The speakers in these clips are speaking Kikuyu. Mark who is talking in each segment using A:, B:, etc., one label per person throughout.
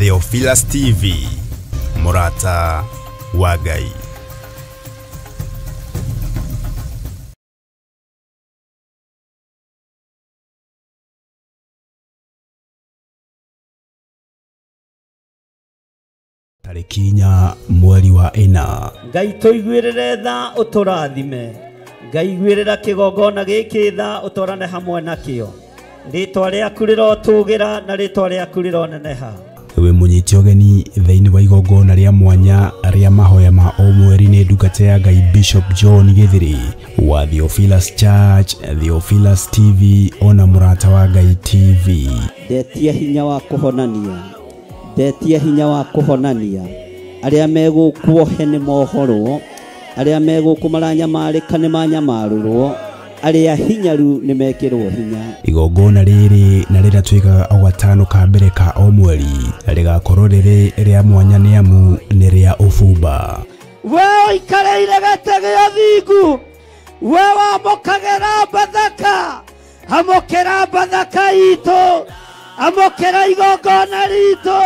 A: Theophilus TV, Mũrata wa Ngai. Tarĩki 4 mweri wa 4.
B: Ngai tũiguĩrĩre tha ũtũrathime. Ngai iguĩrĩra kĩgongona gĩkĩ tha ũtwarane hamwe nakĩo. Rĩtwa rĩaku rĩrotũgĩra na rĩtwa rĩaku rĩroneneha.
A: Wĩ mũnyiti ũgeni thĩinĩ wa igongona rĩa mwanya rĩa mahoya ma o mweri nĩ ndungata ya Ngai Bishop John Githiri wa Theophilus Church, Theophilus TV ona Mũrata wa Ngai TV.
B: Ndetia hinya wa kũhonania, ndetia hinya wa kũhonania. Arĩa megũkuohe nĩ mohorwo, arĩa megũkũ maranyamarĩka nĩ manyamarũrwo, arĩa hinyaru nĩ mekĩrwo hinya.
A: Igongona rĩrĩ na rĩrĩa twĩkaga o gatano ka mbere ka o mweri rĩgakorwo rĩrĩ rĩa mwanya nĩ amu nĩ rĩa ũbumba.
B: We ũikarĩire gĩtĩ gĩa thingu, we wamũkagĩra Bathaka, amũkĩra Bathaka itũ, amũkĩra igongona ritũ.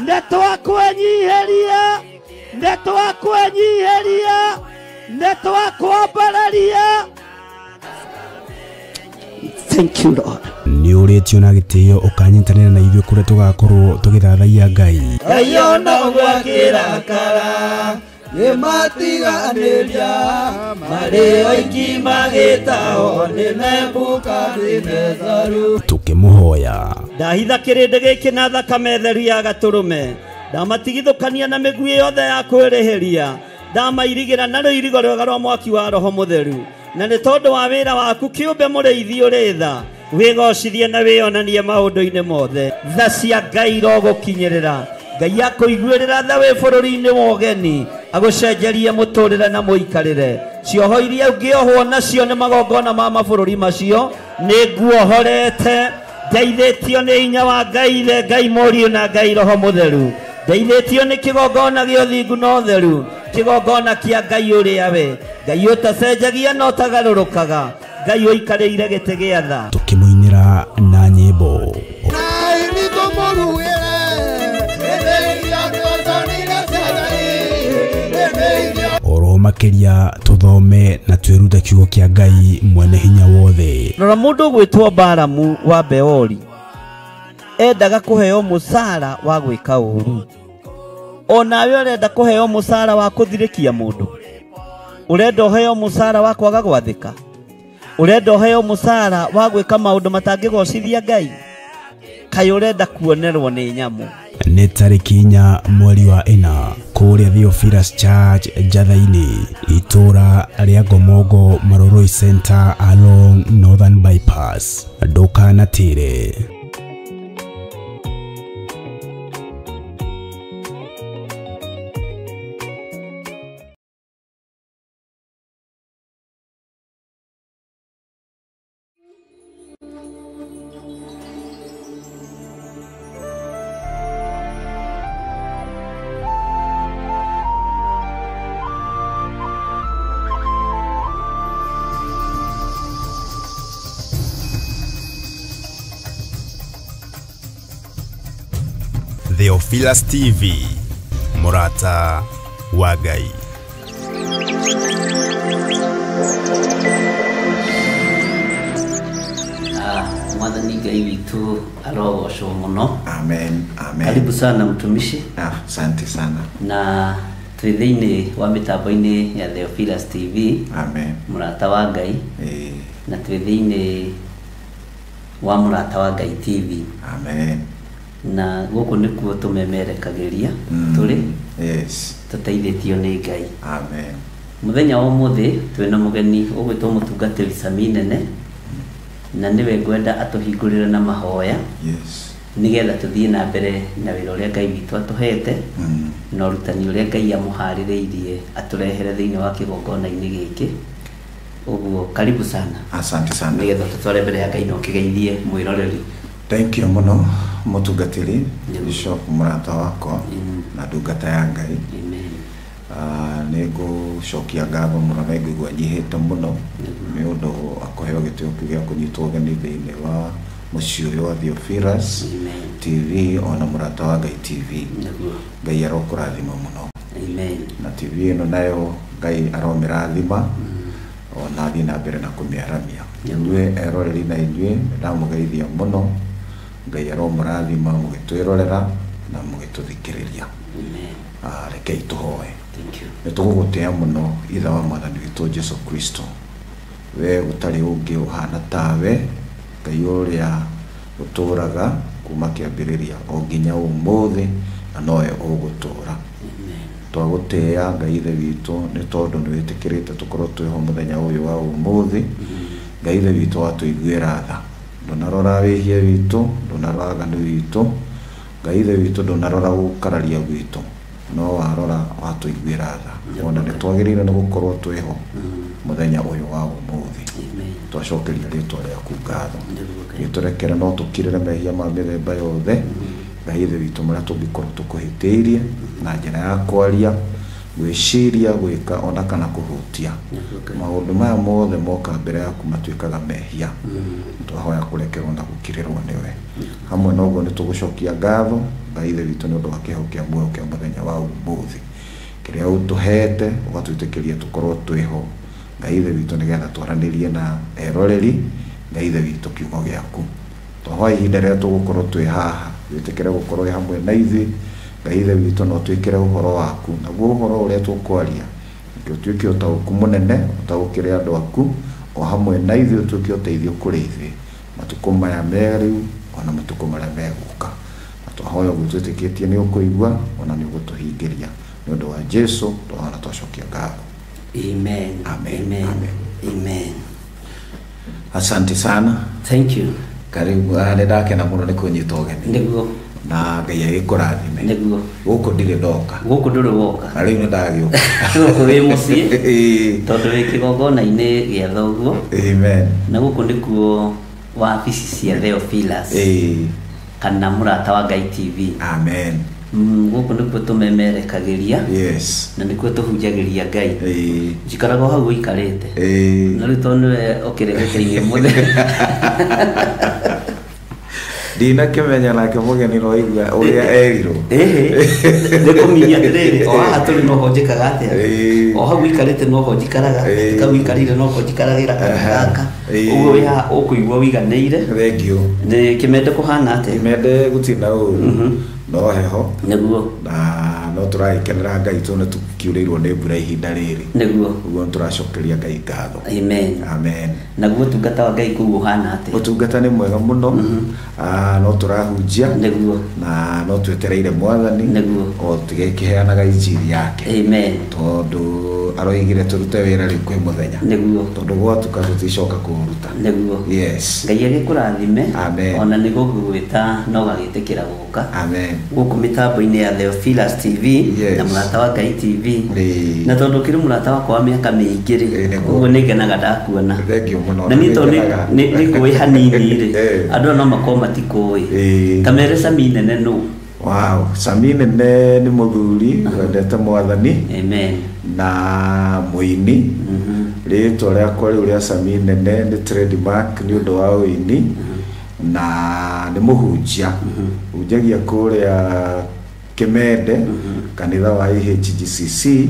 B: Nĩ twakwenyiheria, nĩ twakwenyiheria, nĩ twakwambararia. Thank you, Lord.
A: Nĩ ũrĩtio na gĩtĩo ũkanyitanĩra na ithuĩ kũrĩa tũgakorwo tũgĩthathaiya Ngai.
C: Ngai ona ũguo akĩrakara, nĩmatiganĩria, marĩ oiki magĩtahwo nĩ Nebukadinezaru.
A: Tũkĩmũhoya.
B: Ndahitha kĩrĩndĩ gĩkĩ na thakame theru ya gatũrũme, ndamatigithũkania na mĩguĩ yothe ya kwĩrĩhĩria, ndamairigĩra na rũirigo rwega rwa mwaki wa Roho Mũtheru. Na nĩ tondũ wa wĩra waku kĩũmbe mũrĩithi ũrĩ tha, wĩgocithie na wĩonanie maũndũ-inĩ mothe. Tha cia Ngai irogũkinyĩrĩra. Ngai akũiguĩrĩra tha wĩ bũrũri-inĩ wa ũgeni, agũcenjerie mũtũrĩre na mũikarĩre. Cioho iria ũngĩohwo nacio nĩ magongona ma mabũrũri macio, nĩ nguohorete. Ndeithĩtio nĩ hinya wa Ngai Ithe, Ngai Mũriũ na Ngai Roho Mũtheru. Ndeithĩtio nĩ kĩgongona gĩa ũthingu na ũtheru, kĩgongona kĩa Ngai ũrĩa we Ngai ũtacenjagia na ũtagarũrũkaga, Ngai ũikarĩire gĩtĩ gĩa tha.
A: Tũkĩmũinĩra na nyĩmbo. Oro makĩria tũthome na twĩrute kiugo kĩa Ngai mwene hinya wothe.
B: Rora mũndũ ũgwĩtwo Balamu wa Beori endaga kũheo mũcara wa gwĩka ũru. Onawe ũrenda kũheo mũcara wa kũthirĩkia mũndũ, ũrenda ũheo mũcara wa kwaga gwathĩka, ũrenda ũheo mũcara wa gwĩka maũndũ matangĩgocithia Ngai, kaĩ ũrenda kuonerwo nĩ nyamũ.
A: Nĩ tarĩki 4 mweri wa 4 kũrĩa Theophilus Church Njatha-inĩ, itũra rĩa Ngomongo Maroroi Center along Northern Bypass. Ndũkanatĩre. Theophilus TV, Mũrata wa Ngai.
B: Mwathani Ngai witũ arogocwo mũno.
D: Amen, amen.
B: Karibu sana mtumishi.
D: Asante sana.
B: Na twĩ thĩinĩ wa mĩtambo-inĩ ya Theophilus TV.
D: Amen.
B: Mũrata wa Ngai. Na twĩ thĩinĩ wa Mũrata wa Ngai TV.
D: Amen.
B: Na gũkũ nĩkuo tũmemerekagĩria tũrĩ.
D: Yes.
B: Tũteithĩtio nĩ Ngai.
D: Amen.
B: Mũthenya wa ũmũthĩ twĩna mũgeni ũgwĩtwo mũtungatĩri Sami Nene, na nĩwe ngwenda atũhingũrĩre na mahoya.
D: Yes.
B: Nĩgetha tũthiĩ na mbere na wĩra ũrĩa Ngai witũ atũhete, na ũrutani ũrĩa Ngai amũharĩrĩirie atũrehere thĩinĩ wa kĩgongona-inĩ gĩkĩ. Ũguo karibu sana.
D: Asante sana.
B: Nĩgetha tũtware mbere ya Ngai na ũkĩgeithie mwĩroreri.
D: Thank you mũno mũtungatĩri Bishop Mũrata wakwa na ndungata ya Ngai.
B: Amen.
D: Nĩ ngũcokia ngatho mũno na ngũigua nyihĩte mũno nĩ ũndũ wa kũheo gĩtĩo kĩu gĩa kũnyitwo ũgeni thĩinĩ wa Mũciĩ ũyũ wa Theophilus TV ona Mũrata wa Ngai TV. Ngai arokũrathima mũno.
B: Amen.
D: Na TV ĩno nayo Ngai aromĩrathima ona athiĩ na mbere na kũmĩaramia. Inyuĩ eroreri na inyuĩ ndamũgeithia mũno. Ngai aromũrathima mũgĩtwĩrorera na mũgĩtũthikĩrĩria.
B: Amen.
D: Rekei tũhoe.
B: Thank you.
D: Nĩ tũgũgũtĩa mũno ithe wa mwathani witũ Jesu Kristo, we gũtarĩ ũngĩ ũhana tawe, Ngai ũrĩa ũtũraga kuma kĩambĩrĩria o nginya ũmũthĩ na nowe ũgũtũra. Twagũtĩa Ngai ithe witũ nĩ tondũ nĩ wĩtĩkĩrĩte tũkorwo twĩho mũthenya ũyũ wa ũmũthĩ. Ngai ithe witũ watũiguĩra tha, ndũnarora wĩhia witũ, ndũnarora waganu witũ, Ngai ithe witũ ndũnarora gũkararia gwitũ, no warora watũiguĩra tha. Ona nĩ twagĩrĩire nĩ gũkorwo twĩho mũthenya ũyũ wa ũmũthĩ. Twacokeria rĩtwa rĩaku ngatho, gĩtũrekere no tũkirĩre mehia ma mĩthemba yothe Ngai ithe witũ marĩa tũngĩkorwo tũkũhĩtĩirie na njĩra ya kwaria, gwĩciria, gwĩka ona kana kũhutia. Maũndũ maya mothe moka mbere yaku matuĩkaga mehia. Twahoya kũrekerwo na gũkirĩrwo nĩwe. Hamwe na ũguo nĩ tũgũcokia ngatho Ngai ithe witũ nĩ ũndũ wa kĩheo kĩa muoyo kĩa mũthenya wa ũmũthĩ kĩrĩa ũtũhete ũgatwĩtĩkĩria tũkorwo twĩho Ngai ithe witũ nĩgetha twaranĩrie na eroreri Ngai ithe witũ kiugo gĩaku. Twahoya ihinda rĩrĩa tũgũkorwo twĩ haha wĩtĩkĩre gũkorwo wĩ hamwe na ithuĩ Ngai ithe witũ, na ũtwĩkĩre ũhoro waku, naguo ũhoro ũrĩa tũkwaria nĩkĩo ũtuĩke ũtaũku mũnene, ũtaũkĩre andũ aku o hamwe na ithuĩ, ũtuĩke ũteithio kũrĩ ithuĩ matukũ maya merĩu ona matukũ marĩa megũka. Na twahoya ũguo twĩtĩkĩtie nĩ ũkũigua ona nĩ ũgũtũhingĩria nĩ ũndũ wa Jesu twahoya na twacokia ngatho.
B: Amen.
D: Amen.
B: Amen.
D: Amen.
B: Amen.
D: Asante sana.
B: Thank you.
D: Karibu. Nĩ ndakena mũno nĩ kũnyita ũgeni.
B: Nĩguo.
D: Na Ngai agĩkũrathime.
B: Nĩguo.
D: Gũkũ ndirĩ ndoka.
B: Gũkũ ndũrĩ woka.
D: Na rĩu nĩ ndagĩũka.
B: Gũkũ wĩ mũciĩ. Tondũ wĩ kĩgongona-inĩ gĩa thoguo.
D: Amen.
B: Na gũkũ nĩkuo wabici cia Theophilus. Kana Mũrata wa Ngai TV.
D: Amen.
B: Gũkũ nĩkuo tũmemerekagĩria.
D: Yes.
B: Na nĩkuo tũhunjagĩria Ngai. Njikaraga o hau ũikarĩte. Na rĩu tondũ nĩwe ũkĩrĩgĩte mũthenya.
D: Ndinakĩmenya nake mũgeni no aigua ũrĩa erirwo.
B: Nĩ kũminyia atĩrĩrĩ, o haha tũrĩ noho njĩkaga atĩa, o hau ũikarĩte noho njikaraga, kau ũikarĩire noho njikaragĩra gaka. Ũguo wĩ haha ũkũigua ũiganĩire.
D: Thank you.
B: Nĩ kĩmende kũhana atĩa?
D: Kĩmende gũtirĩ na ũru, no heho.
B: Nĩguo.
D: Na no tũragĩkenera Ngai tondũ nĩ tũkiurĩirwo nĩ mbura ihinda rĩrĩ.
B: Nĩguo.
D: Ũguo nĩ tũracokeria Ngai ngatho.
B: Amen.
D: Amen.
B: Naguo ũtungata wa Ngai kũu ũhana atĩa?
D: Ũtungata nĩ mwega mũno. No tũrahunjia.
B: Nĩguo.
D: Na no twetereire mwathani.
B: Nĩguo.
D: O tũgĩkĩheanaga injiri yake.
B: Amen.
D: Tondũ aroigire tũrute wĩra rĩu kwĩ mũthenya.
B: Nĩguo.
D: Tondũ gwatuka tũticoka kũũruta.
B: Nĩguo.
D: Yes.
B: Ngai agĩkũrathime.
D: Amen.
B: Ona nĩ gũgũgwĩta no ũgagĩtĩkĩra gũka.
D: Amen.
B: Gũkũ mĩtambo-inĩ ya Theophilus TV
D: Yes.
B: na Mũrata wa Ngai TV.
D: Ĩĩ.
B: Na tondũ ũkĩrĩ mũrata wakwa wa mĩaka mĩingĩ rĩ,
D: Nĩguo.
B: ũguo nĩngenaga ndakuona.
D: Thank you mũno.
B: Na niĩ tondũ
D: Nĩngenaga.
B: nĩ ngũĩ hanini rĩ, andũ aya no makorwo matikũĩ.
D: Ĩĩ.
B: Ta mere Sami nene nũ?
D: Wow, Sami nene nĩ mũthuri wendete mwathani.
B: Amen.
D: Na mũini. Rĩtwa rĩakwa rĩu rĩa Sami nene nĩ trademark nĩ ũndũ wa ũini. Na nĩ mũhunjia. Hunjagia kũrĩa Kĩmende, kanitha wa IHGCC,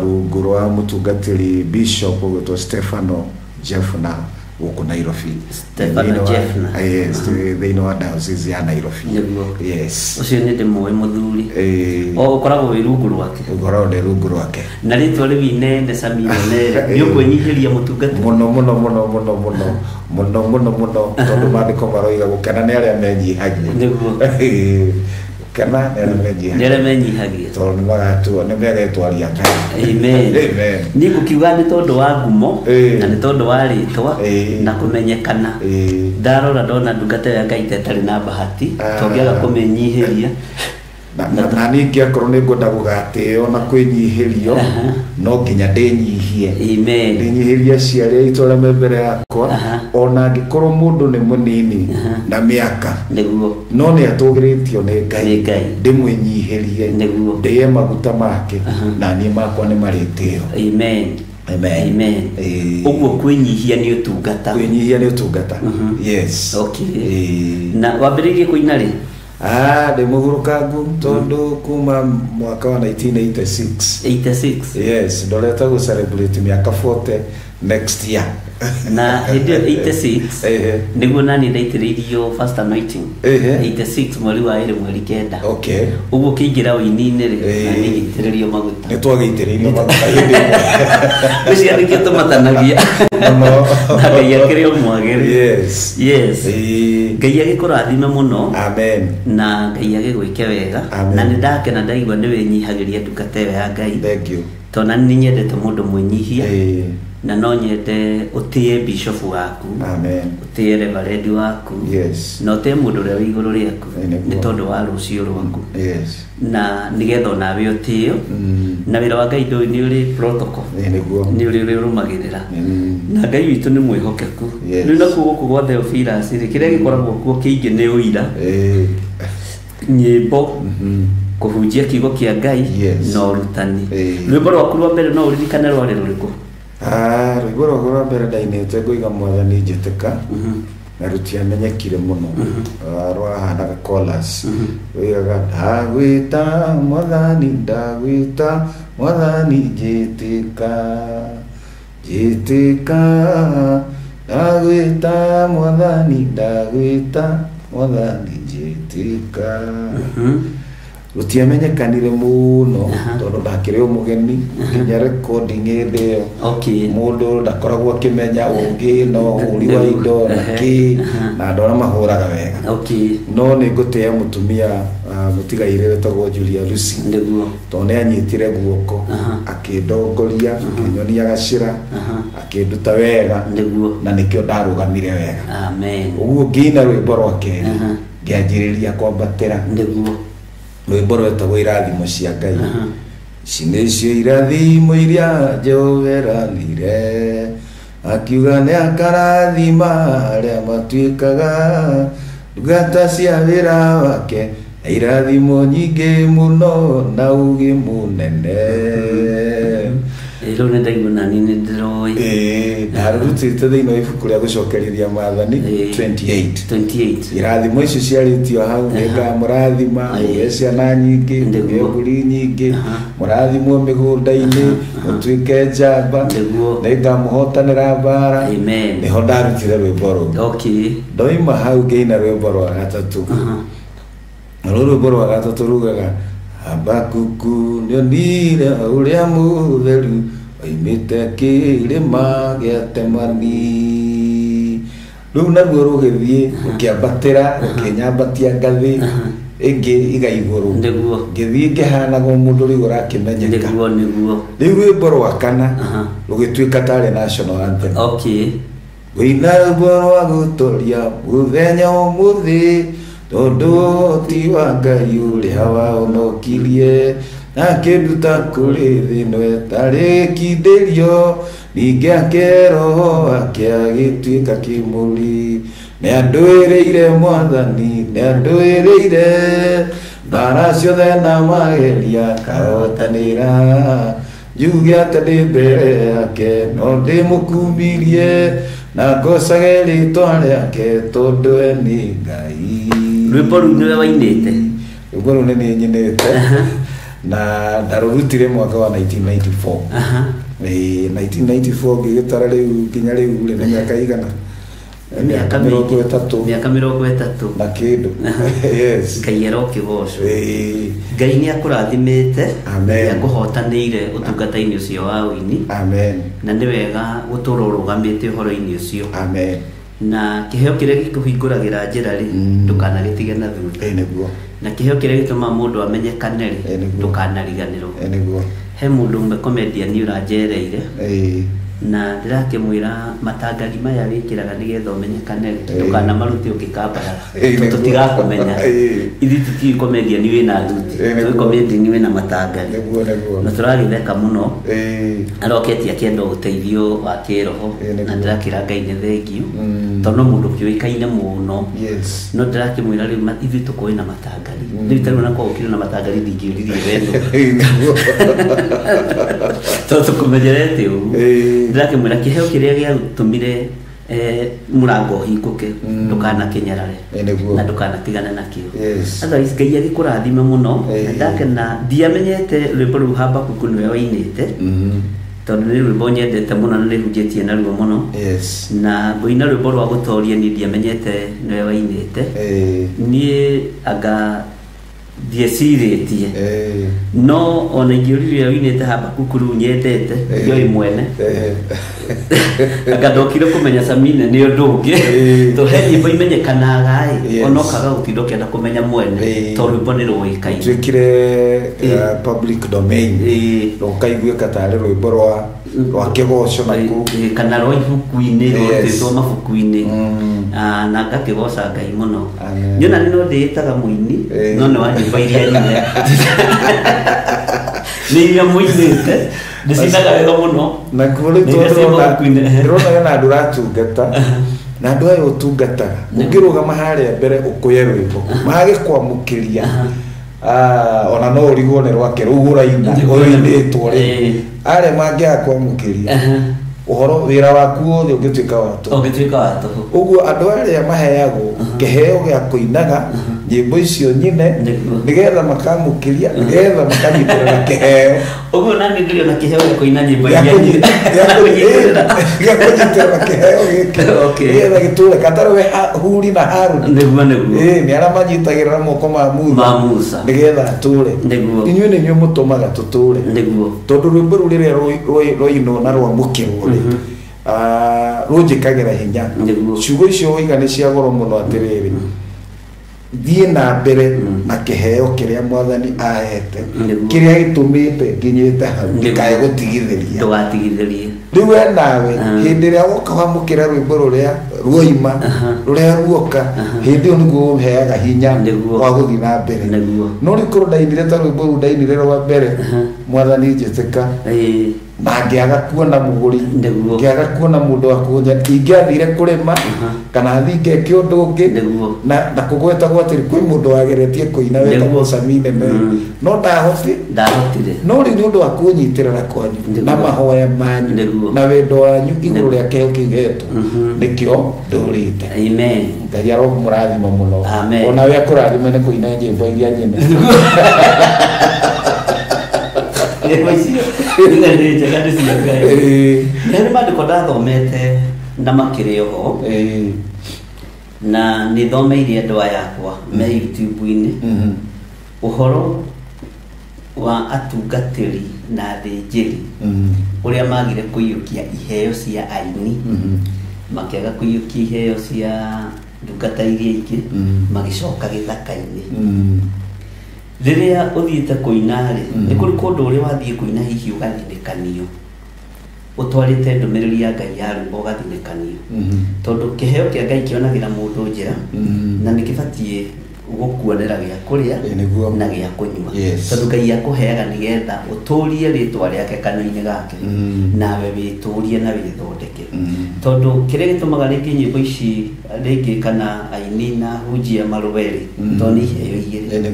D: rungu rwa mũtungatĩri Bishop ũgwĩtwo Stefano Jeffner gũkũ Nairobi.
B: Stefano Jeffner.
D: Yes, thĩinĩ wa diocese ya Nairobi.
B: Nĩguo.
D: Yes.
B: Ũcio nĩ ndĩmũĩ mũthuri. O ũkoragwo wĩ rungu rwake.
D: Ũkoragwo ndĩ rungu rwake.
B: Na rĩtwa rĩu inene Sami nene nĩ ũkwĩnyihĩria mũtungati.
D: Mũno mũno mũno mũno mũno mũno mũno mũno tondũ maandĩko maroiga gũkena nĩ arĩa menyihagia.
B: Nĩguo.
D: Gũkena nĩ arĩa menyihagia.
B: Nĩ arĩa menyihagia.
D: Tondũ nĩ magatua nĩ megetwaria Ngai.
B: Amen.
D: Amen.
B: Niĩ ngũkiuga nĩ tondũ wa ngumo na nĩ tondũ wa rĩtwa na kũmenyekana. Ndarora ndona ndungata ya Ngai ta ĩtarĩ na bahati, tongĩaga kũmĩnyihĩria.
D: Na ningĩ akorwo nĩ ngwenda gũgatĩo na kwĩnyihĩrio, no nginya ndĩnyihie.
B: Amen.
D: Ndĩnyihĩrie aciari aitũ arĩa me mbere yakwa, ona angĩkorwo mũndũ nĩ mũnini na mĩaka.
B: Nĩguo.
D: No nĩ atũgĩrĩtio nĩ Ngai.
B: Nĩ Ngai.
D: Ndĩmwĩnyihĩrie.
B: Nĩguo.
D: Ndĩe maguta make, na niĩ makwa nĩ marĩtĩo.
B: Amen.
D: Amen.
B: Amen. Ũguo kwĩnyihia nĩ ũtungata.
D: Kwĩnyihia nĩ ũtungata. Yes.
B: Okay. Na wambĩrĩirie kũina rĩ?
D: Ndĩ mũgũrũkangu tondũ kuma mwaka wa 1986.
B: 86.
D: Yes, ndorete gũ celebrate mĩaka 40 next year.
B: Na hĩndĩ ĩyo 86 nĩguo nani ndaitĩrĩirio first anointing. 86 mweri wa 2 mweri 9.
D: Okay.
B: Ũguo kĩingĩra ũini-inĩ rĩ, na nĩngĩitĩrĩrio maguta.
D: Nĩ twagĩitĩrĩirio maguta hĩndĩ ĩmwe.
B: Ũcio nĩkĩo tũmatanagia.
D: Mũno.
B: Na Ngai akĩrĩ o mwagĩrĩru.
D: Yes.
B: Yes. Ngai agĩkũrathime mũno.
D: Amen.
B: Na Ngai agĩgwĩke wega.
D: Amen.
B: Na nĩ ndakena ndaigua nĩ wĩnyihagĩria ndungata ĩyo ya Ngai.
D: Thank you.
B: Tondũ nani nĩ nyendete mũndũ mwĩnyihia. Na no nyende ũtĩe bishop waku.
D: Amen.
B: Ũtĩe reverend waku.
D: Yes.
B: Na ũtĩe mũndũ ũrĩa wĩ igũrũ rĩaku. Nĩ tondũ wa rũciũ rwaku.
D: Yes.
B: Na nĩgetha onawe ũtĩo. Na wĩra wa Ngai ndũĩ nĩ ũrĩ protocol.
D: Nĩguo.
B: Nĩ ũrĩ ũrĩa ũrũmagĩrĩra. Na Ngai witũ nĩ mwĩhokeku.
D: Yes.
B: Rĩu nakuo gũkũ gwa Theophilus rĩ, kĩrĩa gĩkoragwo kuo kĩingĩ nĩ ũira. Nyĩmbo. Kũhunjia kiugo kĩa Ngai.
D: Yes.
B: Na ũrutani. Rwĩmbo rwaku rwa mbere no ũririkane rwarĩ rũrĩkũ?
D: Rwĩmbo rwakwa rwa mbere ndainĩte ngũiga Mwathani njĩtĩka. Na rũtiamenyekire mũno. Rwahanaga chorus. Rũigaga ndagwĩta Mwathani, ndagwĩta Mwathani njĩtĩka, njĩtĩka, ndagwĩta Mwathani, ndagwĩta Mwathani njĩtĩka. Rũtiamenyekanire mũno tondũ ndakĩrĩ o mũgeni nginya recording hĩndĩ ĩyo.
B: Okay.
D: Mũndũ ndakoragwo akĩmenya ũngĩ no ũhũri wa indo na kĩ, na andũ arĩa mahũraga wega.
B: Okay.
D: No nĩ ngũtĩĩa mũtumia mũtigairĩ wĩtagwo Julia Lucy.
B: Nĩguo.
D: Tondũ nĩ anyitire guoko, akĩndongoria, akĩnyonia gacĩra, akĩnduta wega.
B: Nĩguo.
D: Na nĩkĩo ndarũgamire wega.
B: Amen.
D: Ũguo ngĩina rwĩmbo rwa kerĩ, ngĩanjĩrĩria kwambatĩra.
B: Nĩguo.
D: Rwĩmbo rwetagwo irathimo cia Ngai. Ici nĩcio irathimo iria Jehova eranĩire, akiuga nĩ akarathima arĩa matuĩkaga ndungata cia wĩra wake, na irathimo nyingĩ mũno na ũũgĩ mũnene.
B: Rĩu nĩ ndaigua nani nĩ ndĩroĩ.
D: Ndarũrutĩte thĩinĩ wa ibuku rĩa gũcokerithia maathani 28.
B: 28.
D: Irathimo icio ciarĩtio hau, nĩngamũrathima, mũgĩe ciana nyingĩ, mũgĩe mbũri nyingĩ, mũrathimwo mĩgũnda-inĩ, mũtuĩke njamba, nĩngamũhotanĩra mbara.
B: Amen.
D: Nĩho ndarutire rwĩmbo rũu.
B: Okay.
D: Ndoima hau ngĩina rwĩmbo rwa gatatũ. Naruo rwĩmbo rwa gatatũ rugaga Habakuku nĩonire ũrĩa mũtheru oimĩte kĩrĩma gĩa Temani. Rĩu naruo rũgĩthiĩ rũkĩambatĩra, rũkĩnyambatia ngathĩ ĩngĩ iga igũrũ.
B: Nĩguo.
D: Ngĩthiĩ ngĩhanaga o mũndũ rĩu ũrakĩmenyeka.
B: Nĩguo, nĩguo.
D: Rĩu rwĩmbo rwa kana rũgĩtuĩka tarĩ national anthem.
B: Okay.
D: Ngũina rwĩmbo rwa gũtũria mũthenya ũmũthĩ, tondũ ti wa Ngai ũrĩa wahonokirie, na akĩnduta kũrĩ thĩ ĩno ĩtarĩ kindĩrio, ningĩ ake roho wake agĩtuĩka kĩmũri. Nĩ andũĩrĩire Mwathani, nĩ andũĩrĩire mbara ciothe na mageria akahotanĩra. Njuge atĩ ndĩ mbere yake no ndĩmũkumbirie, na ngocage rĩtwa rĩake tondũ we nĩ Ngai.
B: Rwĩmbo rũu nĩwe wainĩte?
D: Rwĩmbo rũu nĩ niĩ nyinĩte. Na ndarũrutire mwaka wa 1994. 1994 ngĩgĩtara rĩu nginya rĩu rĩ, nĩ mĩaka igana? Mĩaka 30.
B: Mĩaka 30.
D: Na kĩndũ. Yes.
B: Ngai arokĩgocwo. Ngai nĩ akũrathimĩte.
D: Amen.
B: Nĩ akũhotanĩire ũtungata-inĩ ũcio wa ũini.
D: Amen.
B: Na nĩ wega gũtũũra ũrũgamĩte ũhoro-inĩ ũcio.
D: Amen.
B: Na kĩheo kĩrĩa gĩkũhingũragĩra njĩra rĩ, ndũkanagĩtige na thutha.
D: Nĩguo.
B: Na kĩheo kĩrĩa gĩtũmaga mũndũ amenyekane rĩ, ndũkanariganĩrwo.
D: Nĩguo.
B: He mũndũ ũmwe comedian ũranjereire. Na ndĩrakĩmwĩra matangari maya wĩkĩraga nĩgetha ũmenyekane ndũkana marute ũngĩkambarara tũtigakũmenya. Ithuĩ tũtiũĩ comedian wĩna thuti, tũĩ comedian wĩna matangari.
D: Nĩguo.
B: Na tũragĩtheka mũno. Aroketie akĩenda ũteithio wa kĩroho na ndĩrakĩra Ngai nĩ thengiũ tondũ no mũndũ ũkĩũĩkaine mũno.
D: Yes.
B: No ndĩrakĩmwĩra rĩu ithuĩ tũkũĩ na matangari rĩu tarĩu ona korwo ũkĩrĩ na matangari ndingĩũririe wendo tondũ tũkũmenyerete ũguo. Ndĩrakĩmwĩra kĩheo kĩrĩa gĩatũmire mũrango ũhingũke ndũkanakĩnyarare na ndũkanatigane nakĩo.
D: Yes.
B: Otherwise Ngai agĩkũrathime mũno. Na ndakena ndiamenyete rwĩmbo rũu Habakuku nĩwe wainĩte tondũ nĩ rwĩmbo nyendete mũno na nĩhunjĩtie naruo mũno.
D: Yes.
B: Na ngũina rwĩmbo rwa gũtoria niĩ ndiamenyete nĩwe wainĩte. Niĩ anga ndiecirĩtie no ona ingĩũririe ũinĩte Habakuku rĩu nyendete ndioĩ mwene. Anga ndokire kũmenya Samine nĩ ũndũ ũngĩ tondũ he nyĩmbo imenyekanaga ĩ ona ũkaga gũtinda ũkĩenda kũmenya mwene tondũ rwĩmbo nĩ rũĩkaine.
D: Tuĩkire public domain rũkaiguĩka tarĩ rwĩmbo rwa kĩgoco nakuo
B: kana rwa ibuku-inĩ rũrutĩtwo mabuku-inĩ. Na ngakĩgoca Ngai mũno. Niĩ ona no ndĩĩtaga mũini no nĩ wa nyĩmbo iria nyine nĩ iria mũinĩte ndĩcinaga wega mũno.
D: Nakuo rĩu ndĩrona hena andũ ũratungata na andũ aya ũtungataga ũngĩrũgama harĩa mbere ũkũye rwĩmbo magĩkwamũkĩria ona no ũrigwo nĩ rwake rũu ũraina ũinĩtwo rĩ arĩa mangĩaga kwamũkĩria ũhoro wĩra waku wothe ũngĩtuĩka wa tũhũ.
B: Ũngĩtuĩka wa tũhũ.
D: Ũguo andũ arĩa maheagwo kĩheo gĩa kũinaga nyĩmbo icio nyine nĩgetha makamũkĩria nĩgetha makanyitĩrĩra kĩheo.
B: Ũguo nani ndĩrĩ ona kĩheo gĩa kũina nyĩmbo iria nyine
D: gĩa kũnyitĩrĩra kĩheo gĩkĩ nĩgetha gĩtũre katarĩ we Huri na Haruni.
B: Nĩguo nĩguo.
D: Nĩ arĩa manyitagĩrĩra moko ma Musa nĩgetha atũre.
B: Nĩguo.
D: Inyuĩ nĩ inyuĩ mũtũmaga tũtũre.
B: Nĩguo.
D: Tondũ rwĩmbo rũu rĩrĩa rwainwo na rwamũkĩrwo rĩ rũnjĩkagĩra hinya. Ciugo icio woiga nĩ cia goro mũno atĩrĩrĩ thiĩ na mbere na kĩheo kĩrĩa mwathani ahete kĩrĩa gĩtũmĩte nginyĩte hau ndikae gũtigithĩria.
B: Ndũgatigithĩrie.
D: Rĩu we nawe hĩndĩ ĩrĩa woka wamũkĩra rwĩmbo rũrĩa ruoima rũrĩa ruoka hĩndĩ ĩyo nĩguo ũheaga hinya wa gũthiĩ na mbere. No rĩu korwo ndainire ta rwĩmbo rũu ndainire rwa mbere mwathani njĩtĩka na ngĩaga kuona mũgũri ngĩaga kuona mũndũ wa kũnya ingĩathire kũrĩma kana thiĩ ngeke ũndũ ũngĩ na kũgwetagwo atĩrĩ kwĩ mũndũ wageretie kũina wetagwo Samine no ndahotire. No rĩu nĩ ũndũ wa kũnyitĩrĩra kwanyu na mahoya manyu na wendo wanyu igũrũ rĩa kĩheo kĩu hetwo nĩkĩo ndũrĩte.
B: Amen.
D: Ngai aromũrathima mũno. Ona we akũrathime nĩ kũina nyĩmbo iria nyine.
B: Nyĩmbo icio nĩ njega nĩ cia Ngai. Nĩ maandĩko ndathomete na makĩrĩ oho na nĩ thomeire andũ aya akwa me YouTube-inĩ ũhoro wa atungatĩri na athĩnjĩri ũrĩa magire kũiyũkia iheo cia aini makĩaga kũiyũkia iheo cia ndungata iria ingĩ magĩcoka gĩthaka-inĩ. Rĩrĩa ũthiĩte kũina rĩ nĩ kũrĩ kũndũ ũrĩa wathiĩ kũina hihi ũgathinĩkanio ũtwarĩte ndũmĩrĩri ya Ngai ya rwĩmbo ũgathinĩkanio tondũ kĩheo kĩa Ngai kĩonagĩra mũndũ njĩra na nĩ kĩbatiĩ gũkuonera gĩa kũrĩa na gĩa kũnyua tondũ Ngai akũheaga nĩgetha ũtũrie rĩtwa rĩake kanua-inĩ gake nawe wĩtũrie na wĩthondeke tondũ kĩrĩa gĩtũmaga rĩngĩ nyĩmbo ici rĩngĩ kana aini na hunjia marũe rĩ tondũ nĩ iheo igĩrĩ.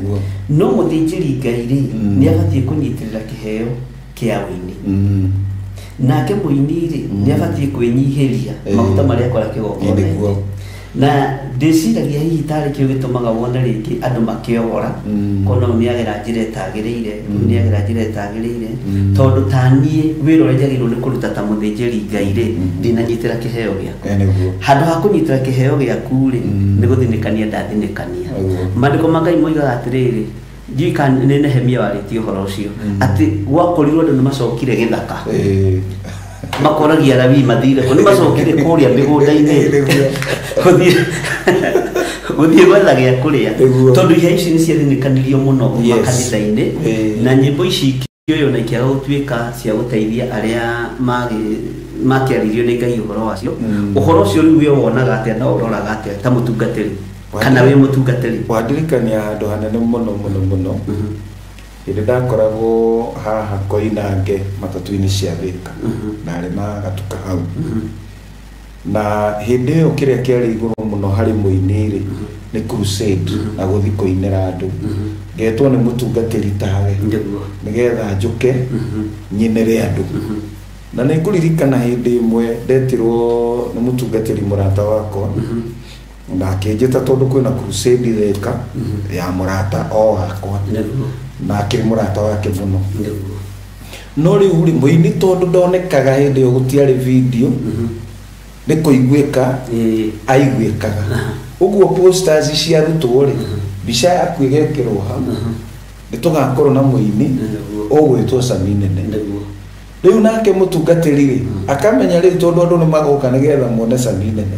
B: No mũthĩnjĩri Ngai rĩ nĩ abatiĩ kũnyitĩrĩra kĩheo kĩa ũini nake mũini rĩ nĩ abatiĩ kwĩnyihĩria maguta marĩa akora kĩgongona-inĩ. Na ndĩciragia hihi tarĩ kĩo gĩtũmaga wone rĩngĩ andũ makĩogora kona ũyũ nĩagera njĩra ĩtagĩrĩire ũyũ nĩagera njĩra ĩtagĩrĩire tondũ ta niĩ wĩra ũrĩa njagĩrĩirwo nĩ kũruta ta mũthĩnjĩri Ngai rĩ ndinanyitĩra kĩheo gĩakwa. Handũ ha kũnyitĩra kĩheo gĩaku rĩ nĩ gũthinĩkania ndathinĩkania. Maandĩko ma Ngai moigaga atĩrĩrĩ ndiũĩ kana nĩ Nehemia warĩtie ũhoro ũcio atĩ gwakorirwo andũ nĩ macokire gĩthaka makoragia Alawii mathire kũ nĩ macokire kũrĩa mĩgũnda-inĩ gũthiĩ gwetha gĩa kũrĩa tondũ iheo ici nĩ ciathinĩkanirio mũno makanitha-inĩ na nyĩmbo ici ikĩoywo na ikĩaga gũtuĩka cia gũteithia arĩa Makĩaririo nĩ Ngai ũhoro wacio. Ũhoro ũcio rĩu we wonaga atĩa na ũroraga atĩa ta mũtungatĩri kana wĩ mũtungatĩri?
D: Wandirikania handũ hanene mũno mũno mũno. Hĩndĩ ndakoragwo haha Koinange matatu-inĩ cia Thika, ndarĩ na gatuka hau, na hĩndĩ ĩyo kĩrĩa kĩarĩ igũrũ mũno harĩ mũini rĩ nĩ crusade na gũthiĩ kũinĩra andũ. Ngetwo nĩ mũtungatĩri tawe nĩgetha njũke nyinĩre andũ. Na nĩ ngũririkana hĩndĩ ĩmwe ndetirwo nĩ mũtungatĩri mũrata wakwa, na akĩnjĩta tondũ kwĩna crusade Thika ya mũrata o wakwa, na akĩrĩ mũrata wake mũno. No rĩu rĩ mũini tondũ ndonekaga hĩndĩ ĩyo gũtiarĩ video, nĩ kũiguĩka aiguĩkaga. Ũguo posters ciarutwo rĩ, mbica yaku ĩgekĩrwo hau, nĩ tũgakorwo na mũini ũgwĩtwo Sami Nene. Rĩu nake mũtungatĩri rĩ akamenya rĩu tondũ andũ nĩ magoka nĩgetha mone Sami Nene,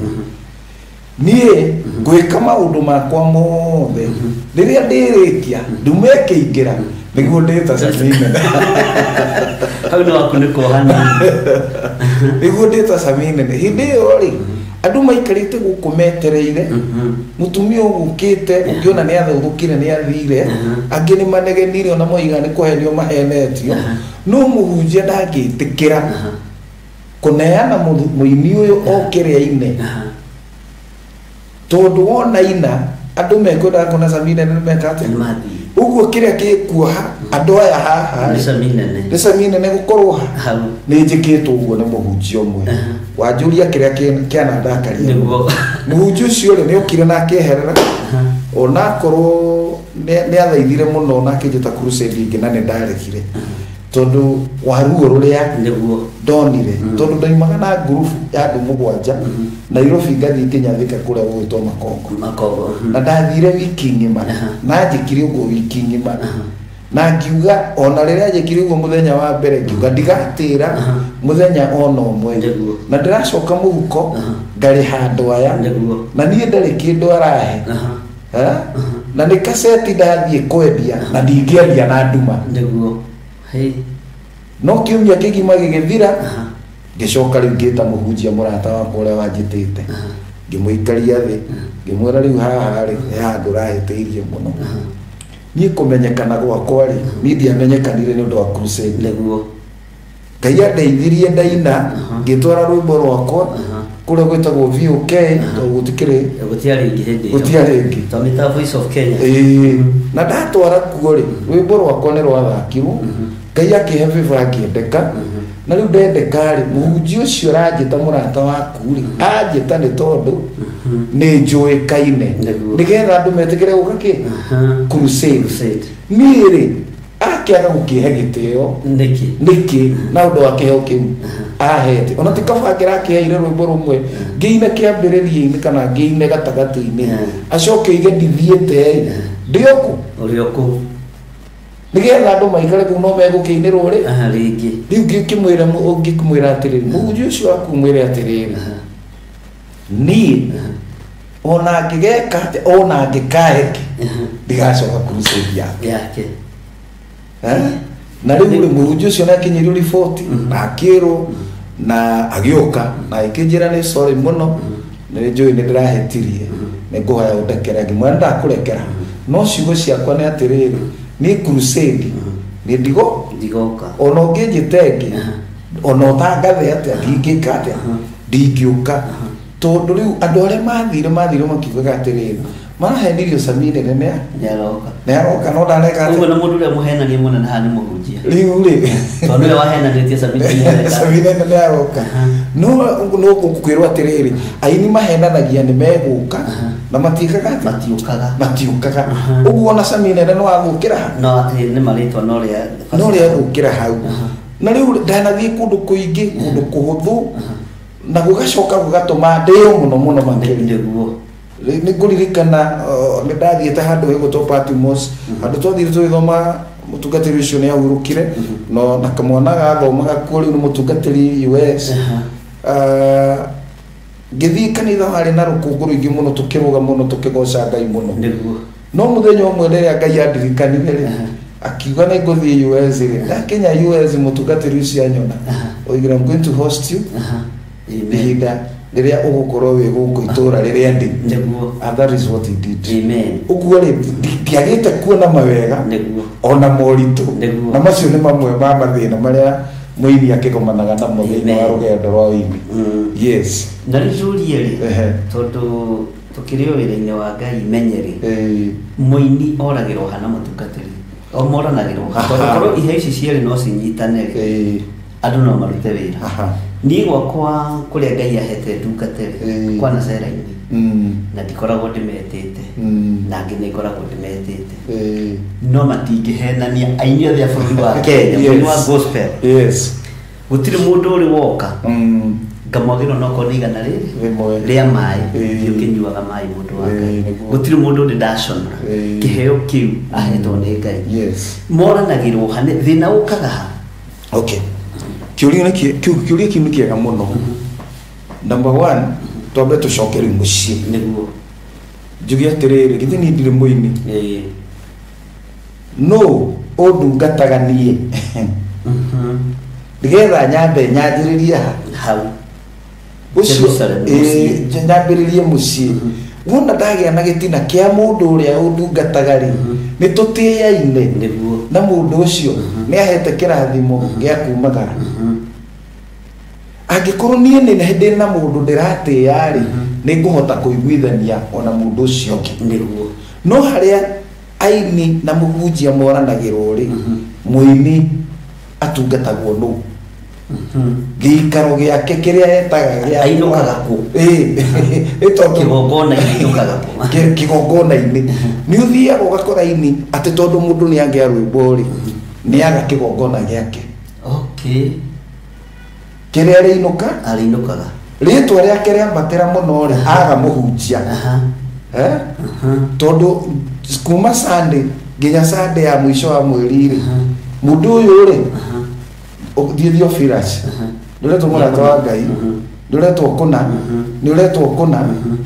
D: niĩ ngwĩka maũndũ makwa mothe, rĩrĩa ndĩrĩkia ndume ĩkĩingĩra nĩguo ndĩta Sami Nene.
B: Hau nĩ waku nĩ kuohana.
D: Nĩguo ndĩta Sami Nene. Hĩndĩ ĩyo rĩ andũ maikarĩte gũkũ metereire, mũtumia ũgũkĩte ũngĩona nĩ athũthũkire nĩ athire, angĩ nĩ manegenire ona moiga nĩ kũhenio mahenetio, no mũhunjia ndangĩtĩkĩra kũneana mũini ũyũ okĩre aine, tondũ wona ina andũ mekwendaga kuona Sami Nene nĩ meka atĩa? Ũguo kĩrĩa gĩkuoha andũ aya haha nĩ Sami Nene gũkorwo ha nĩ njĩkĩtwo ũguo nĩ mũhunjia ũmwe. Wanjũria kĩrĩa kĩanandakaria. Mũhunjia ũcio rĩ nĩ okire na akĩeherera, onakorwo nĩ athaithire mũno na akĩnjĩta crusade ĩngĩ na nĩ ndaregire, tondũ wa ruo rũrĩa ndonire, tondũ ndaimaga na ngurubu ya andũ 7 Nairobi ngathiĩ nginya Thika kũrĩa gũgwĩtwo Makongo, na ndathire wiki ng'ima, na njĩkire ũguo wiki ng'ima, na ngiuga ona rĩrĩa njĩkire ũguo mũthenya wa mbere ngiuga ndigatĩra mũthenya ona ũmwe, na ndĩracoka mũhuko ngarĩha andũ aya, na niĩ ndarĩ kĩndũ arahe, na nĩ kaseti ndathiĩ kwendia na ndingĩendia na nduma. No kiumia kĩgima gĩgĩthira, ngĩcoka rĩu ngĩta mũhunjia mũrata wakwa ũrĩa wanjĩtĩte, ngĩmũikaria thĩ, ngĩmwĩra rĩu haha rĩ he handũ ũrahĩtĩirie mũno. Niĩ kũmenyekana gwakwa rĩ, niĩ ndiamenyekanire nĩ ũndũ wa crusade. Ngai andeithirie ndaina, ngĩtwara rwĩmbo rwakwa kũrĩa gwĩtagwo VOK, tondũ gũtikĩrĩ gũtiarĩ ĩngĩ,
B: twamĩtaga Voice of Kenya.
D: Na ndatwara kuo rĩ, rwĩmbo rwakwa nĩ rwathakirwo, Ngai akĩhe favor akĩendeka. Na rĩu ndendeka rĩ, mũhunjia ũcio ũranjĩta mũrata waku rĩ, anjĩta nĩ tondũ nĩ njũĩkaine, nĩgetha andũ metĩkĩre gũka kĩ crusade. Niĩ rĩ akĩaga gũkĩhe gĩtĩo nĩkĩ na ũndũ wa kĩheo kĩu ahete, ona ti kaba angĩrakĩheire rwĩmbo rũmwe ngĩine kĩambĩrĩria-inĩ kana ngĩine gatagatĩ-inĩ, acoke oige ndithiĩte ndĩ o kũ, nĩgetha andũ maikare kũu no megũkĩinĩrwo rĩ rĩu. Ngĩkĩmwĩra ũngĩkĩmwĩra atĩrĩrĩ, mũhunjia ũcio waku mwĩre atĩrĩrĩ, niĩ ona angĩgeka atĩa, ona angĩkahe kĩ, ndigacoka crusade yake. Na rĩu rĩ mũhunjia ũcio nĩ akinyĩirio riboti na akĩrwo na agĩũka na agĩkĩnjĩra nĩ sorry mũno, nĩ njũĩ nĩ ndĩrahĩtirie, nĩ ngũhoya ũndekere. Ngĩmwĩra ndakũrekera, no ciugo ciakwa nĩ atĩrĩrĩ, niĩ crusade nĩ ndigoka, ona ũngĩnjĩta ĩngĩ, ona ũtangathe atĩa, ndingĩka atĩa, ndingĩũka, tondũ rĩu andũ arĩa mathire makiugaga atĩrĩrĩ, marahenirio Sami Nene nĩ aroka, no ndareka atĩa.
B: Ũguo na mũndũ ũrĩa mũhenania mũnene haha nĩ mũhunjia
D: rĩu rĩ,
B: tondũ nĩwe wahenanĩtie Sami Nene.
D: Sami Nene nĩ aroka. No gũkwĩrwo atĩrĩrĩ, aini mahenanagia nĩ megũka na matiĩkaga atĩa, matiũkaga. Ũguo ona Sami Nene no athũkĩra
B: no nĩ marĩtwa no
D: rĩa athũkĩra hau. Na rĩu ndanathiĩ kũndũ kũingĩ, kũndũ kũhũthũ, na gũgacoka gũgatũma ndĩo mũno mũno makĩria. Nĩ ngũririkana nĩ ndathiĩte handũ hegũtwo Patmos, handũ twathire tũgĩthoma, mũtungatĩri ũcio nĩ ahurũkire, no na kamwana gathomaga kuo rĩu nĩ mũtungatĩri US. Ngĩthiĩ kanitha warĩ na rũkũngũ rũingĩ mũno, tũkĩrũga mũno, tũkĩgoca Ngai mũno. No mũthenya ũmwe rĩrĩa Ngai andirikanire rĩ, Akiuga nĩ ngũthiĩ US rĩ, ndakinya US mũtungatĩri ũcio anyona, oigire, "I'm going to host you ihinda rĩrĩa ũgũkorwo wĩ gũkũ itũũra rĩrĩa ndĩ." And that is what he did. Ũguo rĩ, ndiagĩte kuona mawega ona moritũ, na macio nĩ mamwe ma mathĩna marĩa mũini akĩgomanaga namo thĩinĩ wa rũgendo rwa ũini. Yes.
B: Na rĩu tũrie rĩ, tondũ tũkĩrĩ o wĩra-inĩ wa Ngai, menye rĩ, mũini oragĩrwo ha na mũtungatĩri, o moranagĩrwo ha? Tondũ korwo iheo ici cierĩ no cinyitane rĩ, andũ no marute wĩra. Niĩ gwakwa kũrĩa Ngai ahete ndungate rĩ, kwana cera-inĩ, na ndikoragwo ndĩmetĩte, na angĩ nĩ ngoragwo ndĩmetĩte, no matingĩhenania aini othe a bũrũri wa Kenya, mũini wa gospel, gũtirĩ mũndũ ũrĩ woka ngamwagĩrwo nokorwo nĩ 100 rĩrĩ rĩa maĩ, thiĩ ũkĩnyuaga maĩ mũndũ wa Ngai. Gũtirĩ mũndũ ũrĩ ndaconora kĩheo kĩu ahetwo nĩ Ngai. Moranagĩrwo ha? Thĩna ũkaga ha?
D: Okay, kĩũria kĩu nĩ kĩega mũno. Number one, twambe tũcoke rĩu mũciĩ. Njuge atĩrĩrĩ, githĩ niĩ ndirĩ mũini? No ũndungataga niĩ nĩgetha nyambe nyanjĩrĩrie
B: hau
D: ũcio, nyambĩrĩrie mũciĩ. Wona ndagĩa na gĩtina kĩa mũndũ ũrĩa ũndungataga rĩ, nĩ tũtĩaine na mũndũ ũcio, nĩ ahete kĩrathimo gĩa kumagara. Angĩkorwo niĩ nĩ ndĩ na mũndũ ndĩratĩĩa rĩ, nĩ ngũhota kũiguithania ona mũndũ ũcio ũngĩ. No harĩa aini na mũhunjia moranagĩrwo rĩ, mũini atungatagwo nũ? Gĩikaro gĩake kĩrĩa etaga gĩa
B: ainũkaga kũ? Kĩgongona-inĩ ainũkaga
D: kũ? Kĩgongona-inĩ nĩ ũthiaga ũgakora aini atĩ tondũ mũndũ nĩ angĩa rwĩmbo rĩ, nĩ aga kĩgongona gĩake kĩrĩa arĩinũka,
B: arĩinũkaga,
D: rĩtwa rĩake rĩambatĩra mũno rĩ, aga mũhunjia, tondũ kuma Sunday nginya Sunday ya mũico wa mweri rĩ, mũndũ ũyũ rĩ, thiĩ Theophilus, nĩ ũretwo mũrata wa Ngai, nĩ ũretwo kũna, nĩ ũretwo kũna,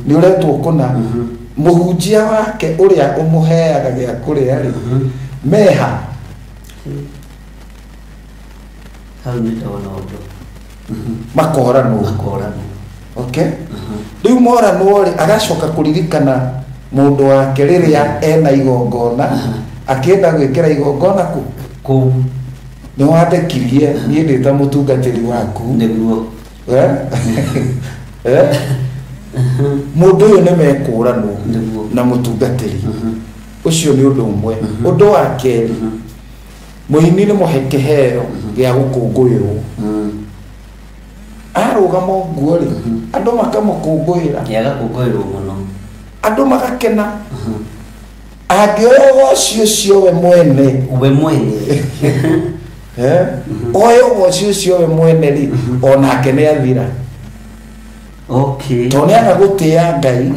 D: nĩ ũretwo kũna. Mũhunjia wake ũrĩa ũmũheaga gĩa kũrĩa rĩ, meha?
B: Hau nĩ ndona ũndũ.
D: Makoranwo.
B: Makoranwo.
D: Okay, rĩu moranwo rĩ, agacoka kũririkana mũndũ wake rĩrĩa ena igongona, akĩenda gwĩkĩra igongona kũ
B: kũu.
D: Nĩ wandekirie niĩ ndĩ ta mũtungatĩri waku. Mũndũ ũyũ nĩ mekũranwo na mũtungatĩri ũcio. Nĩ ũndũ ũmwe. Ũndũ wa kerĩ, mũini nĩ mũhe kĩheo gĩa gũkũngũĩrwo. Arũgama ũguo rĩ, andũ makamũkũngũĩra.
B: Nĩ agakũngũĩrwo mũno.
D: Andũ magakena. Angĩoya ũgoci ũcio we mwene,
B: we mwene,
D: oe ũgoci ũcio we mwene rĩ, onake nĩ athira, tondũ nĩ aga gũtĩa Ngai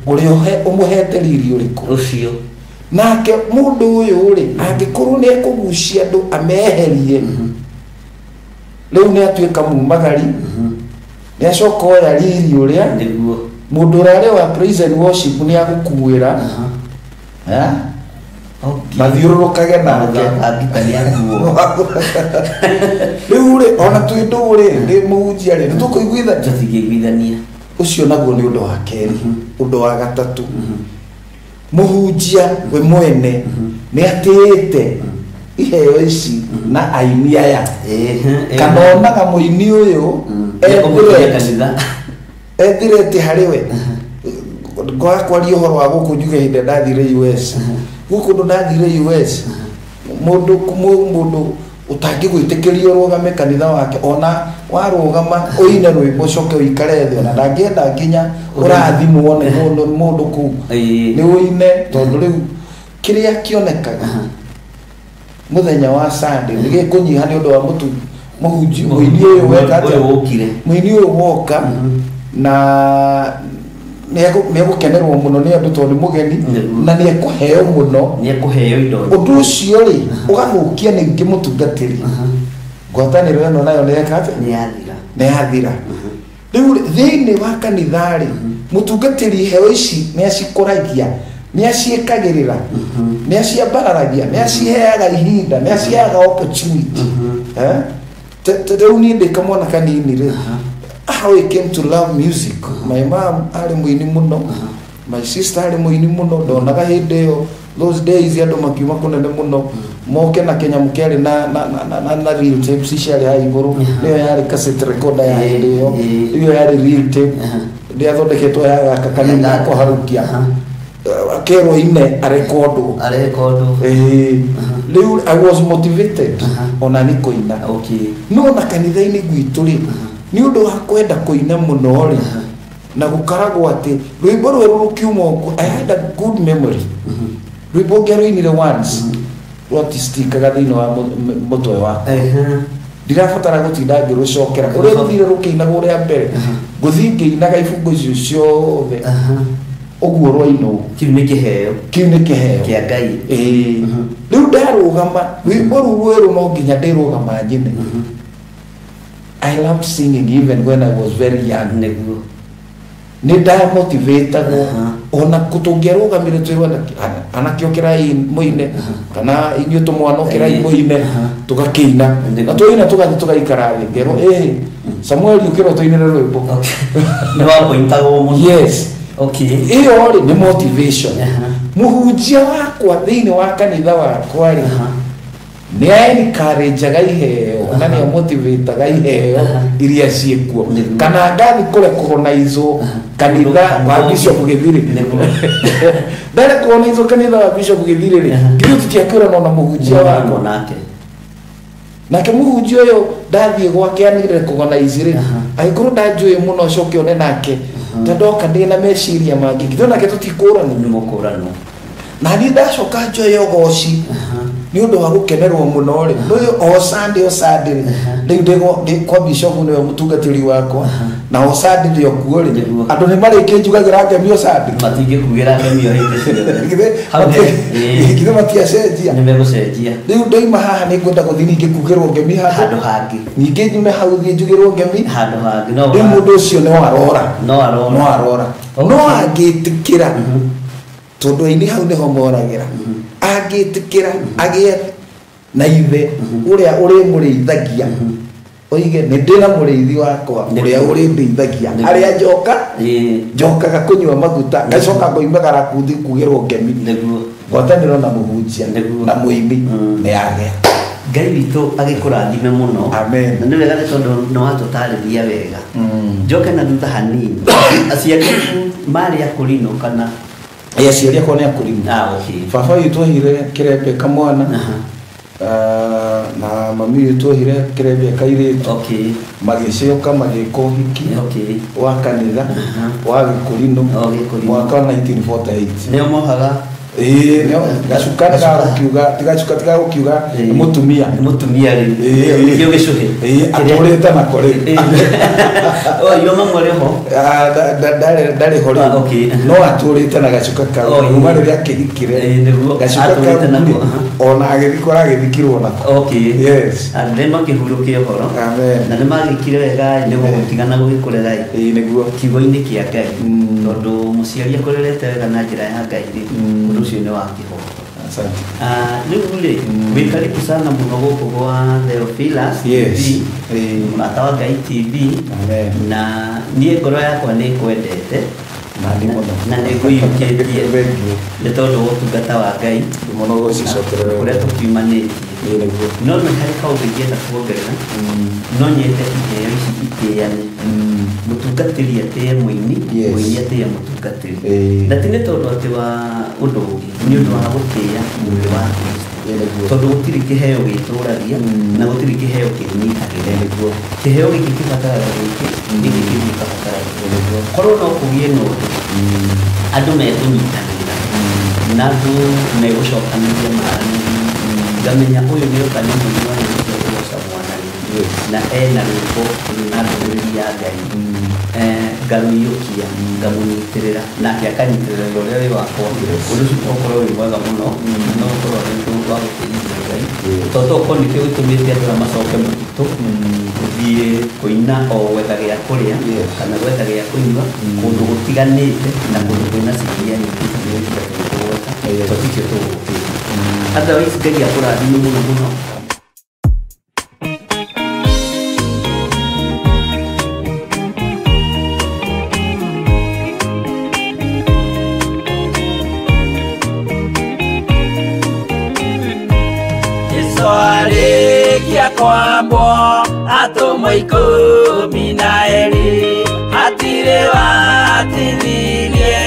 D: ũrĩa ũmũhete riri ũrĩkũ.
B: Ũcio.
D: Nake mũndũ ũyũ rĩ, angĩkorwo nĩ ekũgucia andũ ameherie, rĩu nĩ atuĩka mumagari, nĩ acoka oya riri ũrĩa mũndũ ũrĩa arĩ wa praise and worship nĩ agũkuĩra, mathiũrũrũkage nake.
B: Angita nĩ akuo.
D: Rĩu rĩ, ona twĩ ndũũ rĩ, ndĩ mũhunjia rĩ, nĩ tũkũiguithania?
B: Tũtingĩiguithania.
D: Ũcio naguo nĩ ũndũ wa kerĩ. Ũndũ wa gatatũ, mũhunjia we mwene nĩ atĩĩte iheo ici na aini aya, kana onaga mũini ũyũ
B: Nĩekũmũkinyia kanitha.
D: ethirĩte harĩ we. Ngoya kwaria ũhoro wa gũkũ, njuge hĩndĩ ĩrĩa ndathire US, gũkũ ndũ ndathire US, mũndũ mũndũ ũtangĩgwĩtĩkĩria ũrũgame kanitha wake, ona warũgama ũine rwĩmbo ũcoke ũikare thĩ, ona ndangĩenda nginya ũrathimwo nĩ mũndũ kũu, nĩ ũine, tondũ rĩu kĩrĩa kĩonekaga mũthenya wa Sunday nĩ gĩkũnyiha nĩ ũndũ wa mũtu mũhunji mũini ũyũ weka atĩa?
B: Ũyũ wũkire.
D: Mũini ũyũ woka na nĩegũkenerwo mũno nĩ andũ tondũ nĩ mũgeni, na nĩekũheo mũno.
B: Nĩekũheo indo.
D: Ũndũ ũcio rĩ, ũgathũkia ningĩ mũtungatĩri. Ngwatanĩro ĩno nayo nĩ yeka atĩa?
B: Nĩ yathira.
D: Nĩ yathira. Rĩu rĩ, thĩinĩ wa kanitha rĩ, mũtungatĩri iheo ici nĩ acikũragia. Nĩ aciĩkagĩrĩra, nĩ aciambararagia, nĩ aciheaga ihinda, nĩ aciheaga opportunity. Eh? Rĩu niĩ ndĩ kamwana kanini rĩ, how I came to love music, my mom arĩ mũini mũno, my sister arĩ mũini mũno. Ndonaga hĩndĩ ĩyo, those days, andũ makiuma kũnene mũno moke na kĩnyamũ kĩarĩ na reel tapes ciarĩ haha igũrũ. Nĩyo yarĩ cassette recorder ya hĩndĩ ĩyo. Ĩyo yarĩ reel tape ndĩathondeketwo ya gaka kanini ga kũharũkia, akerwo ine arekondwo.
B: Arekondwo.
D: Ĩĩ. Rĩu I was motivated ona nĩ kũina. No na kanitha-inĩ gwitũ rĩ, nĩ ũndũ wa kwenda kũina mũno rĩ, na gũkaragwo atĩ rwĩmbo rwerũ rũkiuma ũguo, I had a good memory. Rwĩmbo ngĩarũinire once rwatistikaga thĩinĩ wa mũtwe wakwa. Ndirabatara gũtinda ngĩrũcokera ũrĩa rũthire rũkĩinagwo rĩa mbere, ngũthiĩ ngĩinaga ibungo icio ciothe ũguo rwainwo.
B: Kĩu nĩ kĩheo.
D: Kĩu nĩ kĩheo
B: kĩa Ngai.
D: Ĩĩ. Rĩu ndarũgama rwĩmbo rũu rwerũ no nginya ndĩrũgama nyine. I loved singing even when I was very young. Nĩ ndamotivatagwo. Ona tũngĩarũgamire twĩrwo anake ũkĩrai mũine kana inyuĩ tũmwana ũkĩrai mũine, tũgakĩina. Na twaina tũgathiĩ tũgaikara thĩ, ngerwo, ĩ Samuel, ũkĩrwo tũinĩre rwĩmbo.
B: Nĩ wapointagwo mũno.
D: Yes. Ĩyo rĩ nĩ motivation. Mũhunjia wakwa thĩinĩ wa kanitha wakwa rĩ, nĩ encourageaga iheo na nĩ amotivataga iheo iria ciĩkuo. Kana ngathi kũrekognizwo kanitha wa Bishop Gĩthiri. Ndarekognizwo kanitha wa Bishop Gĩthiri rĩ, ithuĩ tũtiakĩũranwo na mũhunjia wakwa.
B: Nake.
D: Nake mũhunjia ũyũ ndathiĩ gwake anirecognize rĩ, angĩkorwo ndanjũĩ mũno coke one nake ta ndoka ndĩna meciria mangĩ, githĩ nake tũtikũranwo?
B: Nĩ mũkũranwo.
D: Na niĩ ndacoka njoye ũgoci nĩ ũndũ wa gũkenerwo mũno rĩ, rĩu o Sunday, o Sunday rĩ, rĩu ndĩ kwa bishop, nĩwe mũtungatĩri wakwa, na o Sunday ndĩ o kuo rĩ, andũ nĩ marĩkĩnjugagĩra ngemi o Sunday.
B: Matingĩkugĩra ngemio hĩndĩ ciothe.
D: Githĩ
B: Hau
D: githĩ matiacenjia?
B: Nĩ megũcenjia.
D: Rĩu ndoima haha nĩ ngwenda gũthiĩ ningĩ kugĩrwo ngemi handũ
B: handũ hangĩ.
D: Ningĩ nyume hau thiĩ njugĩrwo ngemi
B: handũ hangĩ no
D: rĩu mũndũ ũcio no arora.
B: No arora.
D: No arora. No angĩtĩkĩra, tondũ aini hau nĩho moragĩra, angĩtĩkĩra agĩe na ithe ũrĩa ũrĩmũrĩithagia, oige nĩ ndĩna mũrĩithi wakwa ũrĩa ũrĩndĩithagia, harĩa njoka njokaga kũnyua maguta, ngacoka ngoimagara kuthi kugĩrwo ngemi. Ngwatanĩro na mũhunjia na mũini nĩ yagĩa.
B: Ngai witũ agĩkũrathime mũno.
D: Amen.
B: Na nĩ wega nĩ tondũ nĩ watũtarĩria wega. Njoke na thutha hanini, aciari aku marĩ akũrinũ kana?
D: Ĩ, aciari akwa nĩ akũrinũ.
B: Ah, okay.
D: Baba witũ ohire kĩrembe kamwana. Na mami witũ ohire kĩrembe kairĩtu. Magĩcoka magĩka ũhiki wa kanitha wa gĩkũrinũ.
B: O, gĩkũrinũ.
D: Mwaka wa 1948.
B: Nĩo mohaga?
D: Ĩĩ, nĩo gacuka tigagukiuga, tigacuka tigagukiuga nĩ mũtumia.
B: Nĩ mũtumia rĩu.
D: Ĩĩ.
B: Nĩkĩo gĩcũhĩ.
D: Ĩĩ, atũrĩte nako rĩu.
B: O, iyo mamwe rĩ ho?
D: Ah, ndarĩ ho rĩu.
B: Ah, okay.
D: No atũrĩte na gacuka kau.
B: Oh, ĩĩ.
D: Kuma rĩrĩa akĩhikire.
B: Ĩĩ, nĩguo.
D: Gacuka
B: Atũrĩte
D: kau
B: nako,
D: rĩ, ona agĩthikwo aragĩthikirwo nako. Yes.
B: Andũ nĩ makĩhurũke ũhoro.
D: Amen.
B: Na nĩ magĩkire wega nĩ gũtigana gũgĩkũrera
D: Ĩĩ, nĩguo.
B: kiugo-inĩ kĩa Ngai. Tondũ mũciari akũrerete wega na njĩra ya Ngai rĩ, ũndũ ũcio nĩ wa kĩhooto.
D: Asante.
B: Ah, rĩu rĩ, wĩ karibu sana mũno gũkũ gwa Theophilus
D: Yes.
B: TV,
D: Ĩĩ.
B: Mũrata wa Ngai TV.
D: Amen.
B: Na niĩ ngoro yakwa nĩ ĩkwendete.
D: Na nĩ mũno.
B: Na nĩ ngũiyũkĩtie
D: Thank you.
B: nĩ tondũ wa ũtungata wa Ngai
D: Nĩ mũno gũcicokerera.
B: kũrĩa tũkiumanĩtie.
D: Ĩĩ, nĩguo.
B: No nĩ harĩ kaũndũ ingĩenda kuongerera. No nyende iheo ici itĩane, mũtungatĩri atĩe mũini, mũini atĩe mũtungatĩri. Na ti nĩ tondũ atĩ wa ũndũ ũngĩ, nĩ ũndũ wa gũtĩĩa mwĩrĩ wa Kristo.
D: Ĩĩ, nĩguo.
B: Tondũ gũtirĩ kĩheo gĩtũragia na gũtirĩ kĩheo kĩnyihagĩra.
D: Ĩĩ, nĩguo.
B: Kĩheo gĩkĩ kĩbataraga gĩkĩ, gĩkĩ kĩngĩ gĩkabatara gĩkĩ.
D: Nĩguo.
B: Korwo no kũgĩe na ũndũ andũ mekũnyitanĩra na andũ megũcokanĩria maranĩrie, ngamenya ũyũ nĩ oka nĩ mũini wa nyĩmbo cia kũgoca Mwathani na ena rwĩmbo rwĩna ndũmĩrĩri ya Ngai, ngarũiyũkia, ngamũnyitĩrĩra nake akanyitĩrĩra wĩra ũrĩa wĩ wakwa. Ũndũ ũcio no ũkorwo wĩ mwega mũno, no ũkorwo wĩ ũndũ wa gũtĩithia Ngai, tondũ to ũkorwo nĩkĩo gĩtũmĩte andũ aya macoke mũtitũ gũthiĩ kũina o gwetha gĩa kũrĩa kana gwetha gĩa kũnyua kũndũ gũtiganĩte na kũndũ kwĩna cikiria nyingĩ. Tũtikĩo tũgũkĩte. Otherwise Ngai akũrathime mũno mũno.
C: Arĩkia kwambwo atũmwo 12 hatirĩ watithirie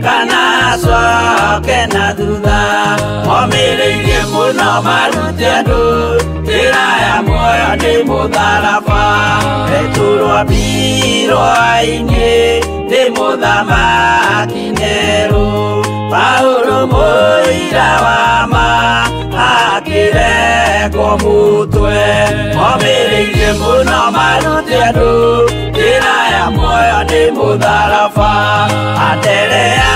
C: kana acoke na thutha momĩrĩirie mũno marute andũ njĩra ya muoyo nĩ mũtharaba Petero ambirwo-inĩ nĩ mũthamaki Nero Paulo mũira wa ma akĩrengwo mũtwe momĩrĩirie mũno marute andũ njĩra ya muoyo nĩ mũtharaba Anderea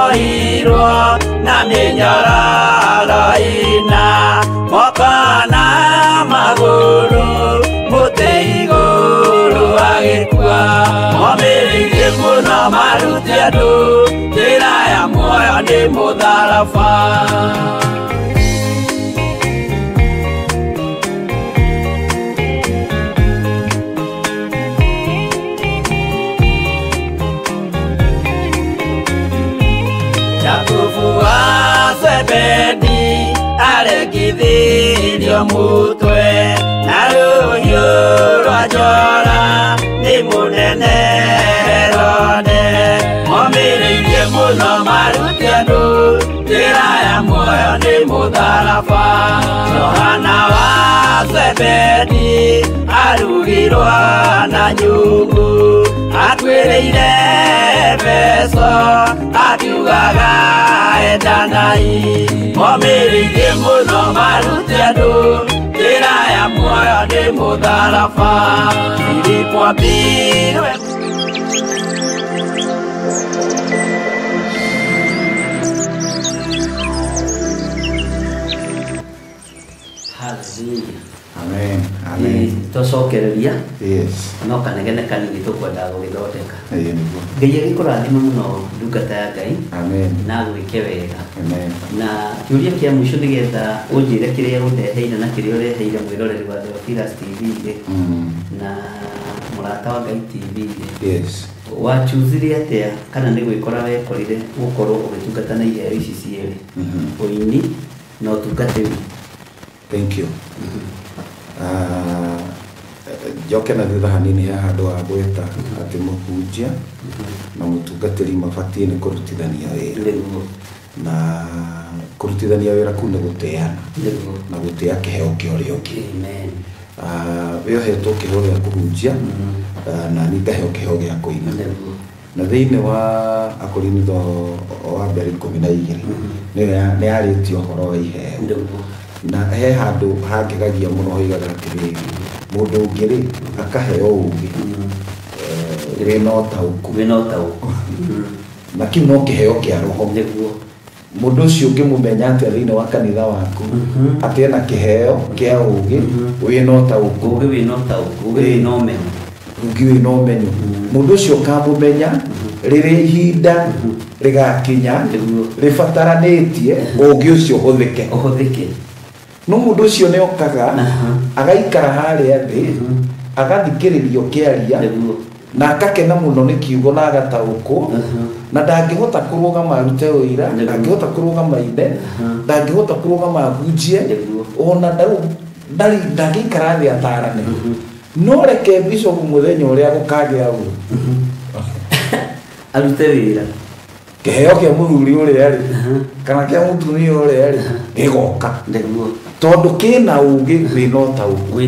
C: ohirwo na mĩnyororo ĩna moko na magũrũ mũtĩ igũrũ agĩkua momĩrĩirie mũno marute andũ njĩra ya muoyo nĩ mũtharaba. Jakubu wa Zebedi arekithirio mũtwe na rũhiũ rwa njora nĩ mũnene Herode momĩrĩirie mũno marute andũ njĩra ya muoyo nĩ mũtharaba Johana wa Zebedi arugirwo na nyũngũ akuĩrĩire Efeso akiugaga endanai momĩrĩirie mũno marute andũ njĩra ya muoyo nĩ mũtharaba Filipo ambirwe.
B: Hallelujah.
D: Amen. Amen.
B: Tũcokereria.
D: Yes.
B: No kanegene kanini tũkwendaga gũgĩthondeka.
D: Ĩĩ nĩguo.
B: Ngai agĩkũrathime mũno ndungata ya Ngai.
D: Amen.
B: Na gwĩke wega.
D: Amen.
B: Na kĩũria kĩa mũico nĩgetha ũnjĩre kĩrĩa ũndeheire na kĩrĩa ũreheire mwĩroreri wa Theophilus TV rĩ. Na mũrata wa Ngai TV rĩ.
D: Yes.
B: Wachuzire atĩa kana nĩ gwĩkora wekorire gũkorwo ũgĩtungata na iheo ici cierĩ? Ũini na ũtungatĩri.
D: Thank you. Njoke na thutha hanini he handũ ha gweta atĩ mũhunjia na mũtungatĩri mabatiĩ nĩ kũrutithania wĩra. Na kũrutithania wĩra kũu nĩ gũtĩana. Na gũtĩa kĩheo kĩa ũrĩa ũngĩ.
B: Amen.
D: We ũhetwo kĩheo gĩa kũhunjia na niĩ ngaheo kĩheo gĩa kũina. Na thĩinĩ wa Akorinitho wa mbere 12 nĩ yarĩtie ũhoro wa iheo. Na he handũ hangegagia mũno hoigaga atĩrĩrĩ mũndũ ũngĩ rĩ akaheo ũũgĩ wĩna ũtaũku na kĩu no kĩheo kĩa roho.
B: Nĩguo.
D: Mũndũ ũcio ũngĩmũmenya atĩa thĩinĩ wa kanitha waku atĩ ena kĩheo kĩa ũũgĩ wĩna ũtaũku
B: ũũgĩ wĩna ũtaũku ũũgĩ wĩna ũmenyo
D: ũũgĩ wĩna ũmenyo mũndũ ũcio ũkamũmenya rĩrĩa ihinda rĩgakinya rĩbataranĩtie ũũgĩ ũcio ũhũthĩke. No mũndũ ũcio nĩ okaga agaikara harĩa thĩ agathikĩrĩrio kĩaria na akakena mũno nĩ kiugo na agataũkwo na ndangĩhota kũrũgama arute ũira, ndangĩhota kũrũgama ine, ndangĩhota kũrũgama ahunjie, ona ndangĩikara thĩ atarane. No reke bishop mũthenya ũrĩa gũkagĩa ũru
B: arute wĩra
D: kĩheo kĩa mũthuri ũrĩa rĩ kana kĩa mũtumia ũrĩa rĩ gĩgoka.
B: Nĩguo.
D: Tondũ kĩna ũũgĩ wĩna ũtaũku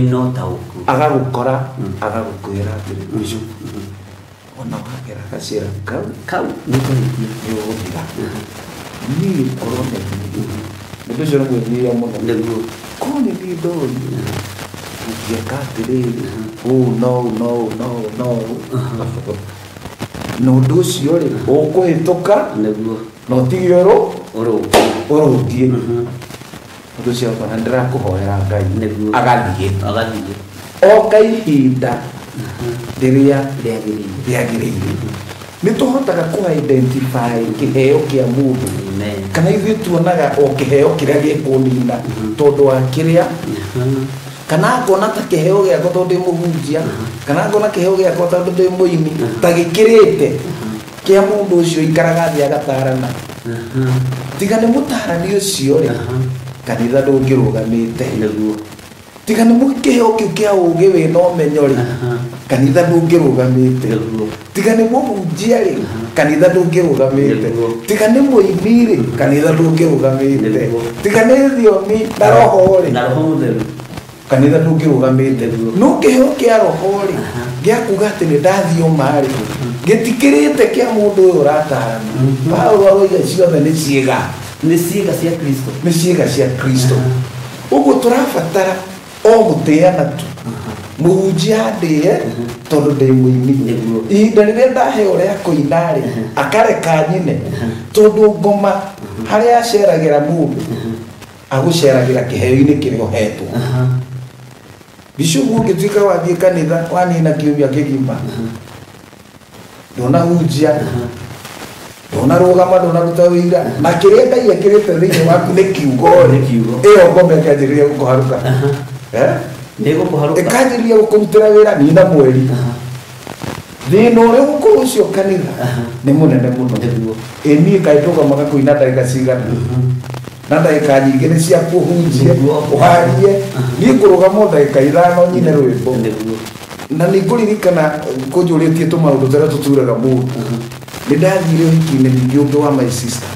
D: agagũkora agagũkwĩra atĩrĩ bishop ona wagera gacĩra kau
B: kau nĩ kũhĩtia
D: nĩ ũgũthira niĩ korwo nĩ niĩ mũndũ ũcio nĩ gwĩthiria mũno.
B: Nĩguo.
D: Korwo nĩ niĩ ndorio ũngĩeka atĩrĩrĩ ũũ no ũũ no ũũ no ũũ no ũũ na ũndũ ũcio rĩ ũkũhĩtũka.
B: Nĩguo.
D: Na ũtige ũrũngiĩ ũndũ ũcio na ndĩrakũhoera Ngai.
B: Nĩguo.
D: Agathiĩ oka ihinda rĩrĩa rĩagĩrĩire. Nĩ tũhotaga kũ identify kĩheo kĩa mũndũ kana ithuĩ tuonaga o kĩheo kĩrĩa gĩkũnina tondũ wa kĩrĩa kana ngona ta kĩheo gĩakwa tondũ ndĩ mũhunjia kana ngona kĩheo gĩakwa tondũ ndĩ mũini ta gĩkĩrĩte kĩa mũndũ ũcio ikaraga thĩ agatarana tiga nĩ mũtarani ũcio rĩ kanitha ndũngĩrũgamĩte tiga nĩ kĩheo kĩu kĩa ũũgĩ wĩna ũmenyo rĩ kanitha ndũngĩrũgamĩte tiga nĩ mũhunjia rĩ kanitha ndũngĩrũgamĩte tiga nĩ mũini rĩ kanitha ndũngĩrũgamĩte tiga nĩ thiomi na roho rĩ kanitha ndũngĩrũgamĩte no kĩheo kĩa roho rĩ gĩa kuga atĩ nĩ ndathioma rĩ gĩtikĩrĩte kĩa mũndũ ũyũ ũratarana. Paulo aroiga ciothe nĩ ciĩga
B: cia Kristo
D: nĩ ciĩga cia Kristo. Ũguo tũrabatara o gũtĩana tu mũhunjia ndĩe tondũ ndĩ mũini ihinda rĩrĩa ndaheo rĩa kũina rĩ akareka nyine tondũ ngoma harĩa aceragĩra mũndũ agũceragĩra kĩheo-inĩ kĩrĩa ũhetwo. Bishop ũngĩtuĩka wathiĩ kanitha wanina kiumia kĩgima ndũnahunjia ndũnarũgama ndũnaruta wĩira na kĩrĩa Ngai ekĩrĩte thĩinĩ waku nĩ kiugo rĩ ĩyo ngoma ĩkanjĩrĩria gũkũharũka ĩkanjĩrĩria gũkũrutĩra wĩra nina mweri thĩna ũrĩa ũgũkorwo ũcio kanitha nĩ mũnene mũno. Ĩ niĩ kaĩ ndũgamaga kũina ndagĩka cigana na ndagĩka nyingĩ nĩ cia kũhunjia ũharie niĩ ngũrũgama o ndagĩka ithano nyine rwĩmbo na nĩ ngũririkana kũnjũrĩtie tũmaũndũ tũrĩa tũturaga mũndũ nĩ ndathire ũhiki-inĩ ningĩ ũngĩ wa my sister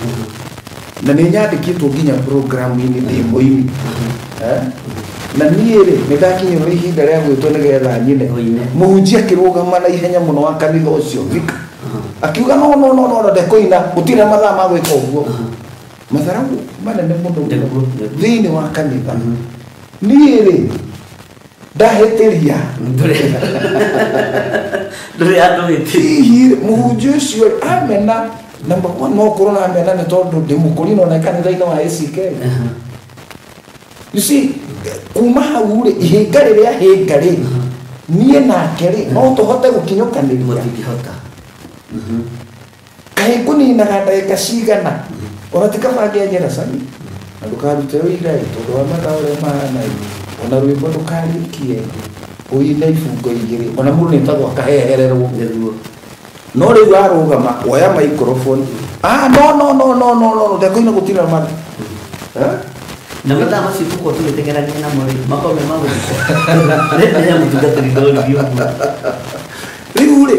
D: na nĩ nyandĩkĩtwo nginya program-inĩ ndĩ mũini na niĩ rĩ nĩ ndakinyĩrwo ihinda rĩa gwĩtwo nĩgetha nyine mũhunjia akĩrũgama na ihenya mũno wa kanitha ũcio Vika akiuga no no no no ndekũina gũtirĩ mathaa ma gwĩka ũguo matharau manene mũno thĩinĩ wa kanitha niĩ rĩ ndahĩtĩria
B: ndũrĩ andũ hĩtĩria
D: hihi mũhunjia ũcio amena number one no ũkorwo na amena nĩ tondũ ndĩ mũkũrinwo na kanitha-inĩ wa ACK. You see kuma hau rĩ ihinga rĩrĩa hĩnga rĩ niĩ nake rĩ no tũhote gũkinyũkanĩria
B: mũtingĩhota
D: kaĩ ngũninaga ndagĩka cigana ona ti kaba ngĩanjĩra cami na ndũkarute ũira ĩ tondũ wa mathaa ũrĩa mahana ĩ ona rwĩmbo ndũkarĩkie ũine ibungo igĩrĩ ona mũndũ nĩtagwo akahehererwo no rĩu arũgama oya microphone ah no no no no no no ndekũina gũtirĩ na mathaa
B: na mathaa macio tũkorwo tũgĩteng'erania namo rĩ makorwo me ma gũthikwo nĩ mũtungatĩri ndoririe ũguo
D: rĩu rĩ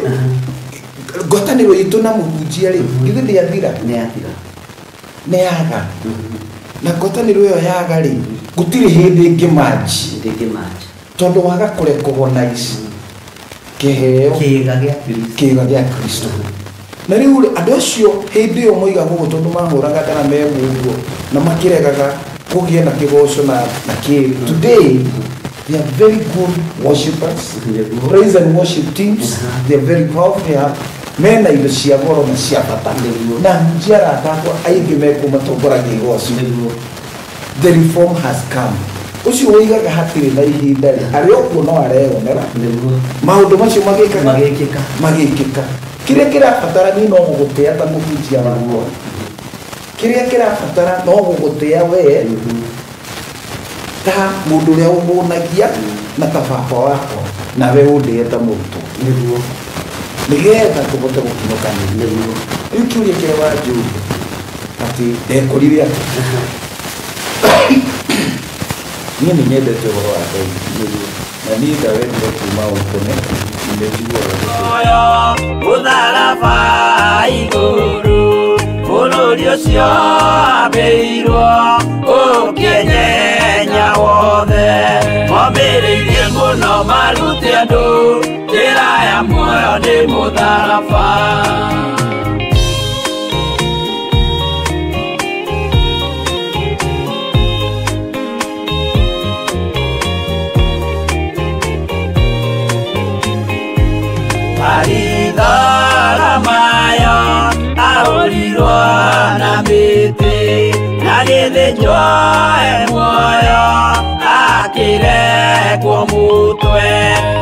D: ngwatanĩro itũ na mũhunjia rĩ githĩ ndĩathira
B: nĩ yathira
D: nĩ yaga na ngwatanĩro ĩyo yaga rĩ gũtirĩ hĩndĩ ĩngĩmanji tondũ waga kũrecognize kĩheo kĩga gĩa Kristo na rĩu rĩ andũ acio hĩndĩ ĩyo moigaga ũguo tondũ mahũraga kana me ũguo na makĩregaga kũgĩa na kĩgoco na kĩrĩ. Today they are very good worshipers, praise and worship teams. They are very powerful. They have mena indo cia goro na cia bata na hunjia arata akwa aingĩ mekuo matongoragia igoco. The reform has come. Ũcio woigaga hatirĩ na ihinda rĩ arĩ okuo no areyonera maũndũ macio magĩkĩka kĩrĩa kĩrabatara niĩ no gũgũtĩa ta mũhunjia wakwa kĩrĩa kĩrabatara no gũgũtĩa we ta mũndũ ũrĩa ũhũnagia na ta baba wakwa nawe ũndĩe ta mũrutwo nĩgetha tũhote gũkinyũkanĩria. Rĩu kĩũria kĩrĩa wanjũria atĩ ndekorire atĩ niĩ nĩ nyendete ũhoro wa Ngai na niĩ ndawendire kuma o tene nĩ njiguaga
C: mũtharaba igũrũ bũrũri ũcio ambĩirwo ũkĩnyenya wothe mombĩrĩirie mũno marute andũ njĩra ya muoyo nĩ mũtharaba. Mayo ahũrirwo na mĩtĩ na gĩthĩnjwo e muoyo akĩrekwo mũtwe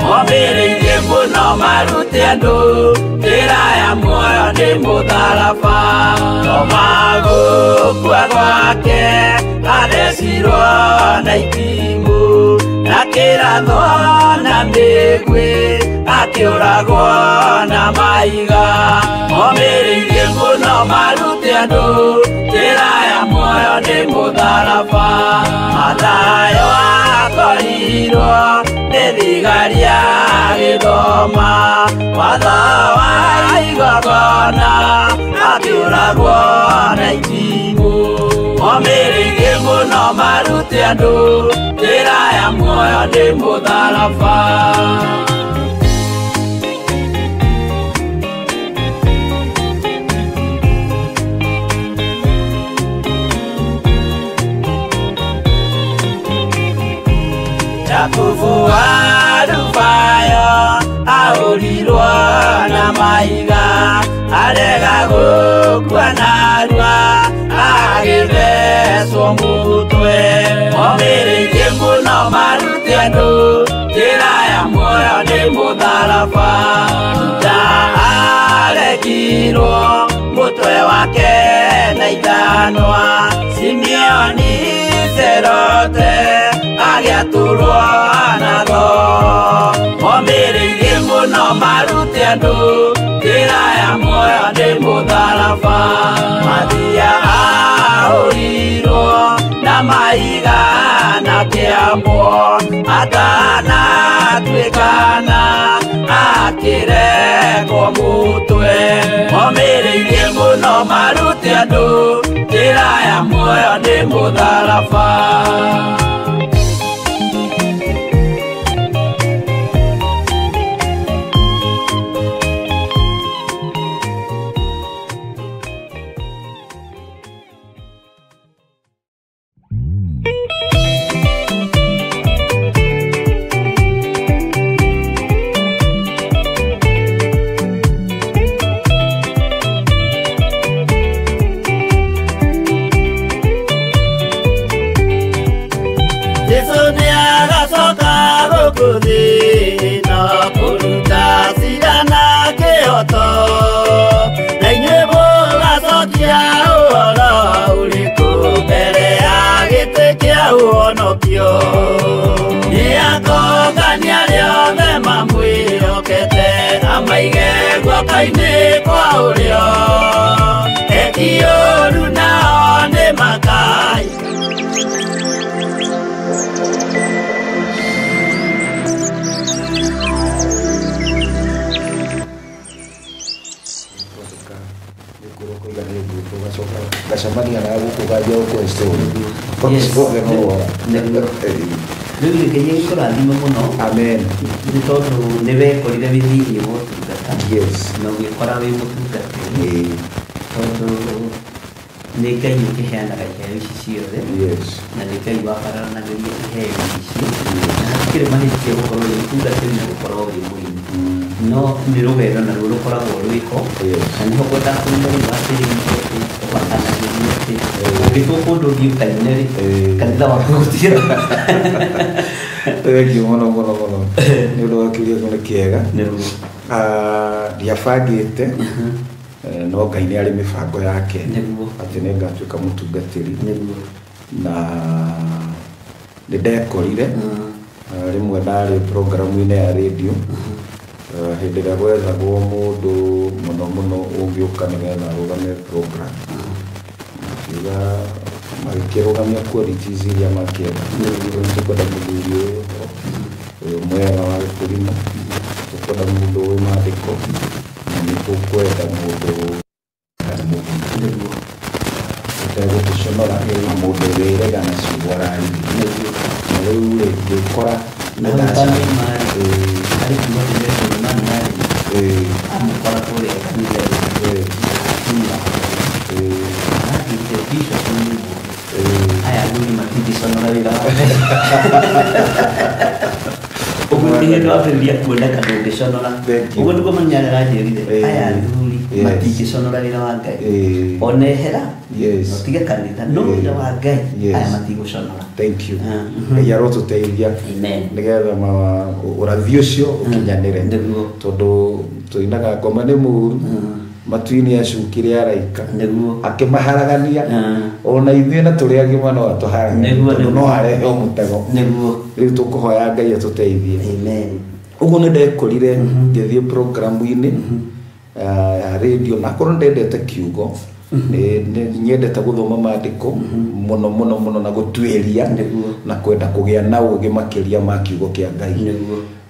C: mombĩrĩirie mũno marute andũ njĩra ya muoyo nĩ mũtharaba. Toma gũkua gwake athecirwo na itimũ na kĩrathwo na mĩguĩ akĩũragwo na mahiga. Momĩrĩirie mũno marute andũ njĩra ya muoyo nĩ mũtharaba. Mathayo akorirwo nĩ thigari agĩthoma watho wa igongona akĩũragwo na itimũ. Momĩrĩirie mũno marute andũ njĩra ya muoyo nĩ mũtharaba. Jakubu wa Alufayo ahũrirwo na mahiga arega gũkua narua agĩthecwo mũtwe. Momĩrĩirie mũno marute andũ njĩra ya muoyo nĩ mũtharaba. Juda aregirwo mũtwe wake na ithanwa Simeoni Cerote agĩatũrwo na thoo. Momĩrĩirie mũno marute andũ njĩra ya muoyo nĩ mũtharaba. Mathia ahũrirwo na mahiga na kĩambwo atanatuĩkana akĩrekwo mũtwe. Momĩrĩirie mũno marute andũ njĩra ya muoyo nĩ mũtharaba. Nĩakongania arĩa othe mamwĩhokete amaige guoko-inĩ kwa ũrĩo. Eki ũũru nao nĩmakai.
D: Gacemania nawe gũkũ nganjia gũkũhe story.
B: Rĩu Ngai agĩkũrathime mũno.
D: Amen.
B: Nĩ tondũ nĩ wekorire wĩ thĩiniĩ wa ũtungata.
D: Yes.
B: Na ũgĩkora wĩ mũtungatĩri. Tondũ nĩ Ngai ũkĩheanaga iheo ici ciothe.
D: Yes.
B: Na nĩ Ngai wabaranagĩria iheo ici. Na hatikĩrĩ mahĩtia gũkorwo wĩ mũtungatĩri na gũkorwo wĩ mũini. No nĩ rũgendo naruo rũkoragwo rwĩho. Na nĩho ngwendaga kũmenya rĩu atĩrĩrĩ ũbatanagĩrio atĩ ũngĩtwo kũndũ ũthiĩ ũkaine rĩ kanitha waku gũtirĩ.
D: Thengiũ mũno mũno mũno nĩ ũndũ wa kĩũria kĩu nĩ kĩega. Ndiabangĩte no Ngai nĩ arĩ mĩbango yake atĩ nĩ ngatuĩka mũtungatĩri na nĩ ndekorire rĩmwe ndarĩ programu-inĩ ya radio hĩndĩ ĩrĩa gwethagwo mũndũ mũno mũno ũngĩũka nĩgetha arũgame program akiuga magĩkĩrũgamia qualities iria makĩenda. Tũkwenda mũthuri ũyũ mwega wa gĩkũrinũ, tũkwenda mũndũ ũĩ maandĩko na nĩ tũkwenda mũndũ ũtegũtũconora na mũndũ wĩrega na ciugo ararĩria. Na rĩu rĩ ngĩkora
B: amũkora kũrĩa kanitha-inĩ aya athuri matingĩconora wĩra wao. Ũguo Gũtirĩ wambĩrĩria kuoneka ndũngĩconora. Ũguo nĩguo manyarĩ aranjĩrire aya athuri matingĩconora wĩra wa Ngai. Ona ehera ũtige kanitha no wĩra wa Ngai aya matigũconora.
D: Thank you. Ngai arotũteithia nĩgetha ũrathi ũcio ũkinyanĩre tondũ tũinaga ngoma nĩ mũru matu-inĩ acukire araika akĩmaharagania ona ithuĩ na tũrĩ agima no atũharaganie tondũ no arehe mũtego. Rĩu tũkũhoya Ngai atũteithie. Ũguo nĩ ndekorire ngĩthiĩ programu-inĩ ya radio na korwo ndendete kiugo nyendete gũthoma maandĩko mũno mũno mũno na gũtuĩria na kwenda kũgĩa na ũũgĩ makĩria ma kiugo kĩa Ngai.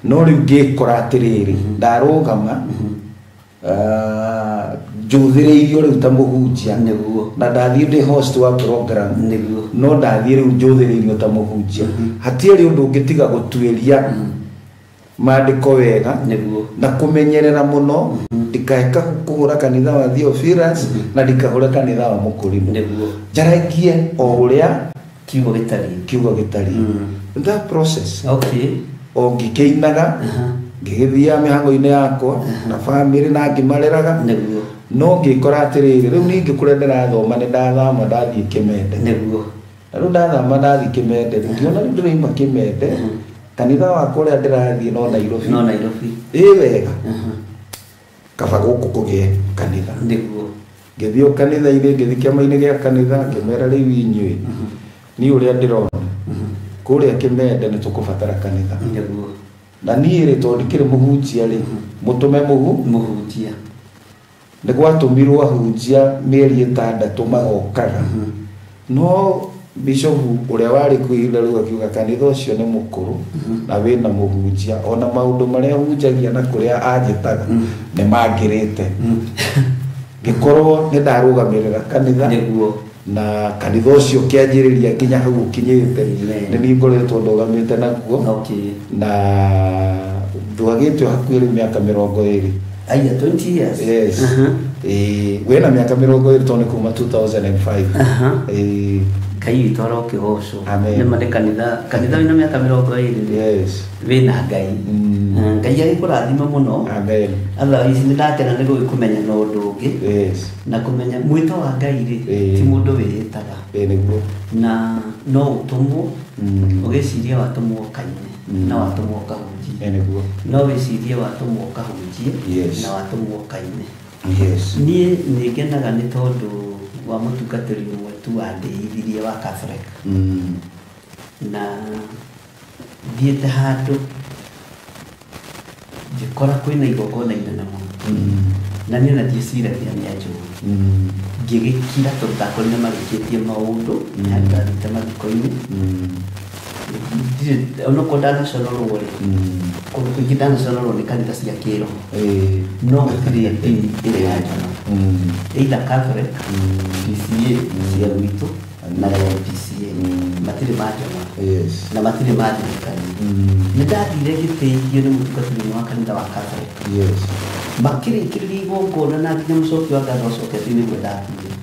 D: No rĩu ngĩkora atĩrĩrĩ ndarũgama njũthĩrĩirio rĩu ta mũhunjia na ndathiĩ ndĩ host wa program no ndathiĩ rĩu njũthĩrĩirio ta mũhunjia hatiarĩ ũndũ ũngĩtiga gũtuĩria maandĩko wega na kũmenyerera mũno ndikae kũhũra kanitha wa Theophilus na ndikahũre kanitha wa Mũkũrinũ njaragie o ũrĩa
B: kiugo gĩtariĩ.
D: That process
B: okay.
D: O ngĩkĩinaga ngĩgĩthiaga mĩhango-inĩ yakwa na bamĩrĩ na ngĩmareraga no ngĩkora atĩrĩrĩ rĩu ningĩ kũrĩa ndĩrathoma nĩ ndathama ndathiĩ Kĩmende. Na rĩu ndathama ndathiĩ Kĩmende ngĩona rĩu ndĩrauma Kĩmende kanitha wakwa ũrĩa ndĩrathiĩ no Nairobi. Ĩ wega kaba gũkũ kũgĩe kanitha. Ngĩthiĩ o kanitha-inĩ ngĩthiĩ kĩama-inĩ gĩa kanitha ngĩmera rĩu inyuĩ niĩ ũrĩa ndĩrona kũrĩa Kĩmende nĩ tũkũbatara kanitha. Na niĩ rĩ tondũ ndikĩrĩ mũhunjia rĩ mũtũme mũhunjia. Nĩ gwatũmirwo ahunjia mĩeri 6 magokaga no bishop ũrĩa warĩ kuo ihinda rĩu akiuga kanitha ũcio nĩ mũkũrũ na wĩna mũhunjia ona maũndũ marĩa ahunjagia na kũrĩa anjĩtaga nĩ mangĩrĩte. Ngĩkorwo nĩ ndarũgamĩrĩra kanitha na kanitha ũcio ũkĩanjĩrĩria nginya hau ũkinyĩte nĩ niĩ ngoretwo ndũgamĩte naguo na ndwagĩte hakuhĩ rĩu mĩaka 20.
B: Aya 20 years.
D: Yes. Wĩna mĩaka 20 tondũ nĩ kuma 2005.
B: Ngai witũ arokĩgocwo. Nĩ ma nĩ kanitha wĩna mĩaka 20.
D: Yes.
B: Wĩna Ngai. Ngai agĩkũrathima mũno.
D: Amen.
B: Otherwise nĩ ndakena nĩ gũgĩkũmenya na ũndũ ũngĩ.
D: Yes.
B: Na kũmenya mwĩto wa Ngai rĩ ti mũndũ wĩĩtaga.
D: Nĩguo.
B: Na no ũtũmwo ũgĩciria watũmwo kaine na watũmwo kahunjie.
D: Nĩguo.
B: No wĩcirie watũmwo kahunjie na watũmwo kaine.
D: Yes.
B: Niĩ nĩ ngenaga nĩ tondũ wa mũtungatĩri ũmwe tu wandeithirie wa Catholic. Na thiĩte handũ ngĩkora kwĩna igongona inene mũno na niĩ ona ndieciragia nĩ anjũĩ. Ngĩgĩkira tondũ ndakorire marĩkĩtie maũndũ nĩ handũ ndathiĩte mathiko-inĩ. Onokorwo ndanaconorwo rĩ kũndũ kũingĩ ndanaconorwo nĩ kanitha cia kĩroho no gũtirĩ ndini ĩrĩ yanjona either Catholic, PCA cia gwitũ na PCA matirĩ manjona na matirĩ mandirikania. Nĩ ndathire ngĩteithio nĩ mũtungatĩri ũmwe wa kanitha wa Catholic. Makĩrĩkĩrĩria igongona na nginya mũcoki wa ngatho acokete nĩguo ndakinyire.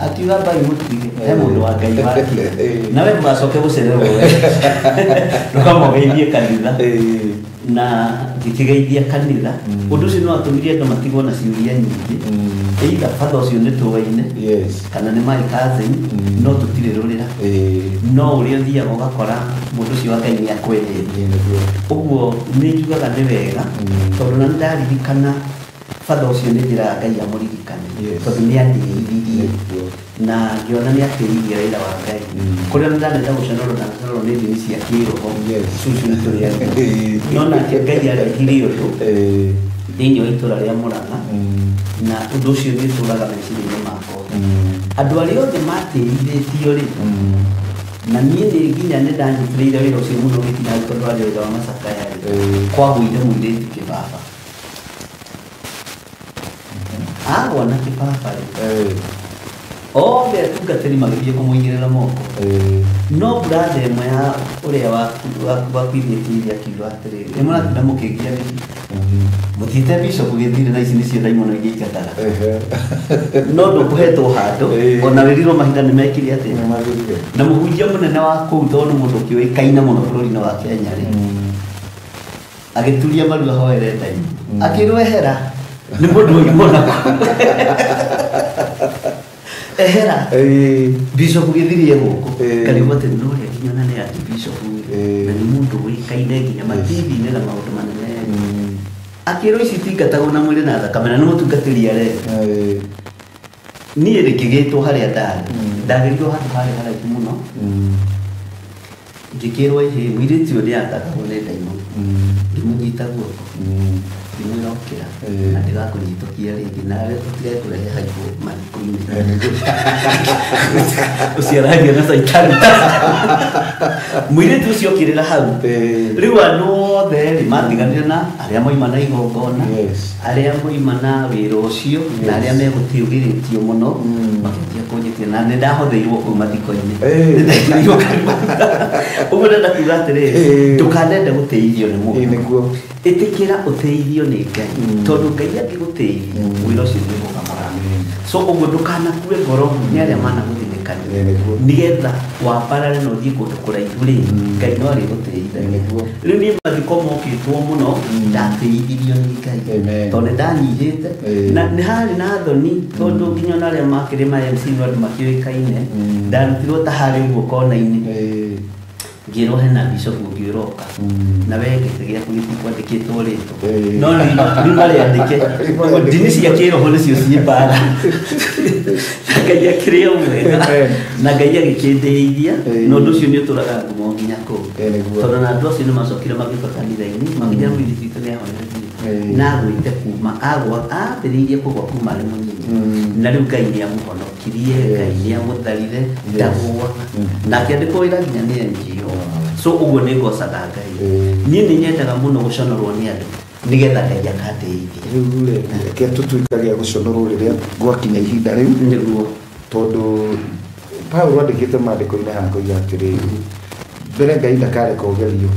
B: Akiuga mbai mũtige he mũndũ wa Ngai wakinya nawe ndũgacoke gũcererwo we ndũkamũgeithie kanitha. Na ngĩkĩgeithia kanitha ũndũ ũcio nĩ watũmire andũ matigwo na ciũria nyingĩ either batha ũcio nĩ tũwaine kana nĩ my cousin no tũtirĩ rũrĩra no ũrĩa ũthiaga ũgakora mũndũ ũcio wa Ngai nĩ akwendete. Ũguo nĩ njugaga nĩ wega tondũ na nĩ ndaririkana batha ũcio nĩ njĩraga Ngai amũririkane tondũ nĩ andeithirie na ngĩona nĩ atĩrĩirie wĩra wa Ngai kũrĩa nĩ ndanenda gũconorwo ndanaconorwo nĩ ndini cia kĩroho cucu nĩ tũrĩ andũ no nake Ngai arehire ũndũ thĩinĩ wa itũra rĩa Mũrang'a na ũndũ ũcio nĩ ũtũraga meciria-inĩ makwa. Andũ arĩa othe matĩithĩtio rĩ na niĩ nĩ nginya nĩ ndanyitĩrĩire wĩra ũcio mũno gĩtina tondũ warĩ wĩra wa macakaya rĩ kwagũire mũirĩtu kĩbaba agwa na kĩbaba rĩ othe atungatĩri magĩthiĩ kũmũigĩrĩra moko no brother ĩmwe ya ũrĩa wakuithĩtie iria akiuga atĩrĩrĩ nĩ mũratinda mũkĩngia nĩkĩ mũthiĩte bishop gĩthire na ici nĩcio ndaimono iria ingataga no ndũkũhetwo handũ ona wĩrirwo mahinda nĩ mekire atĩa na mũhunjia mũnene wa kũu tondũ nĩ mũndũ ũkĩũĩkaine mũno bũrũri-inĩ wa Kenya rĩ Agĩturia maru ahoere ndaimoni. Akĩrwo ehera nĩ mũndũ oimona. Ehera. Bishop gĩthirie gũkũ. Ngarigwo atĩ no ũrĩa nginya na nĩ atĩ bishop na nĩ mũndũ ũĩkaine nginya ma-TV-inĩ na maũndũ manene. Akĩrwo ici itingatagwo na mwĩrĩ na thakame na nĩ mũtungatĩri areka. Niĩ rĩkĩgĩtwo harĩa ndarĩ. Ndagĩrirwo handũ harĩ haraihu mũno. Ngĩkĩrwo ĩhĩ mũirĩtu ũyũ nĩ athakagwo nĩ ndaimoni. Ngĩmũnyita guoko. Ngĩmwĩra ũkĩra na ndĩgakũnyitũkia rĩngĩ nawe ũtige kũrehe haibũ mathiko-inĩ. Ũcio aragia na caitani. Mũirĩtu ũcio okĩrĩra hau. Rĩu andũ othe rĩ matiganire na arĩa moima na igongona, arĩa moima na wĩra ũcio, na arĩa megũtĩũgĩrĩtio mũno makĩanjia kũnjĩtia na nĩ ndahotheirwo kũu mathiko-inĩ. Nĩ ndahotheirwo. Ũguo ndĩrenda kuga atĩrĩrĩ, ndũkanende gũteithio nĩ mũndũ. Ĩtĩkĩra ũteithio nĩ Ngai, tondũ Ngai angĩgũteithia wĩra ũcio nĩ ũrũgamaga. So ũguo ndũkanakue ngoro nĩ arĩa managũthinĩkania, nĩgetha wambarare na ũthiĩ kũndũ kũraihu rĩ, Ngai no arĩgũteithagia. Rĩu niĩ mathiko mokĩtwo mũno ndateithirio nĩ Ngai, tondũ nĩ ndanyihĩte na nĩ harĩ na thoni, tondũ nginya ona arĩa makĩrĩ ma MC no andũ makĩũĩkaine, ndarutirwo ta harĩ ũguo kona-inĩ. Ngĩrwo hena bishop ũngĩ ũroka na we gĩtĩ gĩaku gĩtikwandĩkĩtwo rĩtwa no riuma rĩandĩke. Ũguo ndini cia kĩroho nĩcio ciĩ mbara. Na Ngai akĩrĩ o mwega na Ngai agĩkĩndeithia, na ũndũ ũcio nĩ ũtũraga ngumo nginya kũu, tondũ na andũ acio nĩ macokire magĩũka kanitha-inĩ makĩnjĩra mũirĩtu witũ nĩ ahonete na agwĩte kuma agwa ambĩrĩirie kũgwa kuma arĩ mũnini, na rĩu Ngai nĩ amũhonokirie, Ngai nĩ amũtharire ndagũaga na akĩandĩkwo wĩra nginya nĩ NGO. So ũguo nĩ ngocaga Ngai. Niĩ nĩ nyendaga mũno gũconorwo nĩ andũ nĩgetha Ngai akandeithia.
D: Rĩu rĩ, reke tũtuĩkage a gũconorwo rĩrĩa gwakinya ihinda rĩu.
B: Nĩguo.
D: Tondũ Paulo andĩkĩte maandĩko-inĩ haha akoiga atĩrĩrĩ, mbere Ngai ndakareka ũgerio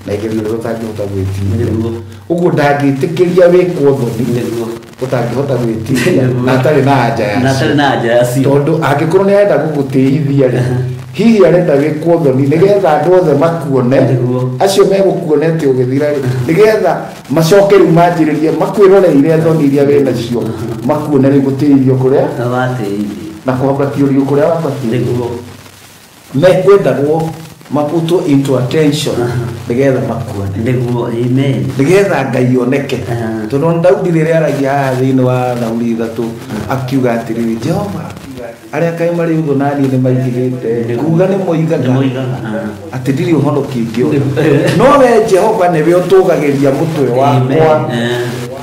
D: na igerio rĩrĩa ũtangĩhota gwĩtiria. Ũguo ndangĩtĩkĩria wĩkwo thoni ũtangĩhota gwĩtiria na atarĩ na anja
B: na atarĩ na anja yacio.
D: Tondũ angĩkorwo nĩ arenda gũgũtĩithia rĩ, hihi arenda wĩkwo thoni nĩgetha andũ othe makuone, acio megũkuonete ũgĩthira rĩ, nĩgetha macoke rĩu manjĩrĩrie makwĩroreire thoni iria wĩ nacio, makuone rĩu gũtĩithio kũrĩa na kwambatio kũrĩa wambatĩirio. Mekwendagwo maputwo into attention nĩgetha makuone.
B: Nĩguo. Amen.
D: Nĩgetha Ngai oneke. Tondũ Daudi rĩrĩa aragia haha thĩinĩ wa Thaburi 3 akiuga atĩrĩrĩ, Jehova arĩa kaĩ marĩ ũthũ na niĩ nĩ maingĩhĩte, kuga nĩ moigaga atĩ ndirĩ ũhonoki ingĩona, no we Jehova nĩwe ũtũgagĩria mũtwe wakwa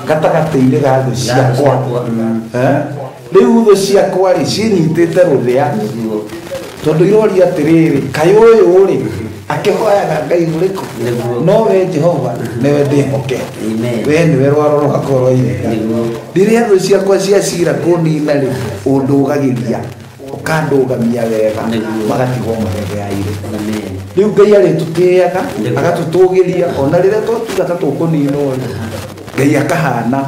D: gatagatĩ-inĩ ga thũ ciakwa. Rĩu thũ ciakwa rĩ cinyitĩte rũthĩa, tondũ iroria atĩrĩrĩ, kaĩ ũyũ rĩ akĩhoyaga Ngai ũrĩkũ? No we Jehova nĩwe ndĩhokete, we nĩwe rwaro rwakwa rwa ihiga. Rĩrĩa thũ ciakwa ciacira kũnina rĩ, ũndũgagĩria ũkandũgamia wega, magatigwo magegeaire. Rĩu Ngai arĩtũtĩaga agatũtũgĩria, ona rĩrĩa twatuga ta tũkũninwo rĩ, Ngai akahana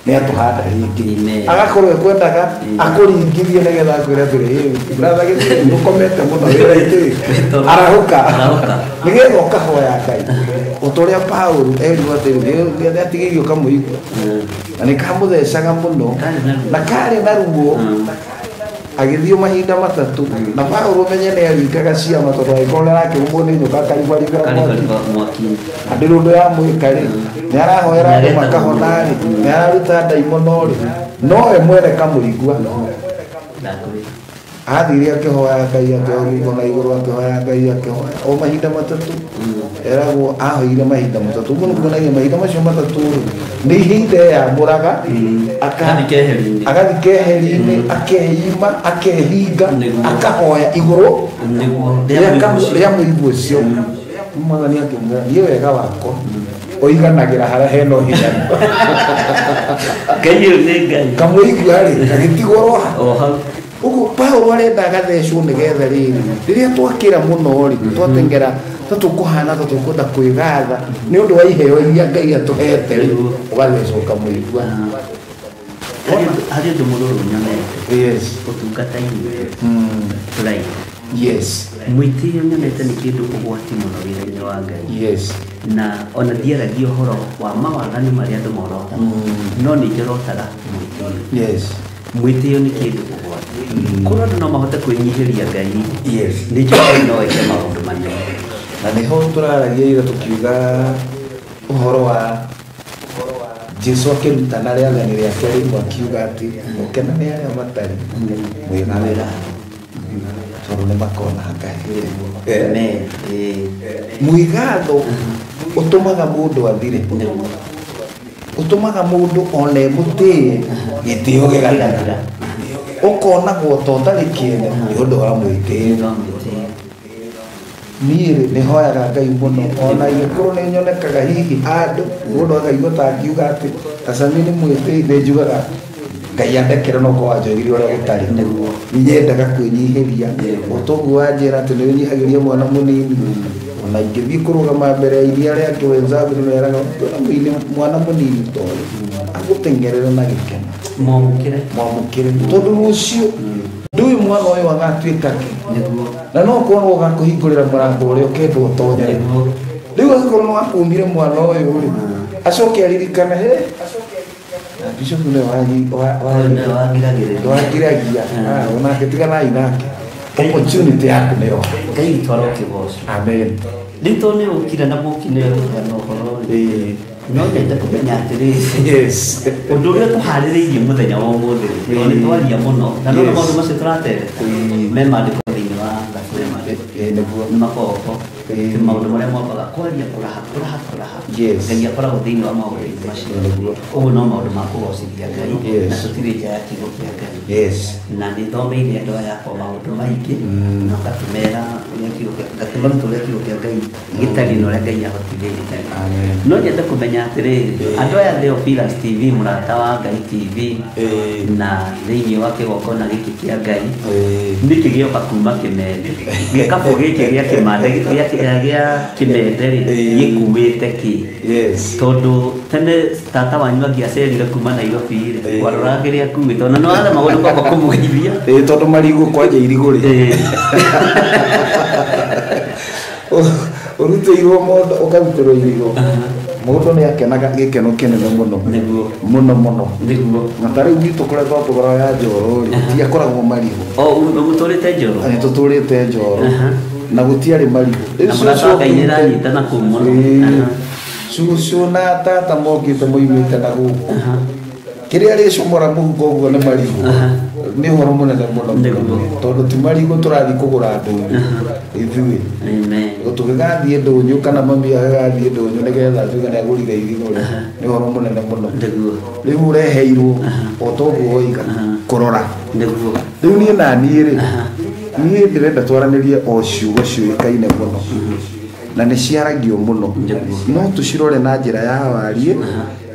D: nĩ atũhanda rĩngĩ, agakorwo ekwendaga akũringithie nĩgetha akwĩre atĩrĩ, brother gĩthĩri ũkomete mũno wĩra-inĩ, arahũka, nĩgetha ũkahoya Ngai. O ta ũrĩa Paulo erirwo atĩrĩ, nĩ atigĩirio kamũigua na nĩ kamũthecaga mũno na karĩ na ruo, agĩthiĩ mahinda matatũ. Na Paulo menye nĩ aringaga ciama, tondũ angĩkorwo nĩ arakĩrũmwo nĩ nyoka akaribaribĩra mwaki, andĩ ũndũ yamwĩka rĩ, nĩ arahoera andũ makahona rĩ, nĩ araruta ndaimono rĩ, no we mwene kamũigua. Athire akĩhoya Ngai, akĩhoya na igũrũ, akĩhoya Ngai, akĩhoya o mahinda matatũ. Eragwo ahoire mahinda matatũ. Ũguo nĩ kuonania mahinda macio matatũ rĩ, nĩ ihinda eyamũraga, agathiĩ keheri-inĩ, akeima, akehinga, akahoya igũrũ rĩa mũigua ũcio. Mwathani akĩmwĩra, niĩ wega wakwa ũiganagĩra harĩa hena ũhithani.
B: Ngai ũyũ nĩ Ngai.
D: Kamũigua rĩ, gagĩtigwo roha. Ũguo Paulo arenda agathecwo nĩgetha rĩrĩ, rĩrĩa twakĩra mũno rĩ, twatengera ta tũkũhana ta tũkwenda kwĩgatha nĩ ũndũ wa iheo iria Ngai atũhete rĩ, ũgathecwo kamũigua.
B: Harĩ ũndũ mũrũrũ nyonete.
D: Yes.
B: Ũtungata-inĩ. Pride.
D: Yes.
E: Mwĩtĩo nyonete nĩ kĩndũ ũgwati mũno wĩra-inĩ wa Ngai.
D: Yes.
E: Na ona ndiaragia ũhoro wa mawaganu marĩa andũ morotaga, no nĩ njorotaga mwĩtĩo.
D: Yes.
E: Mwĩtĩo nĩ kĩndũ ũgwati. Korwo andũ no mahote kwĩnyihĩria Ngai,
D: Yes.
E: nĩ njũĩ no eke maũndũ manene.
D: Na nĩho tũraragia ira tũkiuga ũhoro wa Jesu akĩrutana rĩathani rĩake rĩmwe akiuga atĩ gũkena nĩ arĩa matarĩ mwĩgathĩra tondũ nĩ makona Ngai.
E: Amen.
D: Mwĩgatho ũtũmaga mũndũ athire, ũtũmaga mũndũ one mũtĩe gĩtĩo gĩgathira, ũkonagwo ta ũtarĩ kĩene nĩ ũndũ wa mwĩtĩo. Niĩ rĩ nĩhoyaga Ngai mũno ona ingĩkorwo nĩ nyonekaga hihi handũ mũndũ akaigua ta angiuga atĩ Tacami nĩ mwĩtĩi, nĩ njugaga Ngai andekere no korwo anjohire ũrĩa gũtarĩ. Nyendaga kwĩnyihĩria ũtoguo wanjĩra atĩ nĩ wĩnyihagĩria mwana mũnini, ona ingĩthiĩ kũrũgama mbere ya iria arĩa angĩ wenzangu nĩ meraga ũkĩona mwana mũnini ta ũyũ agũteng'erere na gĩkeno,
E: mwamũkĩre
D: mwamũkĩre tondũ rũciũ ndũĩ mwana ũyũ agatuĩka kĩ, na no korwo no ũgakũhingũrĩra mũrango ũrĩa ũkendwo ũtonyere. Rĩu angĩkorwo nĩ wakumire mwana ũyũ rĩ, acoke aririkane he na bishop nĩwe wangiragia onake tiganai nake, opportunity yaku nĩyo
E: Ngai witũ arokĩgocwo.
D: Amen.
E: Rĩu tondũ nĩ ũkire na mũki nĩ ũkũheana ũhoro rĩ, no nyende kũmenya atĩrĩrĩ,
D: Yes.
E: ũndũ ũrĩa tũharĩrĩirie mũthenya wa ũmũthĩ rĩ, tondũ nĩ twaria mũno na no maũndũ macio tũratereta me maandĩko thĩinĩ wa thaburi, nĩ makoragwo ti maũndũ marĩa mwambaga kwaria kũraha kũraha kũraha.
D: Yes.
E: Ngai akoragwo thĩinĩ wa maũndũ macio. Ũguo no maũndũ ma kũgocithia Ngai, na tũtirĩ nja ya kiugo kĩa Ngai.
D: Yes.
E: Na nĩ thomeire andũ aya akwa maũndũ maingĩ, na ngatũmera ũrĩa kiugo kĩa ngatũmaruta ũrĩa kiugo kĩa Ngai gĩtariĩ na ũrĩa Ngai ahotithĩtie. No nyende kũmenya atĩrĩrĩ, andũ aya Theophilus TV, mũrata wa Ngai TV, na thĩinĩ wa kĩgongona gĩkĩ kĩa Ngai, nĩkĩ gĩoka kuma Kĩmende? Gĩkabũ gĩkĩ gĩa Kĩmande gĩa Kĩmende rĩ, gĩkuĩte kĩ?
D: Yes.
E: Tondũ tene tata wanyu angĩacerire kuma Nairobi rĩ, waroraga kĩrĩa akuĩte, ona nĩ waremagwo nĩ kwamba kũmũgeithia.
D: Tondũ marigũ kwanja irigũ rĩ, ũrutĩirwo mondo ũkarutĩrwo irigũ, mũndũ nĩ akenaga gĩkeno kĩnene mũno mũno mũno.
E: Nĩguo.
D: Na ta rĩu gwitũ kũrĩa twatũgũraga ya Njoro rĩ, gũtiakoragwo marigũ.
E: O mũtũrĩte Njoro?
D: Nĩ tũtũrĩte Njoro na gũtiarĩ marigũ.
E: Na mũrata wa Ngai nĩ ĩranyitana kũu mũno.
D: Cũcũ na tata mokĩte moimĩte na gũkũ, kĩrĩa rĩcomora mũhuko ũguo nĩ marigũ, nĩ ũhoro mũnene mũno, tondũ ti marigũ tũrathiĩ kũgũra ndũnyũ ithuĩ. Tũgĩgathiĩ ndũnyũ kana mami agĩgathiĩ ndũnyũ nĩgetha atuĩke nĩ agũrire irigũ rĩ, nĩ ũhoro mũnene mũno. Rĩu ũreheirwo o ta ũguo woiga kũrora. Rĩu niĩ na niĩ rĩ, niĩ ndĩrenda twaranĩrie o ciugo ciũĩkaine mũno na nĩ ciaragio mũno, no tũcirore na njĩra ya wariĩ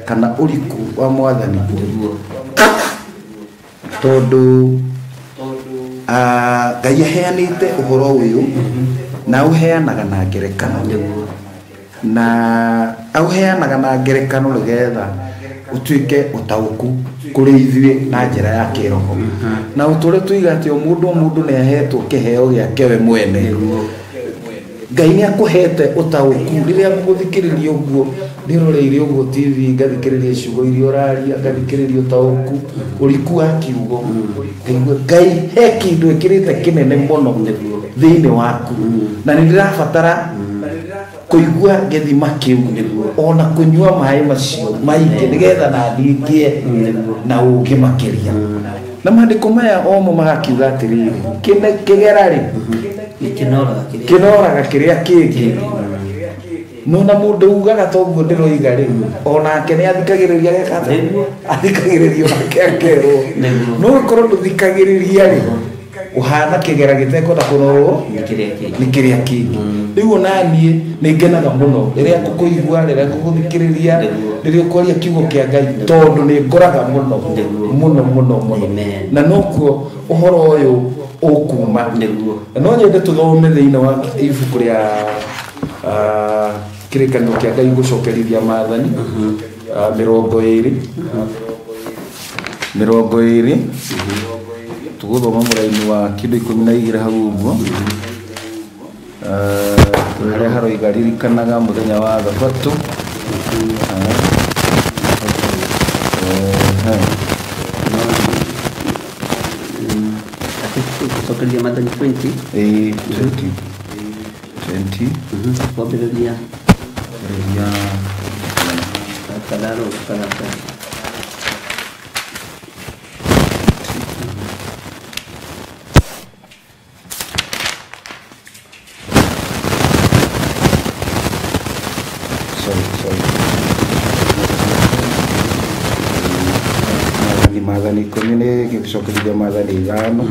D: kana ũriku wa mwathani, tondũ Ngai aheanĩte ũhoro ũyũ na ũheanaga na ngerekano, na aũheanaga na ngerekano nĩgetha ũtuĩke ũtaũku kũrĩ ithuĩ na njĩra ya kĩroho. Na ũtũre tuiga atĩ o mũndũ nĩ ahetwo kĩheo gĩake we mwene. Ngai nĩ akũhete ũtaũku. Rĩrĩa ngũgũthikĩrĩria ũguo, ndĩroreire ũguo TV, ngathikĩrĩria ciugo iria ũraria, ngathikĩrĩria ũtaũku ũriku wa kiugo, ngaigua Ngai he kĩndũ ĩkĩrĩte kĩnene mũno thĩinĩ waku, na nĩ ndĩrabatara kũigua gĩthima kĩu ona kũnyua maĩ macio maingĩ nĩgetha na niĩ ngĩe na ũũgĩ makĩria. Na maandĩko maya omo magakiuga atĩrĩrĩ, kĩgera rĩ kĩnoraga kĩrĩa kĩngĩ. No na mũndũ ugaga toguo ndĩroiga rĩ, onake nĩ athikagĩrĩria geka atĩa? Athikagĩrĩria onake akerwo. No ũkorwo ndũthikagĩrĩria rĩ, ũhana kĩgera gĩtekwenda kũnorwo nĩ kĩrĩa kĩngĩ. Rĩu ona niĩ nĩ ngenaga mũno rĩrĩa ngũkũigua, rĩrĩa ngũgũthikĩrĩria, rĩrĩa ũkwaria kiugo kĩa Ngai, tondũ nĩ ngoraga mũno mũno mũno mũno. Na nokuo ũhoro ũyũ ũkuma. Na no nyende tũthome thĩinĩ wa ibuku rĩa kĩrĩkanĩro kĩa Ngai gũcokerithia maathani 20 20 tũgũthoma mũraini wa kĩndũ 12 hau ũguo. Harĩa haroiga ririkanaga mũthenya wa thabatũ.
E: Gũcokeria maathani 20.
D: Ĩĩ, 20. 20.
E: Kwambĩrĩria
D: Rĩrĩa
E: kadaro kadaka.
D: Sorry. Maathani 10 nĩ gĩcokeria maathani 5.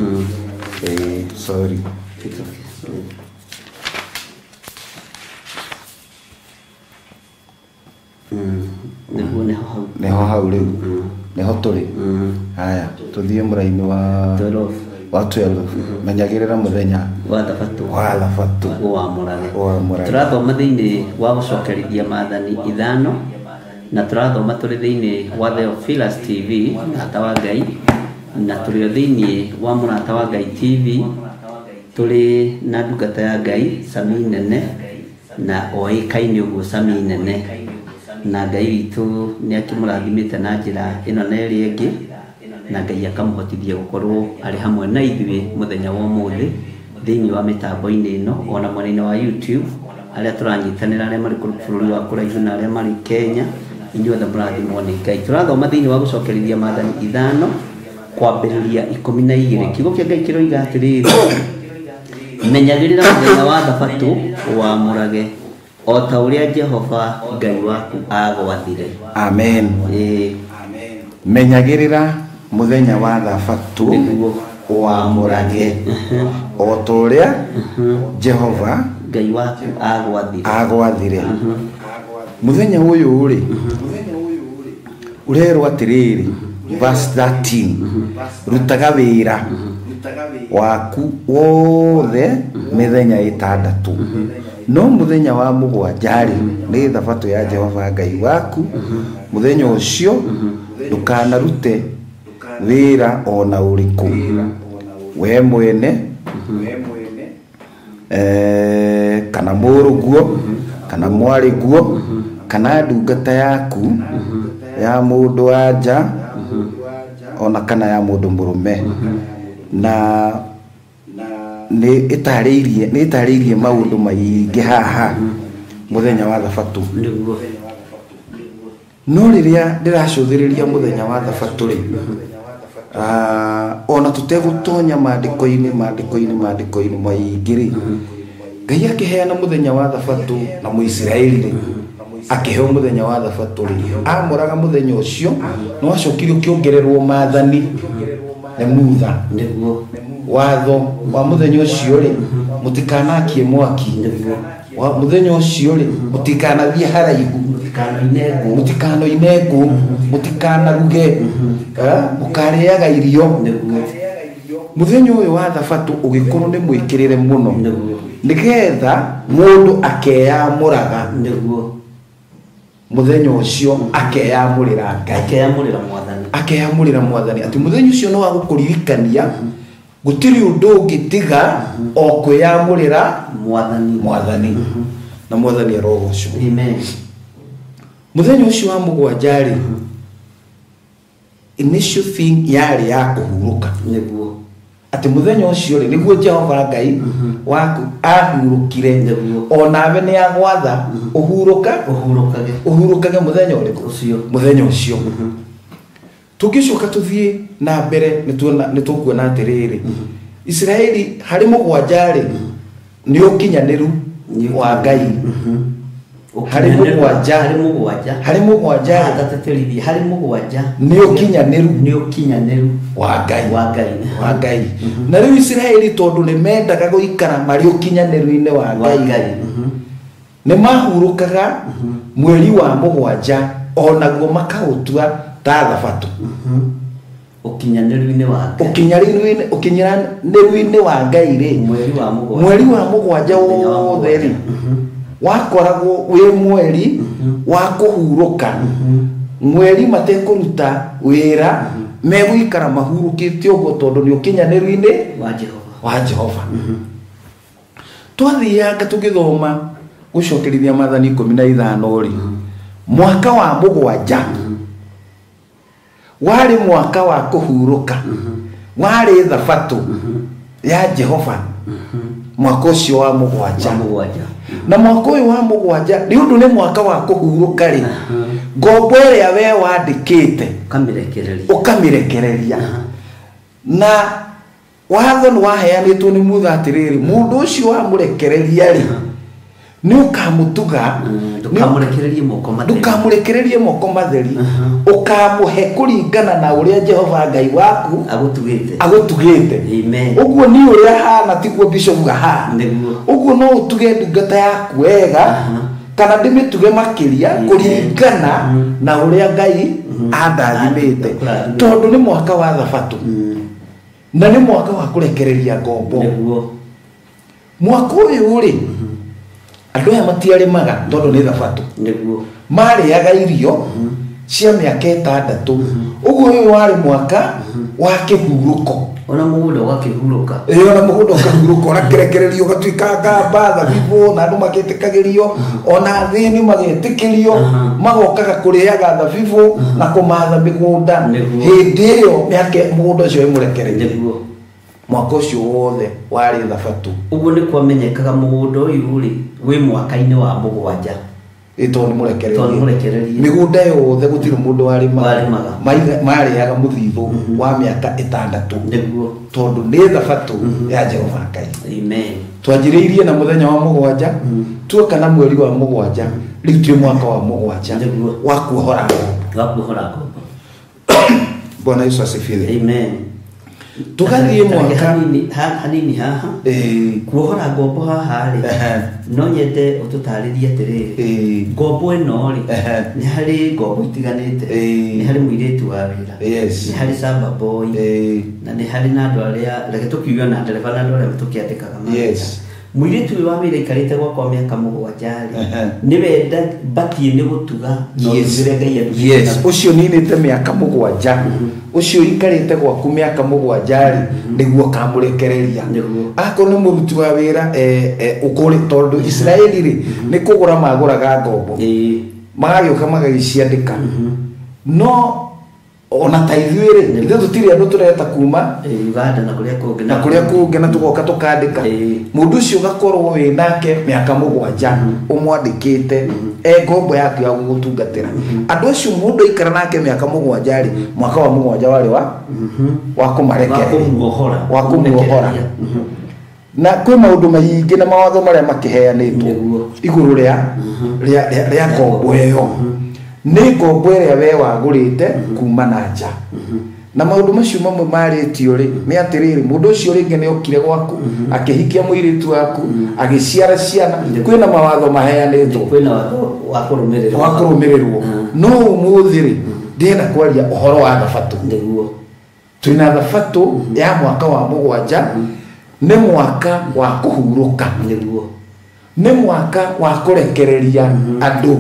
D: Sorry.
E: It's okay. Sorry. Nĩguo nĩho hau.
D: Nĩho hau rĩu. Nĩho tũrĩ. Haya, tũthiĩ mũraini wa
E: 12.
D: Wa 12. Menyagĩrĩra mũthenya
E: wa thabatũ.
D: Wa thabatũ.
E: Ũwamũrage.
D: Ũwamũrage.
E: Tũrathoma thĩinĩ wa gũcokerithia maathani 5 na tũrathoma tũrĩ thĩinĩ wa Theophilus TV Mũrata wa Ngai, na tũrĩ o thĩinĩ wa Mũrata wa Ngai TV tũrĩ na ndungata ya Ngai Sami Nene, na oĩkaine ũguo Sami Nene, na Ngai witũ nĩ akĩmũrathimĩte na njĩra ĩno na ĩrĩa ĩngĩ, na Ngai akamũhotithia gũkorwo arĩ hamwe na ithuĩ mũthenya wa ũmũthĩ thĩinĩ wa mĩtambo-inĩ ĩno ona mwena-inĩ wa YouTube, arĩa tũranyitanĩra, arĩa marĩ bũrũri wa kũraihu na arĩa marĩ Kenya, inyuothe mũrathimwo nĩ Ngai. Tũrathoma thĩinĩ wa gũcokerithia maathani 5 kwambĩrĩria 12. Kiugo kĩa Ngai kĩroiga atĩrĩrĩ, menyagĩrĩra mũthenya wa thabatũ ũwamũrage o ta ũrĩa Jehova Ngai waku agwathire.
D: Amen. Menyagĩrĩra mũthenya wa thabatũ ũwamũrage o ta ũrĩa Jehova
E: Ngai waku
D: agwathire. Mũthenya ũyũ rĩ, ũrerwo atĩrĩrĩ, verse 13, rutaga wĩra waku wothe mĩthenya 6, no mũthenya wa mũgwanja rĩ, nĩ thabatũ ya Jehova Ngai waku. Mũthenya ũcio ndũkanarute wĩra ona ũrĩkũ, we mwene kana mũrũguo kana mwarĩguo kana ndungata yaku ya mũndũ wa nja ona kana ya mũndũ mũrũme. Na nĩ ĩtarĩirie maũndũ maingĩ haha mũthenya wa thabatũ. No rĩrĩa ndĩracũthĩrĩria mũthenya wa thabatũ rĩ, ona tũtegũtonya maandĩko-inĩ maingĩ rĩ, Ngai akĩheana mũthenya wa thabatũ na Mũisiraeli rĩ, akĩheo mũthenya wa thabatũ rĩ, amũraga mũthenya ũcio, no acokire ũkĩongererwo maathani nĩ Mutha.
E: Nĩguo
D: watho wa mũthenya ũcio rĩ, mũtikanakie mwaki. Wa mũthenya ũcio rĩ, mũtikanathiĩ haraihu, mũtikanoine ngũ, mũtikanaruge, mũkarĩaga irio. Mũthenya ũyũ wa thabatũ ũgĩkorwo nĩ mwĩkĩrĩre mũno, nĩgetha mũndũ akeyamũraga.
E: Nĩguo
D: mũthenya ũcio akeyamũrĩra Ngai,
E: akeyamũrĩra Mwathani,
D: akeyamũrĩra Mwathani, atĩ mũthenya ũcio nĩ wa gũkũririkania gũtirĩ ũndũ ũngĩ tiga o kwĩyamũrĩra Mwathani. Na Mwathani arogocwo.
E: Amen.
D: Mũthenya ũcio wa mũgwanja rĩ, initial thing yarĩ ya kũhurũka.
E: Nĩguo
D: atĩ mũthenya ũcio rĩ, nĩguo Jehova Ngai waku ahurũkire, onawe nĩ agwatha ũhurũka, ũhurũkage mũthenya ũrĩkũ?
E: Ũcio.
D: Mũthenya ũcio. Tũngĩcoka tũthiĩ na mbere nĩ tũkuona atĩrĩrĩ, Isiraeli harĩ mũgwanja rĩ, nĩ ũkinyanĩru wa Ngai. Harĩ mũgwanja, harĩ mũgwanja,
E: harĩ mũgwanja
D: nĩ ũkinyanĩru,
E: nĩ ũkinyanĩru
D: wa Ngai,
E: wa Ngai,
D: wa Ngai. Na rĩu Isiraeli tondũ nĩ mendaga gũikara marĩ ũkinyanĩru-inĩ wa Ngai, nĩ mahurũkaga mweri wa mũgwanja onaguo makaũtua ta thabatũ.
E: Ũkinyanĩru-inĩ wa Ngai,
D: ũkinyanĩru-inĩ wa Ngai rĩ, mweri wa mũgwanja wothe rĩ, wakoragwo wĩ mweri wa kũhurũka, mweri matekũruta wĩra, megũikara mahurũkĩte ũguo tondũ nĩ ũkinyanĩru-inĩ
E: wa Jehova,
D: wa Jehova.
F: Twathianga tũgĩthoma gũcokerithia maathani 15 rĩ, mwaka wa mũgwanja warĩ mwaka wa kũhurũka, warĩ thabatũ ya Jehova, mwaka ũcio wa mũgwanja. Na mwaka ũyũ wa mũgwanja nĩ ũndũ nĩ mwaka wa kũhurũka rĩ, ngombo ĩrĩa we wandĩkĩte ũkamĩrekereria. Na watho nĩ waheanĩtwo nĩ Mutha atĩrĩrĩ, mũndũ ũcio wamũrekereria rĩ, nĩ ũkamũtuga, ndũkamũrekererie moko matheri, ũkamũhe kũringana na ũrĩa Jehova Ngai waku agũtugĩte. Ũguo ni ũrĩa hana tiguo bishop ahana. Ũguo no ũtuge ndungata yaku wega kana ndĩmĩtuge makĩria kũringana na ũrĩa Ngai andathimĩte, tondũ nĩ mwaka wa thabatũ na nĩ mwaka wa kũrekereria ngombo. Mwaka ũyũ rĩ, andũ aya matiarĩmaga tondũ nĩ thabatũ, marĩaga irio cia mĩaka 6. Ũguo ũyũ warĩ mwaka wa kĩhurũko.
E: Ona mũgũnda ũgakĩhurũka.
F: Ĩĩ, ona mũgũnda ũkahurũka, ũrakerekererio ũgatuĩka ngamba, thabibũ, na andũ magĩtĩkagĩrio, ona athĩni magetĩkĩrio, magokaga kũrĩaga thabibũ na kũmatha mĩgũnda. Hĩndĩ ĩyo mĩaka mũgũnda ũcio wĩmũrekererie. Mwaka ũcio wothe warĩ thabatũ.
E: Ũguo nĩ kwamenyekaga mũgũnda ũyũ rĩ wĩ mwaka-inĩ wa mũgwanja.
F: Tondũ nĩ mũrekererie. Mĩgũnda yothe gũtirĩ mũndũ warĩmaga, marĩaga mũthithũ wa mĩaka 6, tondũ nĩ thabatũ ya Jehova Ngai.
E: Amen.
F: Twanjĩrĩirie na mũthenya wa mũgwanja, tuoka na mweri wa mũgwanja, rĩu twĩ mwaka wa mũgwanja wa kuohora
E: ngombo.
F: Bwana Yesu asifiwe.
E: Amen.
F: Tugathiĩ mwaka
E: hanini haha kuohora ngombo haha rĩ, no nyende ũtũtarĩrie atĩrĩrĩ, ngombo ĩno rĩ, nĩ harĩ ngombo itiganĩte, nĩ harĩ mũirĩtu wa wĩra, nĩ harĩ samba boy, na nĩ harĩ na andũ arĩa reke tũkiuge na ndereba na andũ arĩa tũkĩandĩkaga mawĩra. Mũirĩtu ũyũ wa wĩra aikarĩte gwakwa mĩaka 7 rĩ, nĩwe batiĩ nĩ gũtuga na ũtugĩre Ngai atugĩte.
F: Yes, ũcio ninĩte mĩaka 7, ũcio ũikarĩte gwaku mĩaka 7 rĩ, nĩguo ũkamũrekereria. Akorwo nĩ mũruti wa wĩra ũkũrĩ, tondũ Isiraeli rĩ nĩ kũgũra magũraga ngombo, magagĩũka magagĩciandĩka. No ona ta ithuĩ rĩ, ithuĩ tũtirĩ andũ tũreta kuma
E: Uganda na kũrĩa kũngĩ,
F: na kũrĩa kũngĩ, na tũgoka tũkandĩka. Mũndũ ũcio ũgakorwo wĩ nake mĩaka 7 ũmwandĩkĩte e ngombo yaku ya gũgũtungatĩra. Andũ acio mũndũ aikara nake mĩaka 7 rĩ, mwaka wa 7 warĩ wa kũmarekereria, wa kũmuohora. Na kwĩ maũndũ maingĩ na mawatho marĩa makĩheanĩtwo igũrũ rĩa ngombo ĩyo. Nĩ ngombo ĩrĩa we wagũrĩte kuma na nja. Na maũndũ macio mamwe marĩtio rĩ, nĩ atĩrĩrĩ, mũndũ ũcio rĩngĩ nĩ okire gwaku, akĩhikia mũirĩtu waku, agĩciara ciana, kwĩna mawatho maheanĩtwo,
E: kwĩna watho wa kũrũmĩrĩrwo.
F: No ũmũthĩ rĩ, ndĩrenda kwaria ũhoro wa thabatũ. Twĩna thabatũ ya mwaka wa 7, nĩ mwaka wa kũhurũka, nĩ mwaka wa kũrekereria andũ,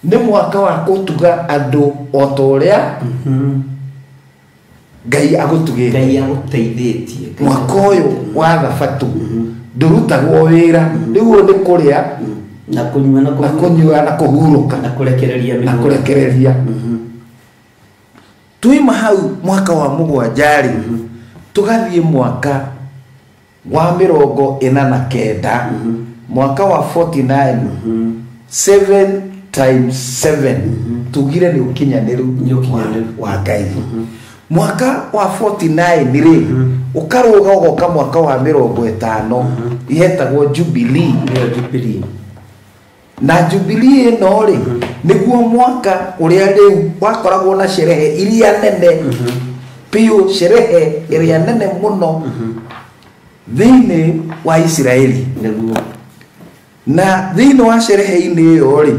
F: nĩ mwaka wa gũtuga andũ o ta ũrĩa Ngai agũtugĩte,
E: Ngai agũteithĩtie.
F: Mwaka ũyũ wa thabatũ ndũrutagwo wĩra, rĩu nĩ kũrĩa
E: na kũnyua
F: na kũhurũka
E: na kũrekereria.
F: Tuima hau mwaka wa 7 rĩ, tũgathiĩ mwaka wa 49, mwaka wa 49, 7 times 7, tugire nĩ ũkinyanĩru wa Ngai. Mwaka wa 49 rĩ, ũkarũga ũgoka mwaka wa 50, ihetagwo Jubilee. Na Jubilee ĩno rĩ, nĩguo mwaka ũrĩa rĩu wakoragwo na sherehe iria nene biũ, sherehe ĩrĩa nene mũno thĩinĩ wa Isiraeli. Na thĩinĩ wa sherehe-inĩ ĩyo rĩ,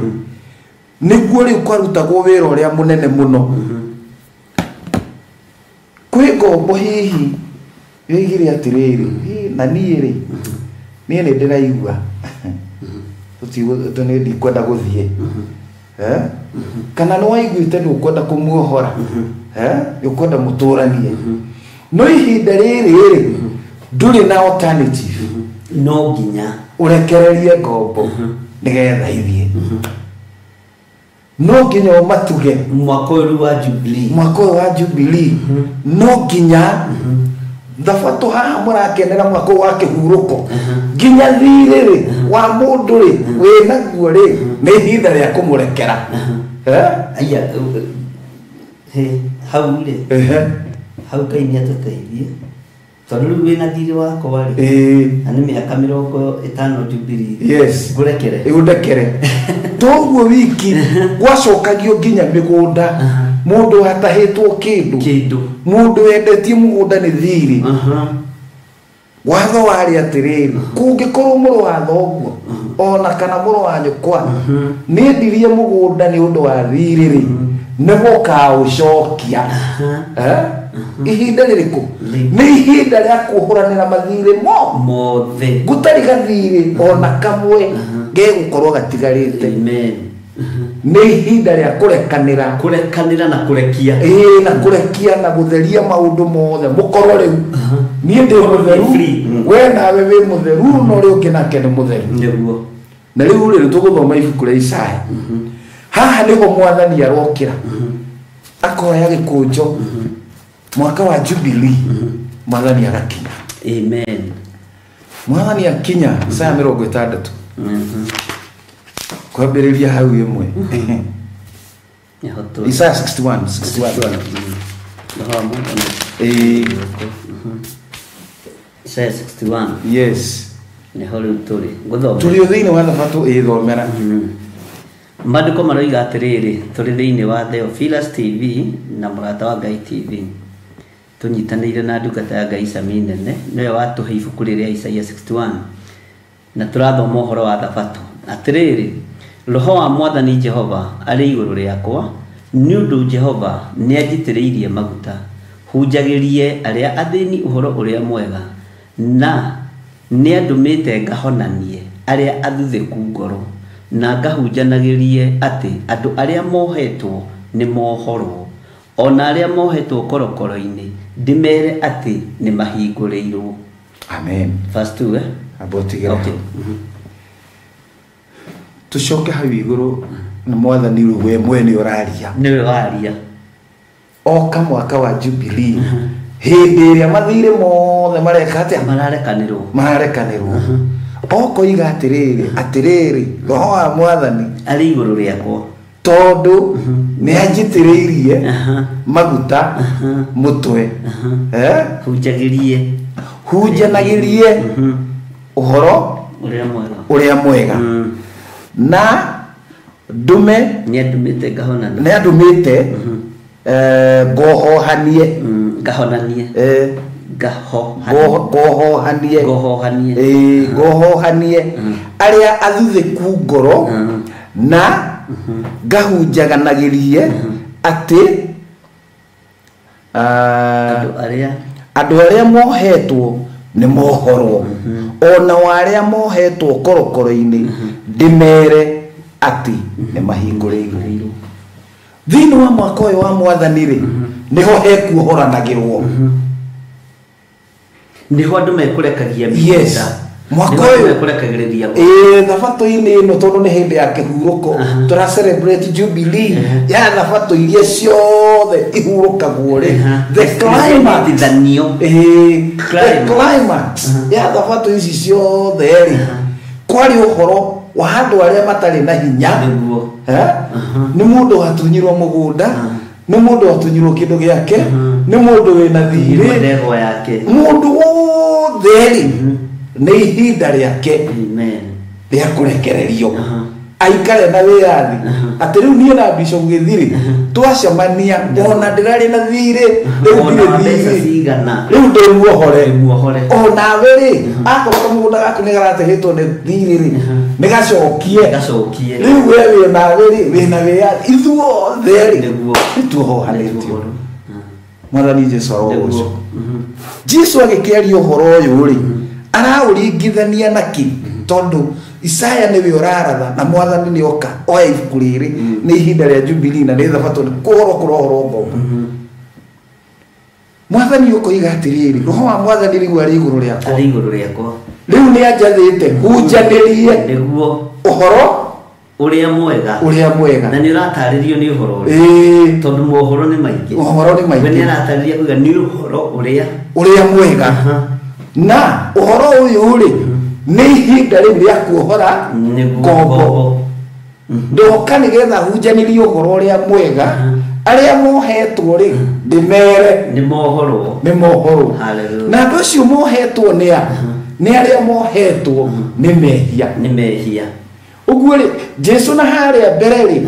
F: nĩguo rĩu kwarutagwo wĩra ũrĩa mũnene mũno. Kwĩ ngombo hihi yoigire atĩrĩrĩ, na niĩ rĩ, niĩ nĩ ndĩraigua nĩ ndikwenda gũthiĩ, kana nĩ waiguĩte nĩ ũkwenda kũmuohora, nĩ ũkwenda mũtũranie, no ihinda rĩrĩ rĩ, ndũrĩ na alternative.
E: No nginya
F: ũrekererie ngombo nĩgetha ithiĩ. No nginya ũmatuge
E: mwaka ũyũ wa Jubilee.
F: Mwaka ũyũ wa Jubilee. No nginya thabatũ haha mũrakenera mwaka ũyũ wa kĩhurũko. Nginya thirĩ rĩ wa mũndũ rĩ wĩnaguo rĩ nĩ ihinda rĩa kũmũrekera.
E: Aya hau rĩ hau Ngai nĩ atũteithie tondũ rĩu wĩna thirĩ wakwa rĩ na nĩ mĩaka 50 Jubilee.
F: Yes.
E: Ngũrekere.
F: Ũndekere. Toguo wiki gwacokagio nginya mĩgũnda mũndũ watahĩtwo kĩndũ mũndũ wendetie mũgũnda nĩ thirĩ. Watho warĩ atĩrĩrĩ kũngĩkorwo mũrũ wa thoguo ona kana mũrũ wa nyũkwa nĩendirie mũgũnda nĩ ũndũ wa thirĩ rĩ nĩgũkaũcokia. Ihinda rĩrĩkũ? Nĩ ihinda rĩa kũhũranĩra mathirĩ
E: mothe.
F: Gũtarĩ gathirĩ ona kamwe gegũkorwo gatigarĩte.
E: Amen.
F: Nĩ ihinda rĩa kũrekanĩra.
E: Kũrekanĩra na kũrekia.
F: Ĩĩ na kũrekia na gũtheria maũndũ mothe mũkorwo rĩu niĩ ndĩ mũtheru we nawe wĩ mũtheru no ũrĩa ũngĩ nake nĩ mũtheru.
E: Nĩguo.
F: Na rĩu rĩ tũgũthoma ibuku rĩa Isaya. Haha nĩho mwathani arokĩra akoya gĩkũnjo mwaka wa Jubilee mwathani agakinya.
E: Amen.
F: Mwathani akinya Isaya 60. Kwambĩrĩria hau ĩmwe. Isaya 61 61.
E: Isaya 61.
F: Yes.
E: Nĩho rĩu tũrĩ. Ngũthomera.
F: Tũrĩ thĩinĩ wa thabatũ ĩthomera.
E: Maandĩko maroiga atĩrĩrĩ tũrĩ thĩinĩ wa Theophilus TV na Mũrata wa Ngai TV. Tũnyitanĩire na ndungata ya Ngai Sami Nene nĩwe watũhe ibuku rĩrĩa Isaiah 61 na tũrathoma ũhoro wa thabatũ. Atĩrĩrĩ roho wa mwathani Jehova arĩ igũrũ rĩakwa nĩ ũndũ Jehova nĩanjitĩrĩirie maguta hunjagĩrie arĩa athĩni ũhoro ũrĩa mwega na nĩandũmĩte ngahonanie arĩa athuthĩku ngoro na ngahunjanagĩrie atĩ andũ arĩa mohetwo nĩ mohorwo ona arĩa mohetwo korokoro-inĩ ndĩmere atĩ nĩ mahingũrĩirwo.
F: Amen.
E: Verse 2
F: Abotigera.
E: Okay.
F: Tucoke hau igũrũ nĩ mwathani rĩu we mwene ũraria.
E: Nĩwe waria.
F: Oka mwaka wa Jubilee hĩndĩ ĩrĩa mathirĩ mothe mareka atĩa?
E: Mararekanĩrwo.
F: Mararekanĩrwo. Okoiga atĩrĩrĩ atĩrĩrĩ roho wa mwathani
E: arĩ igũrũ rĩakwa
F: tondũ nĩ anjitĩrĩirie maguta mũtwe.
E: Hunjagĩrie.
F: Hunjanagĩrie ũhoro ũrĩa mwega. Na ndume
E: nĩandũmĩte ngahonanie.
F: Nĩandũmĩte ngohohanie.
E: Ngahonanie.
F: Ngohohanie.
E: Ngohohanie.
F: Ngohohanie arĩa athuthĩku ngoro na ngahunjaganagĩrie atĩ andũ arĩa mohetwo nĩ mohorwo ona arĩa mohetwo korokoro-inĩ ndĩmere atĩ nĩ mahingũrĩirwo. Thĩinĩ wa mwaka ũyũ wa mwathani rĩ nĩho hekuohoranagĩrwo.
E: Nĩho andũ mekũrekagia
F: mĩgũnda. Mwaka ũyũ
E: mekũrekagĩrĩria.
F: Thabatũ-inĩ ĩno tondũ nĩ hĩndĩ ya kĩhurũko tũra celebrate Jubilee ya thabatũ iria ciothe ihurũkagwo rĩ the climax the climax ya thabatũ ici ciothe rĩ kwarĩ ũhoro wa andũ arĩa matarĩ na hinya. Nĩ mũndũ watunyirwo mũgũnda nĩ mũndũ watunyirwo kĩndũ gĩake nĩ mũndũ wĩna thirĩ mũndũ wothe rĩ nĩ ihinda rĩake rĩa kũrekererio aikare na wĩyathi atĩ rĩu niĩ na Bishop Gĩthiri twacemania ona ndĩrarĩ na thirĩ rĩu ndirĩ thirĩ rĩu ndĩ muohore onawe rĩ akorwo kamũgũnda gaku nĩ garatehĩtwo nĩ thirĩ rĩ nĩ gacokie rĩu we wĩnawe rĩ wĩna wĩyathi ithuothe rĩ nĩ tuohohanĩtio. Mwathani Jesũ arogocwo. Jesũ agĩkĩaria ũhoro ũyũ rĩ araũringithania na kĩ tondũ Isaya nĩwe ũraratha na mwathani nĩ oka oya ibuku rĩrĩ nĩ ihinda rĩa Jubilee na nĩ thabatũ nĩ kũhoro kũrohoro ngombo. Mwathani ũkoiga atĩrĩrĩ roho wa mwathani rĩu arĩ igũrũ rĩakwa.
E: Arĩ igũrũ rĩakwa.
F: Rĩu nĩ anjathĩte hunjanĩrie
E: nĩguo
F: ũhoro
E: ũrĩa mwega.
F: Ũrĩa mwega.
E: Na nĩ ũratarĩrio nĩ ũhoro ũrĩa. Tondũ mohoro nĩ maingĩ.
F: Ũhoro nĩ maingĩ.
E: We nĩ aratarĩria kuga nĩ ũhoro
F: ũrĩa mwega. Na ũhoro ũyũ rĩ nĩ ihinda rĩu rĩa kuohora ngombo. Ndoka nĩgetha hunjanĩrie ũhoro ũrĩa mwega. Arĩa mohetwo rĩ ndĩmere
E: nĩ mohorwo.
F: Nĩ mohorwo. Na andũ acio mohetwo nĩ a? Nĩ arĩa mohetwo nĩ mehia.
E: Nĩ mehia.
F: Ũguo rĩ Jesu na harĩa mbere rĩ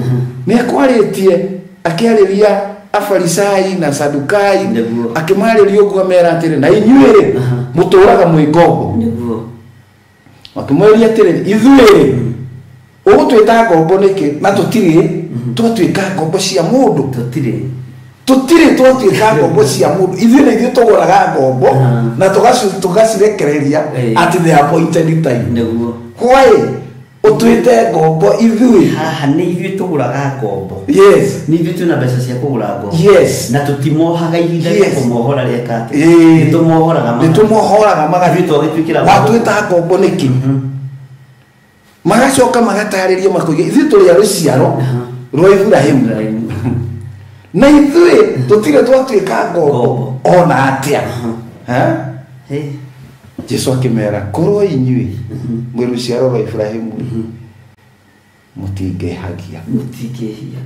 F: nĩ akwarĩtie akĩarĩria Afarisai na Sadukai akĩmarĩria ũguo amera atĩrĩ na inyuĩ rĩ mũtũraga mwĩ ngombo.
E: Nĩguo.
F: Makĩmwĩria atĩrĩ ithuĩ rĩ ũgũtwĩta ngombo nĩkĩ na tũtirĩ twatuĩka ngombo cia mũndũ. Tũtirĩ twatuĩka ngombo cia mũndũ. Ithuĩ nĩ ithuĩ tũgũraga ngombo na tũgacirekereria at the appointed time.
E: Nĩguo.
F: Why ũtuĩte ngombo ithuĩ?
E: Haha nĩ ithuĩ tũgũraga ngombo.
F: Yes.
E: Nĩ ithuĩ twĩna mbeca cia kũgũra ngombo.
F: Yes.
E: Na tũtimohaga ihinda rĩa kũmohora rĩeka atĩ. Nĩ tũmohoraga.
F: Nĩ tũmohoraga
E: magathiĩ twagĩtuĩkĩra.
F: Watwĩta ngombo nĩkĩ? Magacoka magatarĩrio makoiga ithuĩ tũrĩ a rũciaro rwa Ibrahimu. Na ithuĩ tũtirĩ twatuĩka ngombo ona atĩa. Jesu akĩmera korwo inyuĩ mwĩ rũciaro rwa Ibrahimu mũtingĩhagia.
E: Mũtingĩhia.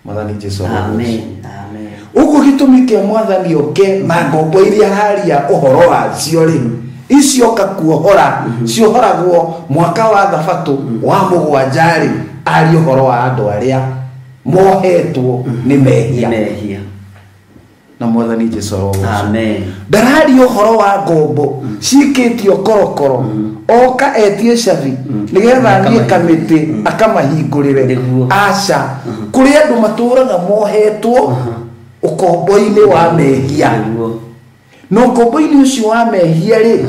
F: Mwathani Jesu.
E: Amen. Amen.
F: Ũguo gĩtũmi kĩa mwathani oke na ngombo iria araria ũhoro wacio rĩ icioka kuohora ciohoragwo mwaka wa thabatũ wa mũgwanja rĩ aria ũhoro wa andũ arĩa mohetwo nĩ mehia. Na mwathani Jesu arogocwo.
E: Amen.
F: Ndararia ũhoro wa ngombo cikĩtio korokoro oka etie cabi nĩgetha athiĩ kamĩtĩ akamahingũrĩre. Aca, kũrĩ andũ matũraga mohetwo ũkombo-inĩ wa mehia. Na ũkombo-inĩ ũcio wa mehia rĩ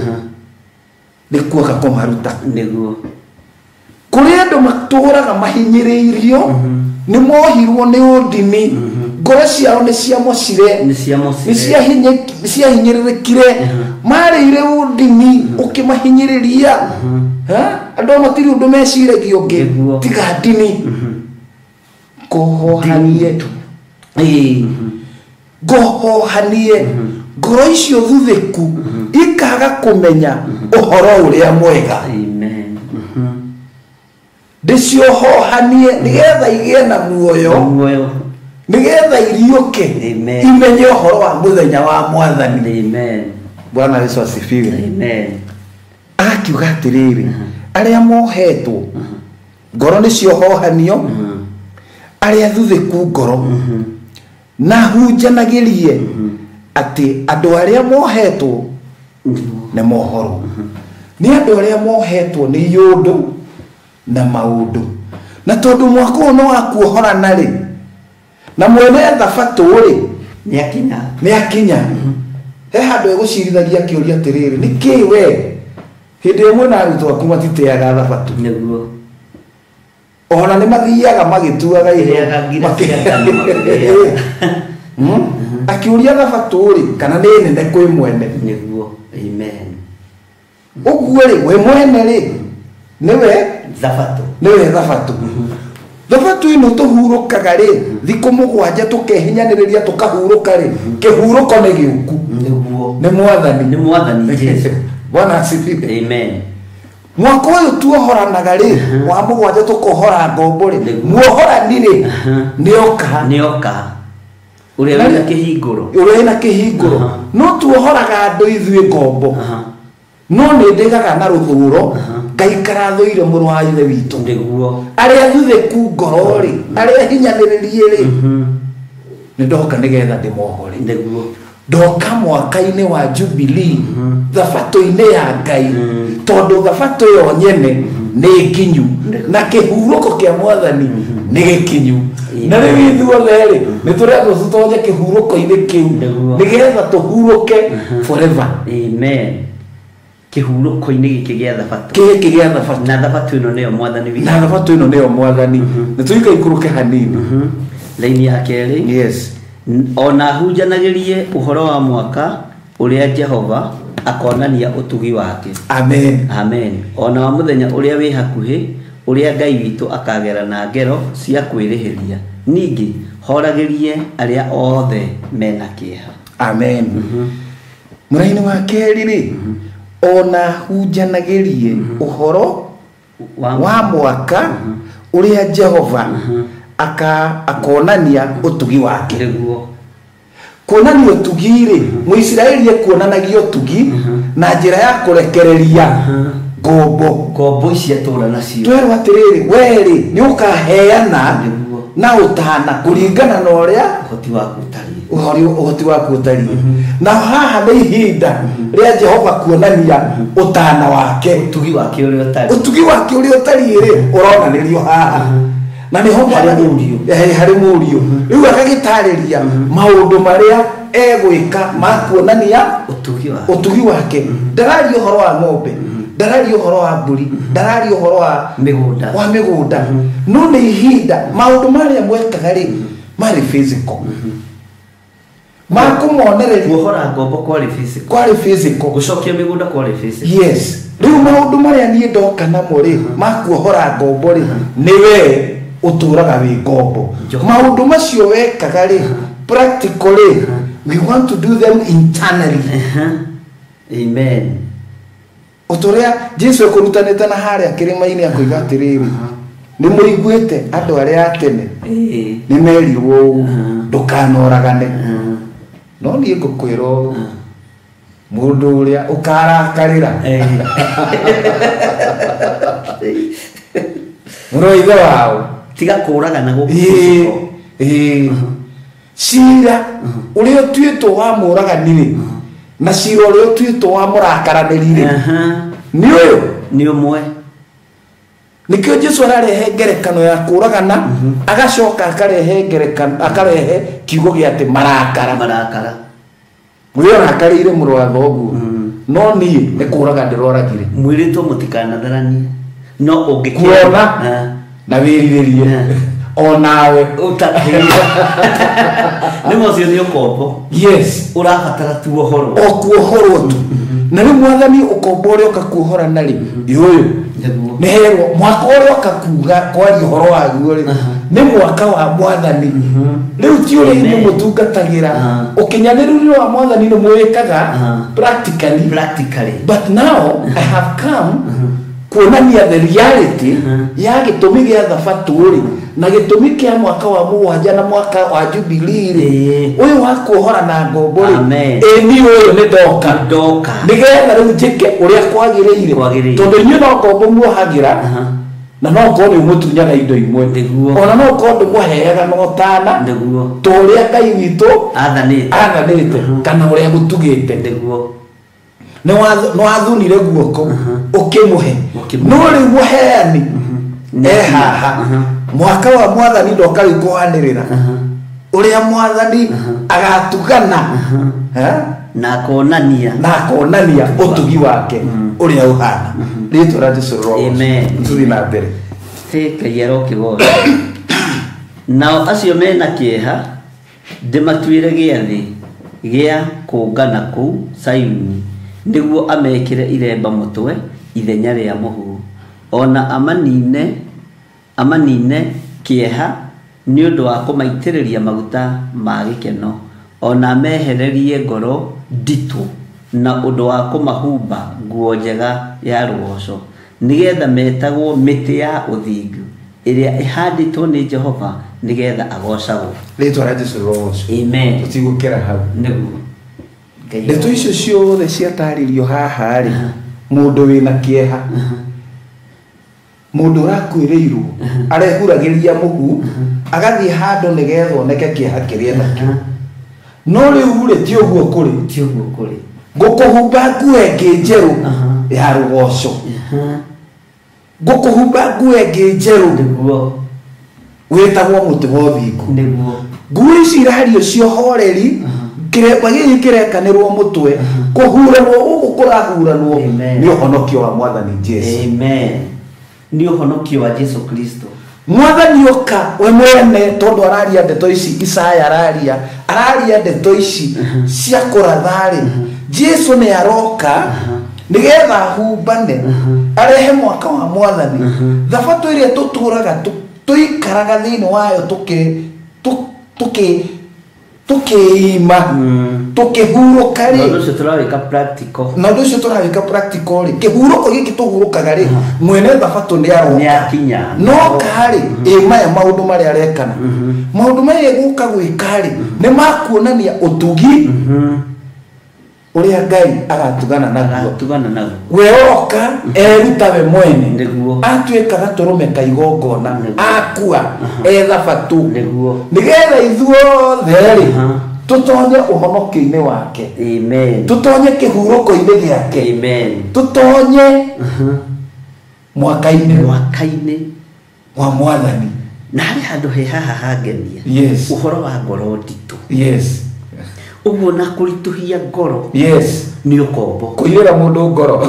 F: nĩ kuoka kũmaruta.
E: Nĩguo.
F: Kũrĩ andũ matũraga mahinyĩrĩirio nĩ mohirwo nĩ ũndini ngoro ciao nĩ ciamocire
E: nĩ
F: ciahinyĩrĩrĩkire marĩire ũndini ũkĩmahinyĩrĩria. Andũ matirĩ ũndũ meciragia ũngĩ tiga ndini. Ngũhohanie ngũhohanie ngoro icio thuthĩku ikaga kũmenya ũhoro ũrĩa mwega.
E: Amen.
F: Ndĩciohohanie nĩgetha igĩe na muoyo nĩgetha iriũke imenye ũhoro wa mũthenya wa mwathani.
E: Amen.
F: Bwana Yesu asifiwe.
E: Amen.
F: Akiuga atĩrĩrĩ arĩa mohetwo ngoro nĩciohohanio arĩa thuthĩku ngoro na hunjanagĩrie atĩ andũ arĩa mohetwo nĩ mohorwo. Nĩ andũ arĩa mohetwo nĩ iũndũ na maũndũ. Na tondũ mwaka ũyũ nĩ wa kuohorana rĩ na mwene thabatũ rĩ nĩ akinya. He handũ egũcirithagia akĩũria atĩrĩrĩ nĩkĩ we hĩndĩ ĩmwe na arutwo aku matitĩaga thabatũ?
E: Nĩguo.
F: Ona nĩ mathiaga magĩtuaga irio. Akĩũria thabatũ rĩ kana nĩ nene kwĩ mwene?
E: Nĩguo. Amen.
F: Ũguo rĩ we mwene rĩ nĩwe
E: thabatũ.
F: Nĩwe thabatũ. Thabatũ ĩno tũhurũkaga rĩ thikũ mũgwanja tũkehinyanĩrĩria tũkahurũka rĩ kĩhurũko nĩ gĩũku.
E: Nĩguo.
F: Nĩ mwathani.
E: Nĩ mwathani Jesu.
F: Bwana asifiwe.
E: Amen.
F: Mwaka ũyũ tuohoranaga rĩ wa mũgwanja tũkohora ngombo rĩ muohorani rĩ nĩoka.
E: Nĩoka. Ũrĩa wĩna kĩhingũro.
F: Ũrĩa wĩna kĩhingũro. No tuohoraga andũ ithuĩ ngombo. No nĩ ndĩgaga na rũthũro ngaikara thũire mũrũ wa ithe witũ.
E: Nĩguo.
F: Arĩa thuthĩku ngoro rĩ arĩa hinyanĩrĩrie rĩ nĩ ndoka nĩgetha ndĩmohore.
E: Nĩguo.
F: Ndoka mwaka-inĩ wa Jubilee thabatũ-inĩ ya Ngai tondũ thabatũ yo nyene nĩ nginyu na kĩhurũko kĩa mwathani nĩ gĩkinyu. Na rĩu ithuothe rĩ nĩ tũrendwo tũtonye kĩhurũko-inĩ kĩu nĩgetha tũhurũke forever.
E: Amen. Kĩhurũko-inĩ gĩkĩ gĩa thabatũ.
F: Gĩkĩ gĩa thabatũ.
E: Na thabatũ ĩno nĩyo mwathani witũ.
F: Na thabatũ ĩno nĩyo mwathani. Nĩ tũikaikũrũke hanini.
E: Laini ya kerĩ.
F: Yes.
E: Ona hunjanagĩrie ũhoro wa mwaka ũrĩa Jehova akonania ũtugi wake.
F: Amen.
E: Amen. Ona wa mũthenya ũrĩa wĩ hakuhĩ ũrĩa Ngai witũ akagera na ngero cia kwĩrĩhĩria. Ningĩ horagĩrie arĩa othe mena kĩeha.
F: Amen. Mũraini wa kerĩ rĩ, ona hunjanagĩrie ũhoro wa mwaka ũrĩa Jehova akonania ũtugi wake.
E: Nĩguo.
F: Kuonania ũtugi rĩ, Mũisiraeli ekuonanagia ũtugi na njĩra ya kũrekereria ngombo.
E: Ngombo ici atũra nacio.
F: Twerwo atĩrĩrĩ, we rĩ nĩ ũkaheana na ũtana kũringana na ũrĩa
E: ũhoti waku ũtariĩ.
F: Ũhoti waku ũtariĩ. Na haha nĩ ihinda rĩa Jehova kuonania ũtana wake.
E: Ũtugi wake ũrĩa ũtariĩ.
F: Ũtugi wake ũrĩa ũtariĩ rĩ, ũronanĩrio haha. Na nĩho harĩ mũriũ. Rĩu agagĩtarĩria maũndũ marĩa egwĩka ma kuonania ũtugi wake. Ndararia ũhoro wa ng'ombe, ndararia ũhoro wa mbũri, ndararia ũhoro wa mĩgũnda. No nĩ ihinda maũndũ marĩa mwekaga rĩ marĩ physical. Ma kũmonereria
E: kuohora ngombo kwarĩ physical.
F: Kwarĩ physical.
E: Gũcokia mĩgũnda kwarĩ physical.
F: Yes. Rĩu maũndũ marĩa niĩ ndoka namo rĩ ma kuohora ngombo rĩ nĩ we ũtũraga wĩ ngombo. Maũndũ macio wekaga rĩ practically we want to do them internally.
E: Amen.
F: Ũtũrĩa Jesu ekũrutanĩte na harĩa kĩrĩma-inĩ akoiga atĩrĩrĩ, nĩ mũiguĩte andũ arĩa a tene nĩ merirwo ũũ, ndũkanoragane. No niĩ ngũkwĩra ũũ, mũndũ ũrĩa ũkarakarĩra mũrũ wa ithe wao
E: tiga kũragana gũkũ.
F: Cira ũrĩa ũtuĩtwo wa mũragani rĩ na cira ũrĩa ũtuĩtwo wa mũrakaranĩri rĩ nĩ ũyũ
E: nĩ ũmwe.
F: Nĩkĩo Jesu ararehe ngerekano ya kũragana, agacoka akarehe ngerekano, akarehe kiugo gĩa atĩ marakara.
E: Marakara.
F: Ũrĩa ũrakarĩire mũrũ wa thoguo, no niĩ nĩ kũraga ndĩroragire.
E: Mwĩrĩtwo mũtikanatharanie, no
F: ũngĩkĩona na wĩrirĩrie onawe
E: nĩ ũcio nĩ ũkombo.
F: Yes.
E: Ũrabatara tu ũhoro.
F: O kuohorwo tu. Na rĩu mwathani ũkombo ũrĩa ũka kuohora narĩ ũyũ nĩ herwo mwaka ũrĩa ũka kuga kwaria ũhoro waguo rĩ nĩ mwaka wa mwathani. Rĩu ti ũrĩa inyuĩ mũtungatagĩra ũkinyanĩru wa mwathani nĩ mwĩkaga practically. But now I have come kuonania the reality ya gĩtũmi gĩa thabatũ rĩ na gĩtũmi kĩa mwaka wa mũgwanja na mwaka wa Jubilee rĩ ũyũ wa kuohora na ngombo rĩ ĩ niĩ ũyũ nĩ ndoka nĩgetha rĩu njĩke ũrĩa kwagĩrĩire tondũ inyuĩ no ngombo muohagĩra na no korwo nĩ ũmũtunyaga indo imwe ona no korwo ndũmũheaga na ũtana ta ũrĩa Ngai witũ athanĩte kana ũrĩa gũtugĩte. Nĩ wathunire guoko ũkĩmũhe no rĩu mũheani e haha. Mwaka wa mwathani ndoka rĩu kũhanĩrĩra ũrĩa mwathani agatugana
E: na akonania
F: ũtugi wake ũrĩa ũhana. Rĩtwa rĩa Jesu rĩrogoocwo. Tũthiĩ na mbere.
E: Ngai arokĩgocwo. Nao acio mena kĩeha ndĩmatuĩre gĩathĩ gĩa kũngana kũu Sayuni nĩguo amekĩre iremba mũtwe ithenya rĩa mũhu ona amanine kĩeha nĩ ũndũ wa kũmaitĩrĩria maguta ma gĩkeno ona mehererie ngoro nditũ na ũndũ wa kũmahumba nguo njega ya rũgoco nĩgetha metagwo mĩtĩ ya ũthingu ĩrĩa ĩhandĩtwo nĩ Jehova nĩgetha agocagwo.
F: Rĩtwa rĩa Jesu rĩrogocwo.
E: Amen.
F: Tũtigũkĩra hau.
E: Nĩguo.
F: Ndeto icio ciothe ciatarĩrio haha rĩ mũndũ wĩna kĩeha mũndũ ũrakuĩrĩirwo arehuragĩria mũhu agathiĩ handũ nĩgetha oneke kĩeha kĩrĩa nakĩo. No rĩu rĩ ti ũguo kũrĩ.
E: Ti ũguo kũrĩ.
F: Ngũkũhumba nguo ĩngĩ njerũ ya rũgoco. Ngũkũhumba nguo ĩngĩ njerũ.
E: Nĩguo.
F: Wĩtagwo mũtĩ wa ũthingu.
E: Nĩguo.
F: Nguo ici irario cia ũhoreri kĩremba gĩkĩ kĩrekanĩrwo mũtwe kũhuranwo ũguo kũrahuranwo nĩ ũhonokio wa mwathani Jesu.
E: Amen. Nĩ ũhonokio wa Jesu Kristo.
F: Mwathani oka we mwene tondu araria ndeto ici Isaya araria ndeto ici cia kũratha-rĩ, Jesu nĩ aroka nigetha humbane arehe mwaka wa mwathani. Thabatũ ĩrĩa tũtũraga tũikaraga thĩinĩ wayo tukiima tukihurũka rĩ,
E: na ũndũ ũcio tũrawĩka practical,
F: na ũndũ ũcio tũrawĩka practical rĩ, kĩhurũko gĩkĩ tũhurũkaga rĩ, mwene thabatũ nĩ aroka,
E: nĩ akinya,
F: no karĩ ĩ maya maũndũ marĩa arekana, maũndũ maya egũka gwĩka rĩ, nĩ makuonania ũtugi ũrĩa Ngai agatugana naguo, we oka eruta we mwene, atuĩka gatũrũme ka igongona, akua e thabatũ, nĩgetha ithuothe rĩ tũtonye ũhonokio-inĩ wake.
E: Amen.
F: Tũtonye kĩhurũko-inĩ gĩake.
E: Amen.
F: Tũtonye mwaka-inĩ wa mwathani.
E: Na harĩ handũ he haha hangenia.
F: Yes.
E: Ũhoro wa ngoro nditũ.
F: Yes.
E: Ũguo na kũritũhia ngoro.
F: Yes.
E: Nĩ ũkombo.
F: Kũiyĩra mũndũ ngoro.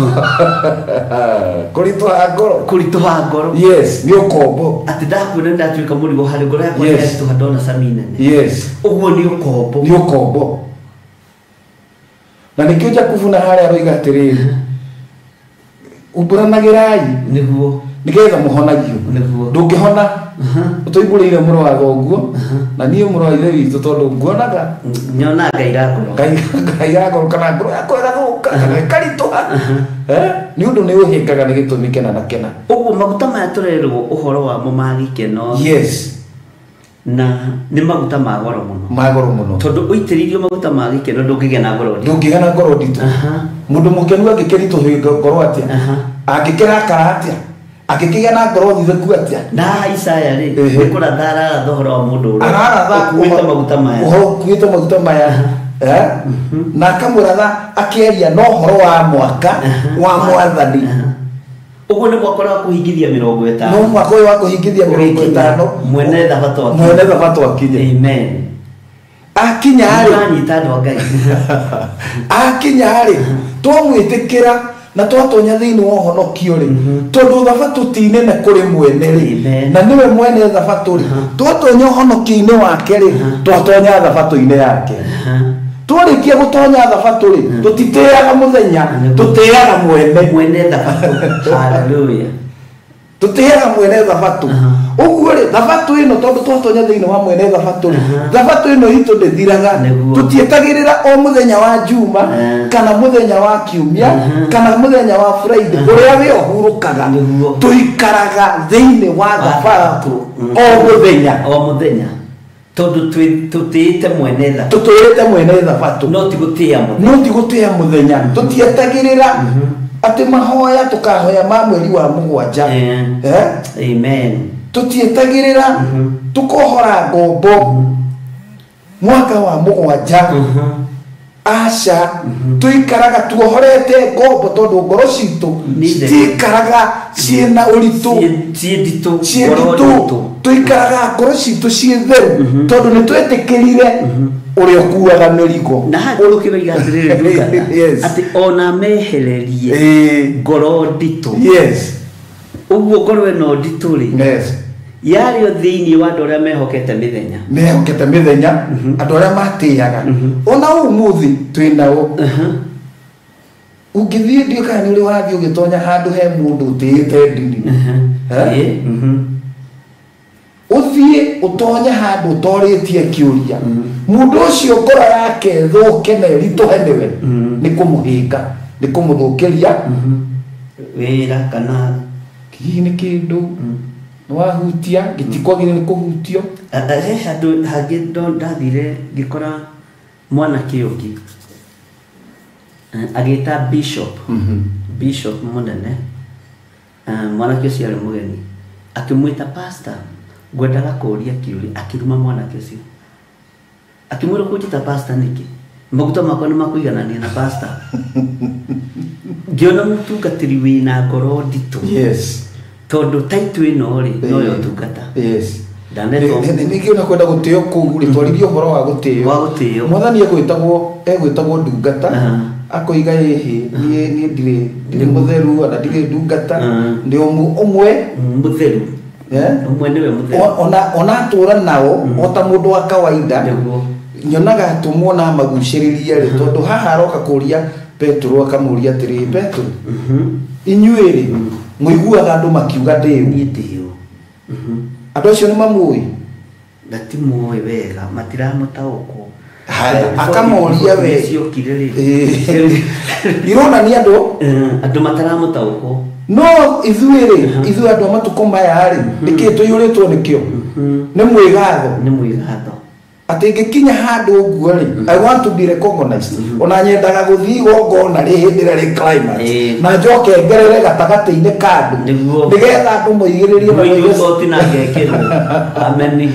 F: Kũritũha ngoro.
E: Kũritũha ngoro.
F: Yes, nĩ ũkombo.
E: Atĩ ndakuona ndatuĩka mũrigo harĩ ngoro yakwa nĩyaritũha ndona cami nene.
F: Yes.
E: Ũguo nĩ ũkombo.
F: Nĩ ũkombo. Na nĩkĩo Jakubu na harĩa aroiga atĩrĩrĩ, umbũranagĩrai
E: nĩguo
F: nĩgetha mũhonagio.
E: Nĩguo.
F: Ndũngĩhona ũtoimbũrĩire mũrũ wa thoguo, na niĩ mũrũ wa ithe witũ tondũ nguonaga
E: nyonaga ngaira ngoro,
F: ngaira ngoro kana ngoro yakwa ĩgathũka kana ĩkaritũha, nĩ ũndũ nĩ ũhĩngaga nĩ gĩtũmi kĩna na kĩna.
E: Ũguo maguta maya tũrerwo ũhoro wamo ma gĩkeno.
F: Yes.
E: Na nĩ maguta ma goro mũno.
F: Ma goro mũno.
E: Tondũ ũitĩrĩirio maguta ma gĩkeno ndũngĩgĩa na ngoro nditũ.
F: Ndũngĩgĩa na ngoro nditũ. Mũndũ mũkenu angĩkĩritũhia ngoro atĩa? Angĩkĩrakara atĩa? Akĩkĩgĩa na ngoro thithĩku atĩa?
E: Na Isaya rĩ, nĩ kũratha araratha ũhoro wa mũndũ ũrĩa
F: araratha
E: ũkuĩte maguta maya,
F: ũhoro ũkuĩte maguta maya, na akamũratha akĩaria na ũhoro wa mwaka wa mwathani.
E: Ũguo nĩ mwaka wa kũhingithia 50.
F: No mwaka ũyũ wa kũhingithia 50,
E: mwene thabatũ akinye.
F: Mwene thabatũ akinye.
E: Amen.
F: Akinya rĩ,
E: anyita andũ a Ngai.
F: Akinya rĩ, twamwĩtĩkĩra na twatonya thĩinĩ wa ũhonokio rĩ, tondũ thabatũ ti nene kũrĩ mwene rĩ, na nĩwe mwene thabatũ rĩ, twatonya ũhonokio-inĩ wake rĩ, twatonya thabatũ-inĩ yake. Twarĩkia gũtonya thabatũ rĩ, tũtitĩaga mũthenya, tũtĩaga mwene.
E: Mwene thabatũ. Hallelujah.
F: Tũtĩaga mwene thabatũ. Ũguo rĩ, thabatũ ĩno tondũ twatonya thĩinĩ wa mwene thabatũ rĩ, thabatũ ĩno itũ ndĩthiraga. Tũtietagĩrĩra o mũthenya wa Juma, kana mũthenya wa Kiumia, kana mũthenya wa Friday, ũrĩa we ũhurũkaga. Tũikaraga thĩinĩ wa thabatũ o mũthenya.
E: O mũthenya. Tondũ tũtĩĩte mwene thabatũ.
F: Tũtĩĩte mwene thabatũ.
E: No ti gũtĩĩa mũthenya.
F: No ti gũtĩĩa mũthenya. Tũtietagĩrĩra atĩ mahoya tũkahoya ma mweri wa 7.
E: Amen.
F: Tũtietagĩrĩra tũkohora ngombo mwaka wa 7. Aca, tũikaraga tuohorete ngombo tondũ ngoro citũ citikaraga ciĩna ũritũ,
E: ciĩ nditũ,
F: tũikaraga ngoro citũ ciĩ theru tondũ nĩ twetĩkĩrire ũrĩa ũkuaga mĩrigo.
E: Na haha ũkĩroiga atĩrĩrĩ ndungata, atĩ ona mehererie ngoro nditũ.
F: Yes.
E: Ũguo ngoro ĩno nditũ rĩ,
F: Yes.
E: yarĩ o thĩinĩ wa andũ arĩa mehokete mĩthenya.
F: Mehokete mĩthenya, andũ arĩa matĩaga. Ona ũmũthĩ twĩ nao. Ũngĩthiĩ ndiũ kana nĩ ũrĩ wathiĩ ũgĩtonya handũ he mũndũ ũtĩĩte ndini. Ũthiĩ ũtonye handũ ũtorĩtie kĩũria. Mũndũ ũcio ngoro yake thũke na ĩritũhe nĩwe, nĩ kũmũhĩnga, nĩ kũmũthũkĩria
E: wĩra kana
F: hihi nĩ kĩndũ nĩwahutia gĩtikwagĩrĩire nĩ kũhutio.
E: He handũ hangĩ ndathire ngĩkora mwanake ũngĩ agĩta bishop, bishop mũnene, mwanake ũcio arĩ mũgeni, akĩmwĩta pastor, ngwendaga kũũria kĩũria, akĩruma mwanake ũcio, akĩmwĩra kũnjĩta pastor nĩkĩ? Maguta makwa nĩ makũiganania na pastor. Ngĩona mũtungatĩri wĩna ngoro nditũ.
F: Yes.
E: Tondũ taitũ ĩno rĩ, no ya ũtungata.
F: Yes.
E: Ndanetwo.
F: Ningĩ ona kwenda gũtĩo kũu rĩ, twaririe ũhoro wa gũtĩo.
E: Wa gũtĩo.
F: Mwathani egwĩtagwo ndungata, akoiga ĩhĩ, niĩ ndirĩ mũtheru ona ndirĩ ndungata, ndĩ ũmwe
E: mũtheru. Ũmwe nĩwe mũtheru.
F: Ona atũra nao o ta mũndũ wa kawaida nyonaga atũmwo na magucĩrĩria rĩ tondũ haha aroka kũria Petero akamũria atĩrĩ Petero inyuĩ rĩ mũiguaga andũ makiuga ndĩũ
E: niĩ ndĩũ
F: andũ acio nĩ mamũĩ
E: matimuoĩ wega matiramũtaũkwo
F: haya akamoria we
E: ciokire rĩ
F: ironania
E: andũ mataramũtaũkwo
F: no ithuĩ rĩ ithuĩ andũ a matukũ maya rĩ nĩkĩĩ tũiyũrĩtwo nĩkĩo nĩ mwĩgatho
E: nĩ mwĩgatho
F: atĩ ngĩkinya handũ ũguo rĩ I want to be recognized ona nyendaga gũthiĩ igongona rĩ hĩndĩ ĩrĩa rĩ climax na njoke ngerere gatagatĩ-inĩ ka andũ nĩgetha andũ moigĩrĩrie na moige
E: goti na ngekĩrwo ameni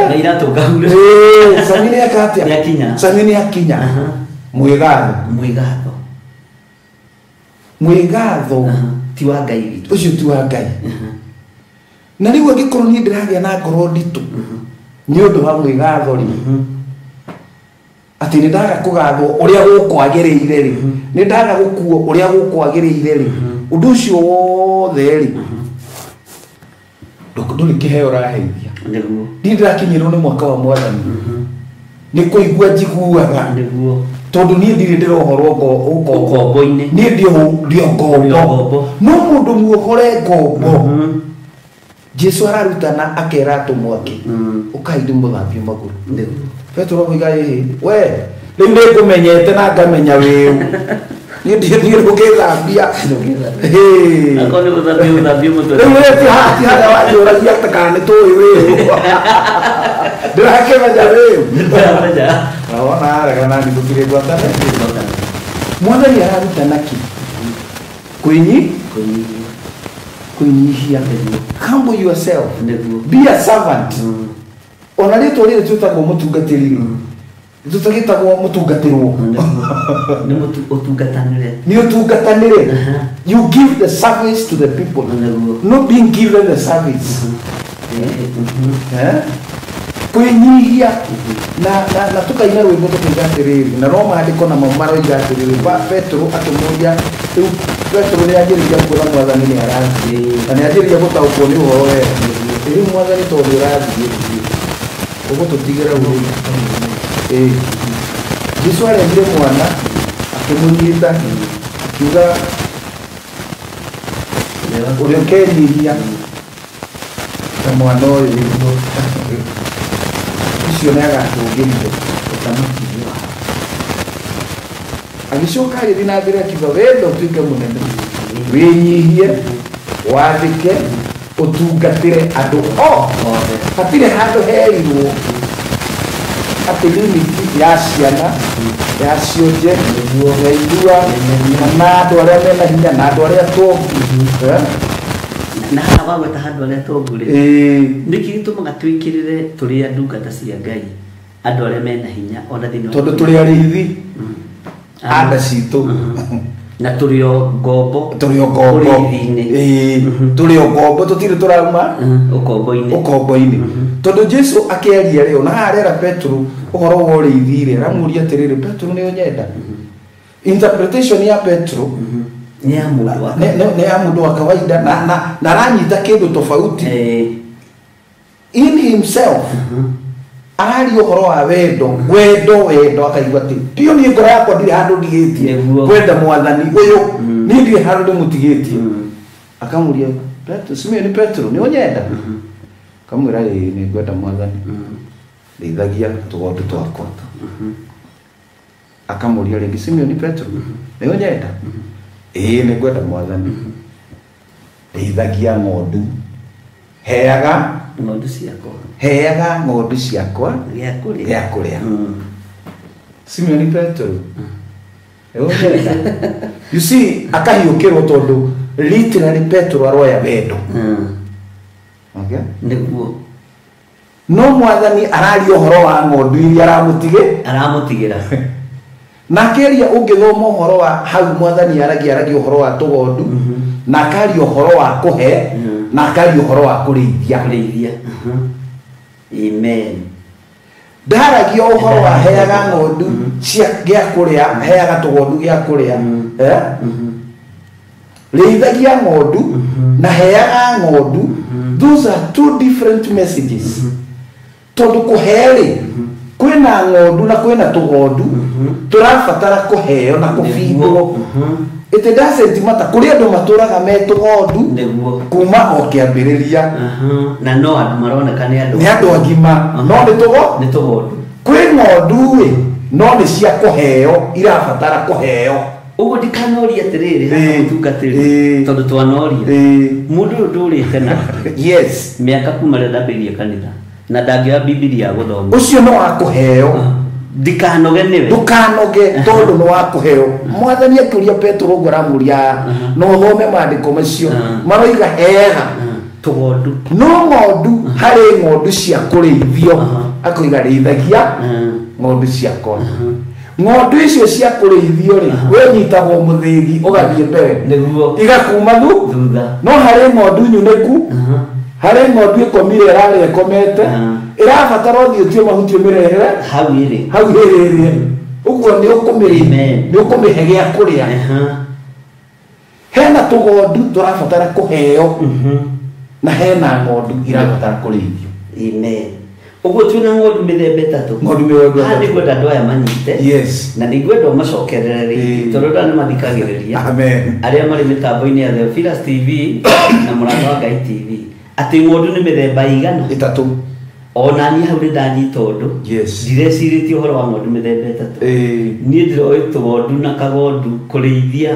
E: na iratũ ngahure
F: Sami nĩ eka atĩa
E: nĩakinya
F: Sami nĩakinya mwĩgatho
E: mwĩgatho
F: mwĩgatho
E: ti wa Ngai witũ
F: ũcio ti wa Ngai na rĩu angĩkorwo niĩ ndĩragĩa na ngoro nditũ nĩ ũndũ wa mwĩgatho rĩ atĩ nĩ ndaga kũgathwo ũrĩa gũkwagĩrĩire rĩ nĩ ndaga gũkuo ũrĩa gũkwagĩrĩire rĩ ũndũ ũcio wothe rĩ ndũrĩ kĩheo ũraheithia niĩ ndĩrakinyĩrwo nĩ mwaka wa mwathani nĩ kũigua njiguaga tondũ niĩ ndirĩ ndĩrohorwo
E: ũkombo-inĩ
F: niĩ ndĩ ngombo no mũndũ muohore ngombo Jesu ararutana akera atũmwo ake ũkai ndĩmũthambie magũrũ Petero akoiga ĩhĩ we rĩu nĩngũmenyete na ngamenya wĩũ niĩ ndiĩ ndũngĩthambia
E: akorwo nĩ gũthambia ũthambie mũtwe
F: rĩu we ti harĩa wanjũragia atĩ kana nĩ tũĩ wĩũ ndĩrakĩmenya wĩũ wona arega nani gũtirĩ ngwatane mwathani ararutana kĩ kwĩnyihia humble yourself be a servant ona rĩtwa rĩrĩ twĩtagwo mũtungatĩri tũtagĩtagwo mũtungatĩrwo
E: nĩ ũtungatanĩre
F: nĩ ũtungatanĩre you give the service to the people not being given the service kwĩnyihia na tũkaina rwĩmbo tũkoiga atĩrĩrĩ na no maandĩko namo maroiga atĩrĩrĩ Petero akĩmũria rĩu Petero nĩanjĩrĩria kuona mwathani nĩ arathiĩ na nĩanjĩrĩria gũtaũkwo nĩ ũhoro wega rĩu mwathani tondũ nĩ ũrathiĩ ũgũtũtigĩra ũrĩ Jesu arehire mwana akĩmũnyita akiuga ũrĩa ũkenyihia ta mwana ũyũ ũcio nĩ agatũũgĩrio
E: ũthamaki-inĩ wa
F: agĩcoka agĩthiĩ na mbere akiuga wenda ũtuĩke mũnene wĩnyihie wathĩke ũtungatĩre andũ
E: othe
F: hatirĩ handũ herirwo atĩ limit ya ciana ya cionje ya irua na andũ arĩa mena hinya na andũ arĩa tongu
E: na haha wagweta handũ arĩa tongu rĩ nĩkĩ gĩtũmaga twĩkĩrĩre tũrĩ a ndungata cia Ngai andũ arĩa mena hinya ona thĩinĩ
F: tondũ tũrĩ arĩithi anda citũ
E: na tũrĩ o ngombo
F: tũrĩ o ngombo tũrĩ o ngombo tũtirĩ tũrauma ũkombo-inĩ tondũ Jesu akĩaria rĩ ona haha arera Petero ũhoro wa ũrĩithi rĩ aramũria atĩrĩrĩ Petero nĩ ũnyenda interpretation ya Petero
E: nĩ
F: ya mũndũ wa kawaida na aranyita kĩndũ tofauti in himself araria ũhoro wa wendo wendo wendo akaigua atĩ piũ niĩ ngoro yakwa ndirĩ handũ ndigĩtie kwenda mwathani ũyũ niĩ ndirĩ handũ ndĩmũtigĩtie akamũria Petero Simeoni Petero nĩ ũnyenda akamwĩra ĩĩ nĩ ngwenda mwathani ndeithagia tũgondu twakwa akamũria rĩngĩ Simeoni Petero nĩ ũnyenda ĩĩ nĩ ngwenda mwathani ndeithagia ng'ondu heaga
E: ng'ondu ciakwa
F: heaga ng'ondu ciakwa
E: gĩa
F: kũrĩa Simeoni Petero nĩ ũnyenda you see akahiũkĩrwo tondũ literally Petero aroya wendo okay
E: nĩguo
F: no mwathani araria ũhoro wa ng'ondu iria
E: aramũtigĩra
F: na akĩaria ũngĩthoma ũhoro wa hau mwathani aragia ũhoro wa tũgondu na akaria ũhoro wa kũhe na akaria ũhoro wa kũrĩithia
E: amen
F: ndaragia ũhoro wa heaga ng'ondu cia gĩa kũrĩa heaga tũgondu gĩa kũrĩa rĩithagia ng'ondu na heaga ng'ondu Those are two different messages. Tondu kuhe-rĩ, kwĩna ng'ondu na kwĩna tũgondu tũrabatara kũheo na kũbindwo. It doesn't matter kũrĩ andũ matũraga me tũgondu kuma o kĩambĩrĩria.
E: Na no andũ maroneka nĩ andũ,
F: nĩ andũ agima, no nĩ tũgondu. Kwĩ ng'ondu-ĩ, no nĩ cia kũheo, irabatara kũheo.
E: Ũguo ndikanoria atĩrĩrĩ haha mũtungatĩri, tondũ twanoria mũndũ ũyũ ndũrĩte nake.
F: Yes.
E: Mĩaka kuma rĩrĩa ndambĩrĩirie kanitha na ndangĩoya Bibilia gũthoma,
F: ũcio no wa kũheo.
E: Ndikanoge nĩwe,
F: ndũkanoge tondũ nĩ wa kũheo. Mwathani akĩũria Petero ũguo aramũria, no ũthome maandĩko macio maroiga heaga
E: tũgondu.
F: No ng'ondu, harĩ ng'ondu cia kũrĩithio, akoiga rĩithagia ng'ondu ciakwa. Ng'ondu icio cia kũrĩithio rĩ, we nyitagwo mũthĩgi ũgathiĩ mbere,
E: nĩguo
F: igakuma
E: thutha.
F: No harĩ ng'ondu nyunĩku, harĩ ng'ondu ĩkomire ĩrarĩa ĩkomete, ĩrabatara ũthiĩ ũtue mahuti ũmĩrehere
E: hau ĩrĩ,
F: hau ĩrĩrĩe. Ũguo nĩ ũkũmĩhe gĩa kũrĩa. Hena tũgondu tũrabatara kũheo, na hena ng'ondu irabatara kũrĩithio.
E: Amen. Ũguo twĩna ng'ondu mĩthemba ĩtatũ.
F: Ng'ondu mĩthemba ĩtatũ.
E: Haha nĩngwenda andũ aya manyite.
F: Yes.
E: Na nĩngwenda ũmacokerere rĩngĩ, tondũ andũ aya nĩmathikagĩrĩria.
F: Amen.
E: Arĩa marĩ mĩtambo-inĩ ya Theophilus TV na Mũrata wa Ngai TV, atĩ ng'ondu nĩ mĩthemba igana?
F: Ĩtatũ.
E: Ona niĩ hau nĩndanyita ũndũ.
F: Yes.
E: Ndirecirĩtie ũhoro wa ng'ondu mĩthemba ĩtatũ. Niĩ ndĩroĩ tũgondu na kagondu kũrĩithia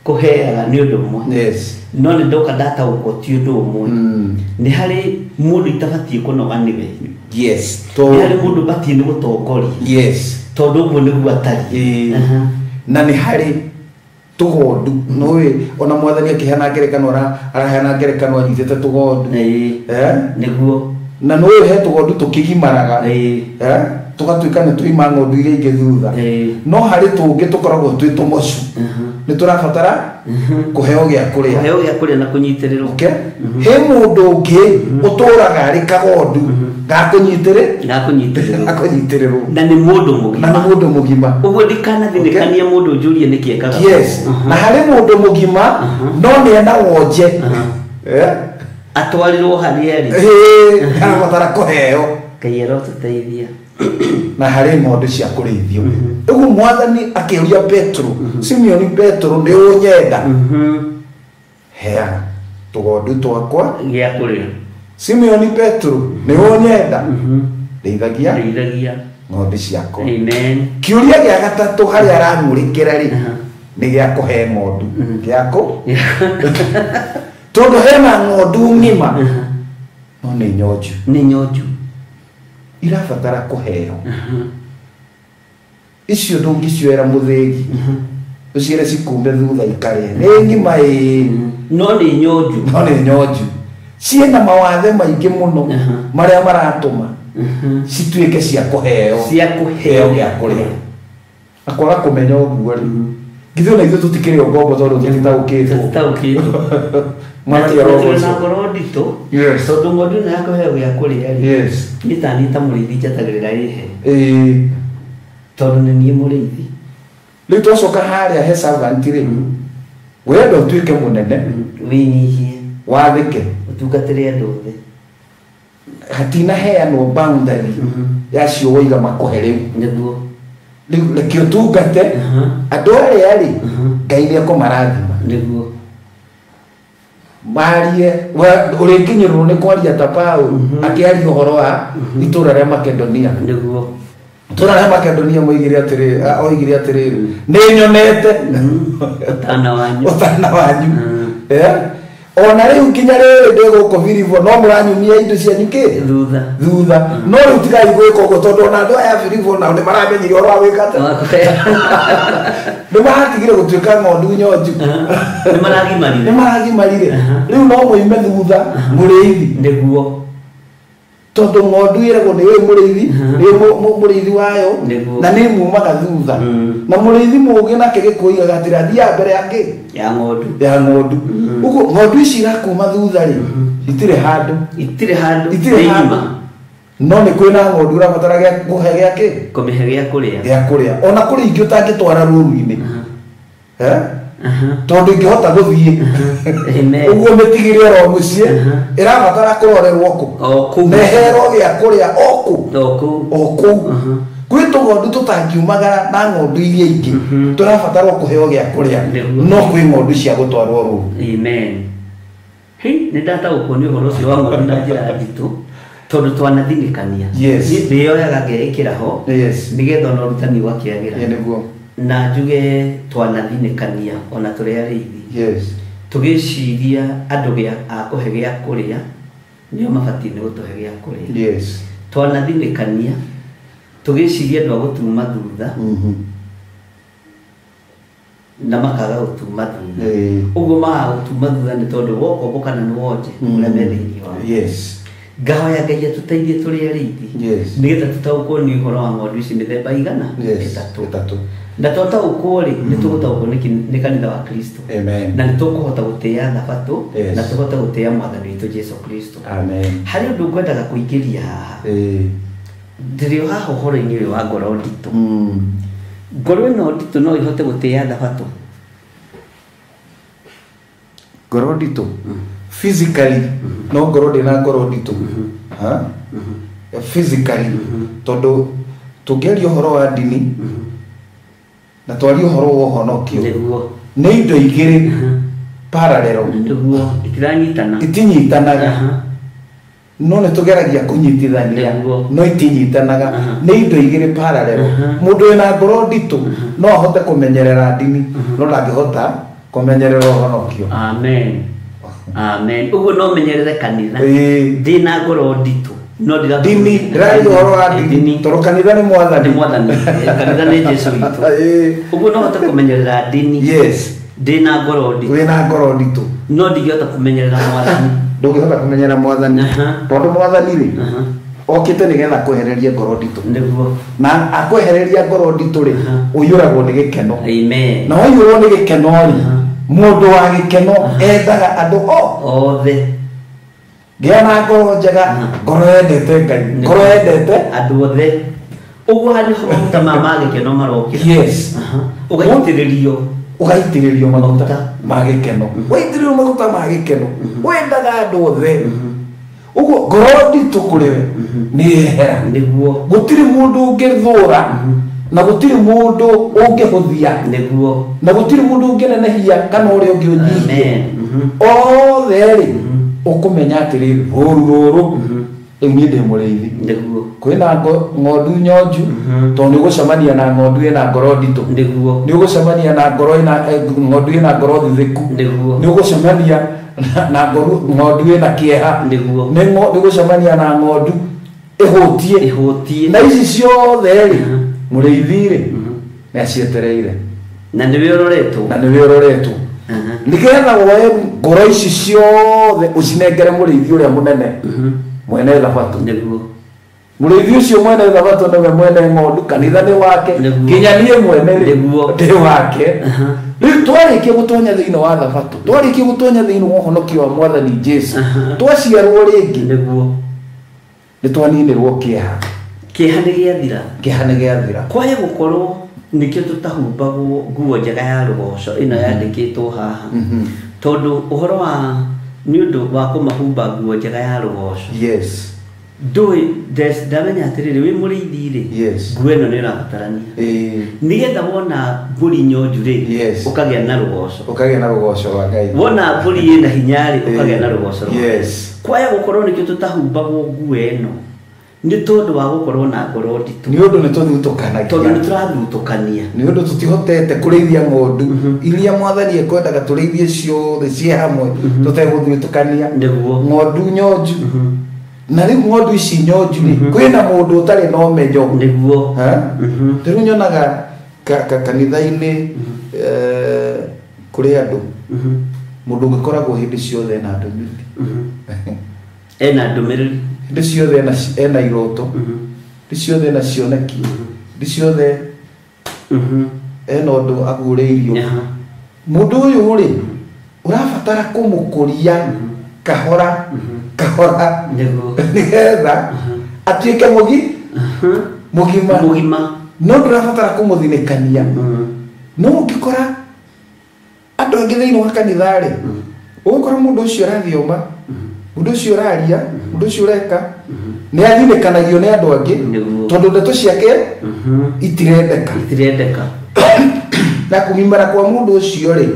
E: kũheaga nĩ ũndũ ũmwe.
F: Yes.
E: No nĩ ndoka ndataũkwo ti ũndũ ũmwe. Nĩ harĩ mũndũ itabatiĩ kũnoga nĩwe.
F: Yes.
E: Nĩ harĩ mũndũ batiĩ nĩ gũtongoria.
F: Yes.
E: Tondũ ũguo nĩguo atariĩ.
F: Na nĩ harĩ tũgondu, nĩũĩ ona mwathani akĩheana ngerekano, araheana ngerekano anyitĩte tũgondu.
E: Nĩguo.
F: Na nĩũĩ he tũgondu tũkĩgimaraga, tũgatuĩka nĩ tũima ng'ondu iria ingĩ thutha. No harĩ tũngĩ tũkoragwo twĩ tũmocu, nĩ tũrabatara kũheo gĩa kũrĩa.
E: Kũheo gĩa kũrĩa na kũnyitĩrĩrwo.
F: Okay. He mũndũ ũngĩ ũtũraga arĩ kagondu gakũnyitĩrĩrwo.
E: Na nĩ mũndũ mũgima.
F: Na nĩ mũndũ mũgima.
E: Ũguo ndikanathĩnĩkania mũndũ njũrie nĩkĩ ekaga.
F: Yes. Na harĩ mũndũ mũgima no nĩ ena wonje.
E: Atwarirwo harĩa arĩ.
F: Arabatara kũheo.
E: Ngai arotũteithia.
F: Na harĩ ng'ondu cia kũrĩithio. Ũguo mwathani akĩũria Petero, Simeoni Petero, nĩ ũnyenda? Heaga tũgondu twakwa
E: gĩa kũrĩa.
F: Simeoni Petero, nĩ ũnyenda? Rĩithagia ng'ondu ciakwa.
E: Amen.
F: Kĩũria gĩa gatatũ harĩa aramũrĩkĩra rĩ, nĩ gĩa kũhe ng'ondu. Gĩa kũ? Tondũ hena ng'ondu ng'ima, no nĩ nyonju.
E: Nĩ nyonju.
F: Irabatara kũheo. Icio ndũngĩcioera mũthĩgi, ũciĩre cikume thutha ikarĩe. Nĩ ng'ima ĩĩ,
E: no nĩ nyonju.
F: No nĩ nyonju. Ciĩna mawathe maingĩ mũno marĩa maratũma cituĩke cia kũheo.
E: Cia kũheo
F: gĩa kũrĩa. Na kwaga kũmenya ũguo rĩ, githĩ ona ithuĩ tũtikĩrĩ o ngombo tondũ tũtitaũkĩtwo.
E: Tũtitaũkĩtwo.
F: Mwathani arogocwo.
E: Na ngoro nditũ.
F: Yes.
E: Tondũ ng'ondu ĩno ya kũheo gĩa kũrĩa rĩ,
F: Yes.
E: niĩ ta niĩ ta mũrĩithi njetagĩrĩra ĩhe. Tondũ nĩ niĩ mũrĩithi.
F: Rĩu twacoka harĩa he servant rĩ, wenda ũtuĩke mũnene,
E: wĩnyihie,
F: wathĩke,
E: ũtungatĩre andũ othe.
F: Hatinaheanwo boundary yacio woiga makũhe rĩu.
E: Nĩguo.
F: Rĩu reke ũtungate andũ arĩa rĩ, Ngai nĩ ekũmarathima.
E: Nĩguo.
F: Marie ũrĩkinyĩrwo nĩ kwaria ta Paũlũ akĩaria ũhoro wa itũũra rĩa Makedonia.
E: Nĩguo.
F: Itũũra rĩa Makedonia moigire atĩrĩrĩ, oigire atĩrĩrĩ, nĩ nyonete
E: ũtana wanyu.
F: Ũtana wanyu. Ona rĩu nginya rĩrĩ ndĩ gũkũ Filipo, no mũranyumia indo cianyu kĩ?
E: Thutha.
F: Thutha. No rĩu tigai gwĩka ũguo tondũ ona andũ aya a Filipo nao nĩ maramenyire ũhoro wa gwĩka atĩa. Nĩ maratigire gũtuĩka ng'ondu nyonju.
E: Nĩ maragimarire.
F: Nĩ maragimarire. Rĩu no mũime thutha mũrĩithi.
E: Nĩguo.
F: Tondũ ng'ondu ĩragwo nĩ ũyũ mũrĩithi, nĩ mũrĩithi wayo, na nĩ mumaga thutha. Na mũrĩithi mũũgĩ nake gĩkũigaga atĩrĩ, athiaga mbere ya kĩ?
E: Ya ng'ondu.
F: Ya ng'ondu. Ũguo ng'ondu ici irakuma thutha rĩ, itirĩ handũ.
E: Itirĩ handũ.
F: Itirĩ handũ. No nĩ kwĩna ng'ondu ũrabatara gĩa kũhe gĩa kĩ?
E: Kũmĩhe gĩa kũrĩa.
F: Gĩa kũrĩa. Ona kũrĩ ingĩ ũtangĩtwara rũru-inĩ. Tondu ingihota guthie uguo mitigire oro mucie irabatara kurorerwo ku nehero gia kuria oku oku kwi tũgondu tũtangiumagara na ng'ondu iria ingĩ tũrabatarwo kũheo gĩa kũrĩa no kwĩ ng'ondu cia gũtwarwo rũru.
E: Amen. Hĩ nĩ ndataũkwo nĩ ũhoro ũcio wa ng'ondu na njĩra nditũ tondũ twanathinĩkania.
F: Yes.
E: Ndĩyoyaga ngeĩkĩra ho.
F: Yes.
E: Nĩgetha ona ũrutani ũgakĩagĩra.
F: Nĩguo.
E: Na njuge twanathinĩkania ona tũrĩ arĩithi.
F: Yes.
E: Tũgĩciria andũ gĩa a kũhe gĩa kũrĩa nĩo mabatiĩ nĩ gũtũhe gĩa kũrĩa.
F: Yes.
E: Twanathinĩkania tũgĩciria andũ a gũtuma thutha na makaga gũtuma thutha. Ũguo makaga gũtuma thutha nĩ tondũ wokombo kana nĩ wonje ũrĩa me thĩinĩ wao.
F: Yes.
E: Ngahoya Ngai atũteithie tũrĩ arĩithi.
F: Yes.
E: Nĩgetha tũtaũkwo nĩ ũhoro wa ng'ondu ici mĩthemba igana ĩtatũ. Na twataũkwo rĩ nĩ tũgũtaũkwo nĩ kanitha wa Kristo.
F: Amen.
E: Na nĩ tũkũhota gũtĩĩa thabatũ na tũhote gũtĩĩa mwathani witũ Jesu Kristo.
F: Amen.
E: Harĩ ũndũ ngwendaga kũingĩria haha. Ndĩrĩ o haha ũhoro-inĩ ũyũ wa ngoro nditũ. Ngoro ĩno nditũ no ĩhote gũtĩĩa thabatũ.
F: Ngoro nditũ physically no ngoro ndĩ na ngoro nditũ. Physically tondũ tũngĩaria ũhoro wa ndini na twarie ũhoro wa ũhonokio nĩ indo igĩrĩ parallel.
E: Nĩguo itiranyitana.
F: Itinyitanaga. No nĩ tũgeragia kũnyitithania no itinyitanaga nĩ indo igĩrĩ parallel. Mũndũ wĩna ngoro nditũ no ahote kũmenyerera ndini no ndangĩhota kũmenyerera ũhonokio.
E: Amen. Amen. Ũguo no menyerere kanitha. Ndĩ na ngoro nditũ no ndira
F: ndini ndĩraria ũhoro wa ndini tondũ kanitha nĩ mwathani.
E: Nĩ mwathani. Kanitha nĩ Jesu witũ. Ũguo no hote kũmenyerera ndini.
F: Yes.
E: Ndĩ na ngoro nditũ.
F: Wĩna ngoro nditũ
E: no ndingĩhota kũmenyerera mwathani.
F: Ndũngĩhota kũmenyera mwathani tondũ mwathani rĩ okĩte nĩgetha akwehererie ngoro nditũ.
E: Nĩguo.
F: Na akwehereria ngoro nditũ rĩ ũiyũragwo nĩ gĩkeno.
E: Amen.
F: Na waiyũrwo nĩ gĩkeno rĩ mũndũ wa gĩkeno endaga andũ
E: othe.
F: Gĩa na ngoro njega, ngoro yendete Ngai, ngoro yendete
E: andũ othe. Ũguo harĩ maguta ma gĩkeno marokĩra.
F: Yes.
E: Ũgaitĩrĩrio.
F: Ũgaitĩrĩrio maguta ma gĩkeno. Waitĩrĩrio maguta ma gĩkeno wendaga andũ othe. Ũguo ngoro nditũ kũrĩ we nĩ yehera.
E: Nĩguo.
F: Gũtirĩ mũndũ ũngĩthũra na gũtirĩ mũndũ ũngĩhũthia.
E: Nĩguo.
F: Na gũtirĩ mũndũ ũngĩnenehia kana ũrĩa ũngĩ ũnyihie. Othe rĩ ũkũmenya atĩrĩrĩ rũru rũrũ rĩu niĩ ndĩ mũrĩithi.
E: Nĩguo.
F: Kwĩna ng'ondu nyonju tondũ nĩ ũgũcemania na ng'ondu ĩna ngoro nditũ.
E: Nĩguo.
F: Nĩ ũgũcemania na ngoro ĩna ng'ondu ĩna ngoro thuthĩku.
E: Nĩguo.
F: Nĩ ũgũcemania na ng'ondu ĩna kĩeha.
E: Nĩguo.
F: Nĩ ũgũcemania na ng'ondu ĩhũtiĩ.
E: Ĩhũtiĩ.
F: Na ici ciothe rĩ mũrĩithi rĩ nĩ acietereire.
E: Na nĩwe ũroretwo.
F: Na nĩwe ũroretwo. Nĩgetha woe ngoro ici ciothe ũcinengere mũrĩithi ũrĩa mũnene mwene thabatũ.
E: Nĩguo.
F: Mũrĩithi ũcio mwene thabatũ nĩwe mwene ng'ondu, kanitha nĩ wake, nginya niĩ mwene rĩ ndĩ wake. Rĩu twarĩkia gũtonya thĩinĩ wa thabatũ, twarĩkia gũtonya thĩinĩ wa ũhonokio wa mwathani Jesu, twaciarwo rĩngĩ.
E: Nĩguo.
F: Nĩ twaninĩrwo kĩeha.
E: Kĩeha nĩ gĩathira.
F: Kĩeha nĩ gĩathira.
E: Kwaya gũkorwo nĩkĩo tũtahumbagwo nguo njega ya rũgoco ĩno yandĩkĩtwo haha. Tondũ ũhoro wa nĩ ũndũ wa kũmahumba nguo njega ya rũgoco.
F: Yes.
E: Ndũĩ ndamenya atĩrĩrĩ wĩ mũrĩithi rĩ.
F: Yes.
E: Nguo ĩno nĩ ĩrabatarania. Nĩgetha wona mbũri nyonju rĩ ũkagĩa na rũgoco.
F: Ũkagĩa na rũgoco rwa Ngai.
E: Wona mbũri ĩna hinya rĩ ũkagĩa na rũgoco rwa Ngai.
F: Yes.
E: Kwaya gũkorwo nĩkĩo tũtahumbagwo nguo ĩno nĩ tondũ wa gũkorwo na ngoro nditũ.
F: Nĩ ũndũ nĩ tũthutũkanagia.
E: Tondũ nĩ tũrathutũkania.
F: Nĩ ũndũ tũtihotete kũrĩithia ng'ondu iria mwathani ekwendaga tũrĩithie ciothe ciĩ hamwe tũtegũthutũkania.
E: Nĩguo.
F: Ng'ondu nyonju. Na rĩu ng'ondu ici nyonju rĩ kwĩna mũndũ ũtarĩ na ũmenyo.
E: Nĩguo.
F: Rĩu nyonaga kanitha-inĩ kũrĩ andũ mũndũ ũngĩkoragwo hĩndĩ ciothe ena ndũmĩrĩri.
E: Ena ndũmĩrĩri.
F: Hĩndĩ ciothe ena iroto. Hĩndĩ ciothe ena cioneki. Hĩndĩ ciothe ena ũndũ aguũrĩirio. Mũndũ ũyũ rĩ ũrabatara kũmũkũria kahora kahora nĩgetha atuĩke mũgima.
E: Mũgima.
F: No ndũrabatara kũmũthinĩkania. No ũngĩkora Andũ angĩ thĩinĩ wa kanitha rĩ, ũgũkora mũndũ ũcio ũrathioma, mũndũ ũcio ũraria, mũndũ ũcio ũreka, nĩ athinĩkanagio nĩ andũ angĩ tondũ ndeto ciake itirendeka. Na kũgimara kwa mũndũ ũcio rĩ,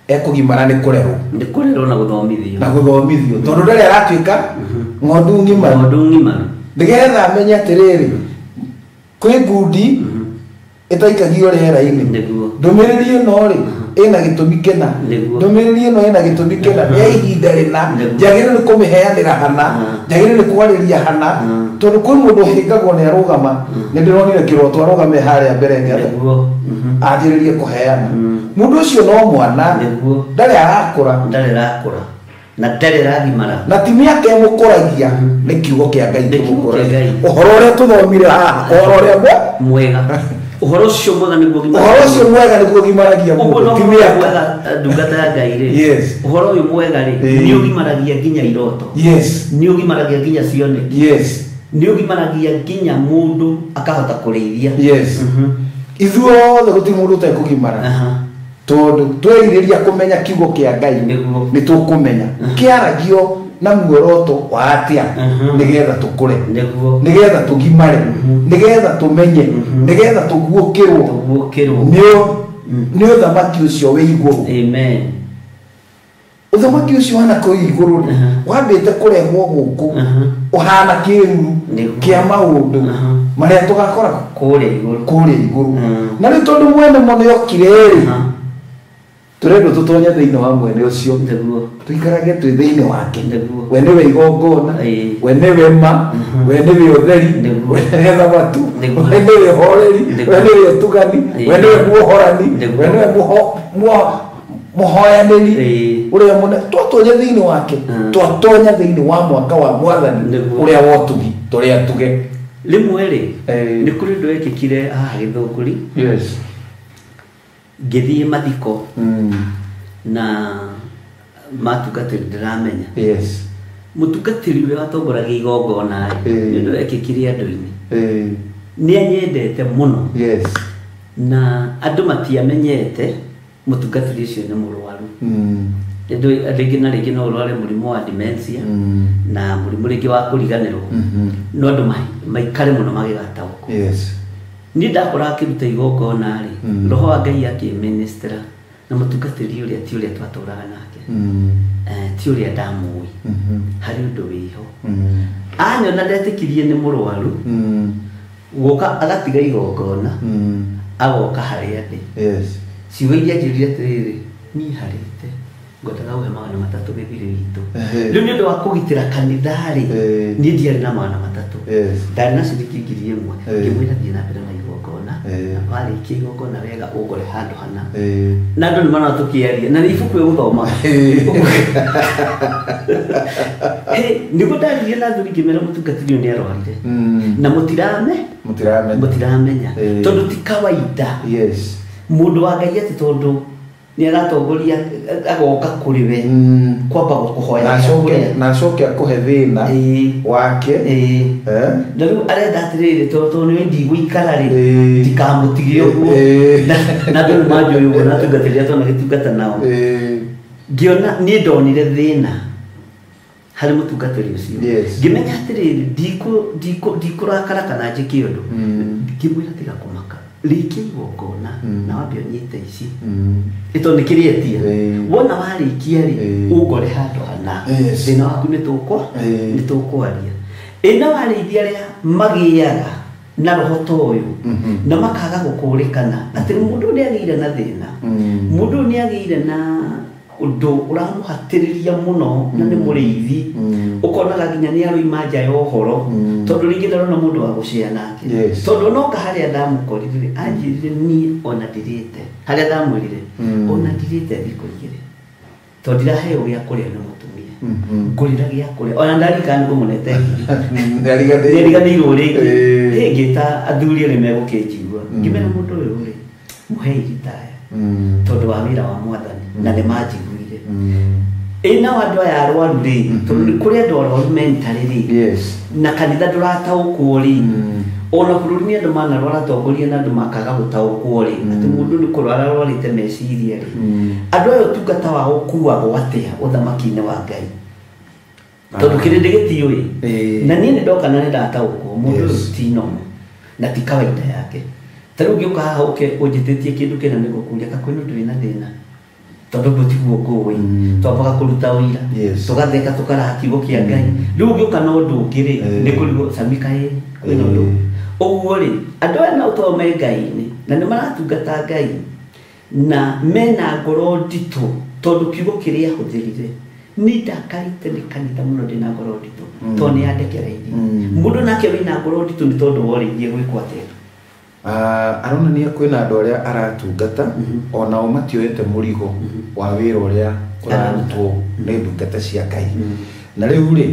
F: ekũgimara nĩ kũrerwo.
E: Nĩ kũrerwo na gũthomithio.
F: Na gũthomithio tondũ ndarĩ aratuĩka ng'ondu ng'imaru.
E: Ng'ondu ng'imaru.
F: Nĩgetha amenye atĩrĩrĩ, kwĩ ngundi ĩtaikagio rĩera-inĩ. Ndũmĩrĩri ĩno rĩ, ĩna gĩtũmi kĩna. Ndũmĩrĩri ĩno ĩna gĩtũmi kĩna, nĩ ya ihinda rĩna, njagĩrĩirwo nĩ kũmĩheanĩra hana, njagĩrĩirwo nĩ kwarĩria hana, tondũ kwĩ mũndũ ũhĩngagwo nĩ arũgama, nĩ ndĩronire kĩroto arũgame harĩa mbere nĩgetha anjĩrĩrie kũheana. Mũndũ ũcio no mwana, ndarĩ arakũra.
E: Ndarĩ arakũra. Na ndarĩ aragimara.
F: Na ti mĩaka ĩmũkũragia, nĩ kiugo kĩa Ngai kĩmũkũragia. Ũhoro ũrĩa tũthomire haha, ũhoro ũrĩa
E: mwega. Ũhoro ũcio mwega nĩguo ũgimaragia.
F: Ũhoro ũcio mwega nĩguo ũgimaragia mũndũ, ti mĩaka.
E: Ndungata ya Ngai rĩ, ũhoro ũyũ mwega rĩ, nĩ ũgimaragia nginya iroto. Nĩ ũgimaragia nginya cioneki. Nĩ ũgimaragia nginya mũndũ akahota kũrĩithia.
F: Ithuothe gũtirĩ mũndũ ũtekũgimara. Tondũ twerirĩria kũmenya kiugo kĩa Ngai nĩ tũkũmenya. Kĩaragio na muoroto wa atĩa nĩgetha tũkũre, nĩgetha tũgimare, nĩgetha tũmenye, nĩgetha tũguũkĩrwo nĩ ũthamaki ũcio wĩ igũrũ.
E: Amen.
F: Ũthamaki ũcio wana kũu igũrũ rĩ, wambĩte kũrehwo gũkũ ũhana kĩruru kĩa maũndũ marĩa tũgakora
E: kũrĩa igũrũ.
F: Kũrĩa igũrũ. Na rĩu tondũ mwene mo nĩokire rĩ, tũrendwo tũtonye thĩinĩ wa mwene ũcio, tũikarage twĩ thĩinĩ wake. We nĩwe igongona, we nĩwe ma, we nĩwe ũtheri, we nĩwe thamatu, we nĩwe ũhoreri, we nĩwe ũtugani, we nĩwe muohorani, we nĩwe mũhoyanĩri ũrĩa mũnene. Twatonya thĩinĩ wake, twatonya thĩinĩ wa mwaka wa mwathani ũrĩa wa ũtugi, tũrĩa tuge.
E: Rĩmwe rĩ, nĩ kũrĩ ũndũ wekĩkire haha Gĩthũngũri. Ngĩthiĩ mathiko na matungatĩri ndĩramenya. Mũtungatĩri ũrĩa watongoragia igongona rĩ, nĩ ũndũ wekĩkire andũ-inĩ. Nĩ anyendete mũno. Na andũ matiamenyete mũtungatĩri ũcio nĩ mũrwaru. Rĩngĩ na rĩngĩ no ũrware mũrimũ wa dementia na mũrimũ rĩngĩ wa kũriganĩrwo. No andũ maikare mũno magĩgataũkwo. Niĩ ndakora akĩruta igongona rĩ, roho wa Ngai akĩministera na mũtungatĩri ũrĩa ti ũrĩa twatũraga nake. Ti ũrĩa ndamũĩ. Harĩ ũndũ wĩho. Anyona ndetĩkirie nĩ mũrwaru, gũka agatiga igongona, agoka harĩa ndĩ. Ciugo iria anjĩrire atĩrĩrĩ, niĩ harĩte ngwendaga gũhe 300 gĩthirĩ gitũ. Rĩu nĩ ũndũ wa kũgitĩra kanitha rĩ, niĩ ndiarĩ na 300. Ndarĩ na ciringi 1000. Ngĩmwĩra thiĩ na mbere na igongona, na warĩkia igongona wega ũngore handũ hana. Na andũ nĩ marona tũkĩaria, na nĩ ibuku ĩgũthoma. Nĩguo ndaririe na athuri ngĩmera mũtungatĩri ũyũ nĩ arwarire. Na mũtiramenya. Tondũ ti kawaida. Mũndũ wa Ngai atĩ tondũ nĩ aratongoria agoka kũrĩ we kwamba gũkũhoya
F: na acoke akũhe thĩna wake.
E: Na rĩu arenda atĩrĩrĩ, tondũ nĩ ndigũikara rĩ, ndikamũtige ũguo. Na andũ nĩ manjũĩ ũguo na atungatĩri arĩa twanagĩtungata nao. Ngĩona niĩ ndonire thĩna harĩ mũtungatĩri ũcio. Ngĩmenya atĩrĩrĩ, ndikũrakara kana njĩke ũndũ. Ngĩmwĩra tiga kũmaka, rĩkia igongona na wambe ũnyite ici. Ĩtondũ nĩ kĩrĩetia. Wona warĩkia rĩ, ũngore handũ hana. Thĩna waku nĩ tũkwaria. Ĩna warĩithia arĩa magĩaga na roho ta ũyũ na makaga gũkũrĩkana atĩ mũndũ nĩ agĩire na thĩna, mũndũ nĩ agĩire na ũndũ ũramũhatĩrĩria mũno na nĩ mũrĩithi, ũkonaga nginya nĩ aroima nja ya ũhoro, tondũ rĩngĩ ndarona mũndũ wa gũcea nake. Tondũ onoka harĩa ndamũkorire rĩ, anjĩrire niĩ ona ndirĩte, harĩa ndamwĩrire ona ndirĩte thikũ igĩrĩ, tondũ ndiraheo gĩa kũrĩa nĩ mũtumia. Ngũrĩra gĩa kũrĩa, ona ndarikana nĩ ngũmũnete nĩariganĩirwo rĩngĩ. Ngĩta athuri arĩa megũkĩnjigua, ngĩmera mũndũ ũyũ rĩ, mũhei ritaya tondũ wa wĩra wa mwathani, na nĩ manjiguire. Ĩ nao andũ aya arwaru rĩ, tondũ nĩ kũrĩ andũ arwaru mentally rĩ, na kanitha ndũrataũkwo rĩ, ona bũrũri nĩ andũ manarwara atongoria na andũ makaga gũtaũkwo rĩ, atĩ mũndũ nĩ kũrwara arwarĩte meciria rĩ, andũ aya ũtungata wao ũkuagwo atĩa ũthamaki-inĩ wa Ngai? Tondũ kĩrĩndĩ gĩtiũĩ. Na niĩ nĩ ndoka na nĩ ndataũkwo mũndũ ũyũ ti normal na ti kawaida yake. Ta rĩu ũngĩũka haha ũke ũnjĩtĩtie kĩndũ kĩna nĩ ngũkũria kakwĩna ũndũ wĩna thĩna, tondũ ũguo tiguo ngũĩ. Twambaga kũruta ũira, tũgatheka, tũkaraha kiugo kĩa Ngai. Rĩu ũngĩũka na ũndũ ũngĩ rĩ, nĩ kũrigwo Sami kaĩ kwĩna ũndũ ũguo rĩ. Andũ aya nao to me Ngai-inĩ na nĩ maratungata Ngai na mena ngoro nditũ, tondũ kiugo kĩrĩa ahũthĩrire nĩ ndakarĩte nĩ kanitha mũno, ndĩna ngoro nditũ tondũ nĩ yandekereirie. Mũndũ nake wĩna ngoro nditũ nĩ tondũ worĩirie gwĩkwo atĩa?
F: Aronania kwĩna andũ arĩa aratungata onao matioete mũrigo wa wĩra ũrĩa ũrarutwo nĩ ndungata cia Ngai. Na rĩu rĩ,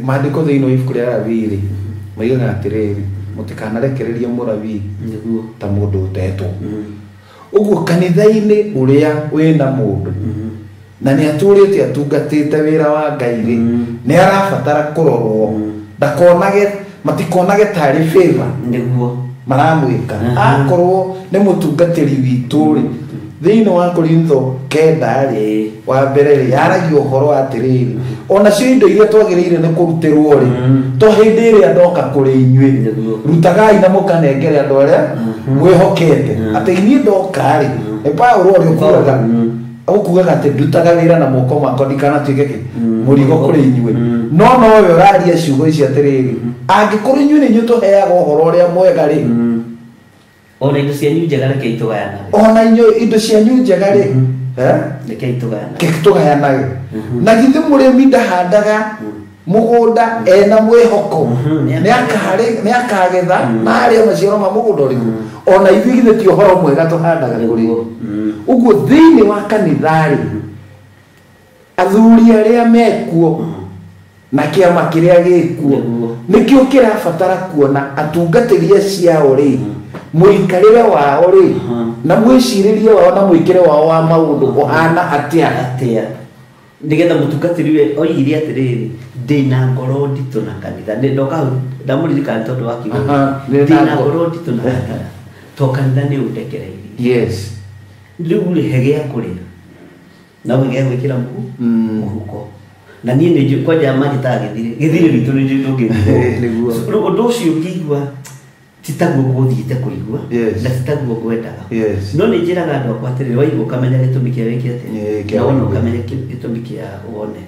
F: maandĩko thĩinĩ wa ibuku rĩa Alawii rĩ, moigaga atĩrĩrĩ, mũtikanarekererie mũrabii ta mũndũ ũtetwo. Ũguo kanitha-inĩ ũrĩa wĩna mũndũ na nĩ atũrĩte atungatĩte wĩra wa Ngai rĩ, nĩ arabatara kũrorwo ndakonage, matikonage tarĩ favor maramwĩka. Akorwo nĩ mũtungatĩri witũ rĩ, thĩinĩ wa Korintho 9 rĩ, wa mbere rĩ, yaragia ũhoro atĩrĩrĩ, onacio indo iria twagĩrĩire nĩ kũrutĩrwo rĩ, to hĩndĩ ĩrĩa ndoka kũrĩ inyuĩ, rutagai na mũkanengere andũ arĩa mwĩhokete. Atĩ inyuĩ ndoka rĩ, nĩ Paũlũ ũrĩa ũkuaga ũkugaga atĩ ndutaga wĩra na moko makwa ndikanatuĩke kĩ mũrigo kũrĩ inyuĩ. No nowe ũraria ciugo ici atĩrĩrĩ, angĩkorwo inyuĩ nĩ inyuĩ tũheaga ũhoro ũrĩa mwega rĩ,
E: ona indo cianyu njega reke itũgayanage.
F: Ona inyuĩ indo cianyu njega rĩ,
E: reke itũgayanage.
F: Reke itũgayanage. Na githĩ mũrĩmi ndahandaga mũgũnda ena mwĩhoko nĩ akagetha na arĩe maciaro ma mũgũnda ũrĩkũ? Ona ithuĩ githĩ ti ũhoro mwega tũhandaga kũrĩ. Ũguo thĩinĩ wa kanitha rĩ, athuri arĩa mekuo na kĩama kĩrĩa gĩkuo nĩkĩo kĩrabatara kuona atungatĩri ciao rĩ, mũikarĩre wao rĩ, na mwĩcirĩrie wao na mwĩkĩre wao wa maũndũ ũhana atĩa.
E: Atĩa nĩgetha mũtungatĩri we oigire atĩrĩrĩ, ndĩna ngoro nditũ na kanitha. Nĩ ndoka hau ndamũririkana tondũ wa kiugo. Ndĩna ngoro nditũ na kanitha to kanitha nĩ ũndekereirie. Rĩu rĩ, he gĩa kũrĩa na ũhe gĩa gwĩkĩra mũhuko. Na niĩ nĩ njũĩ kwanja manjĩtaga gĩthirĩ, gĩthirĩ gitũ nĩ njũĩ ndũngĩrigwo. Rĩu ũndũ ũcio ngĩigua ti taguo ngũthiĩte kũigua na ti taguo ngwendaga. No nĩ njĩraga andũ akwa atĩrĩrĩ, waigua ũkamenya gĩtũmi kĩa wĩke atĩa, na wona ũkamenya gĩtũmi kĩa wone.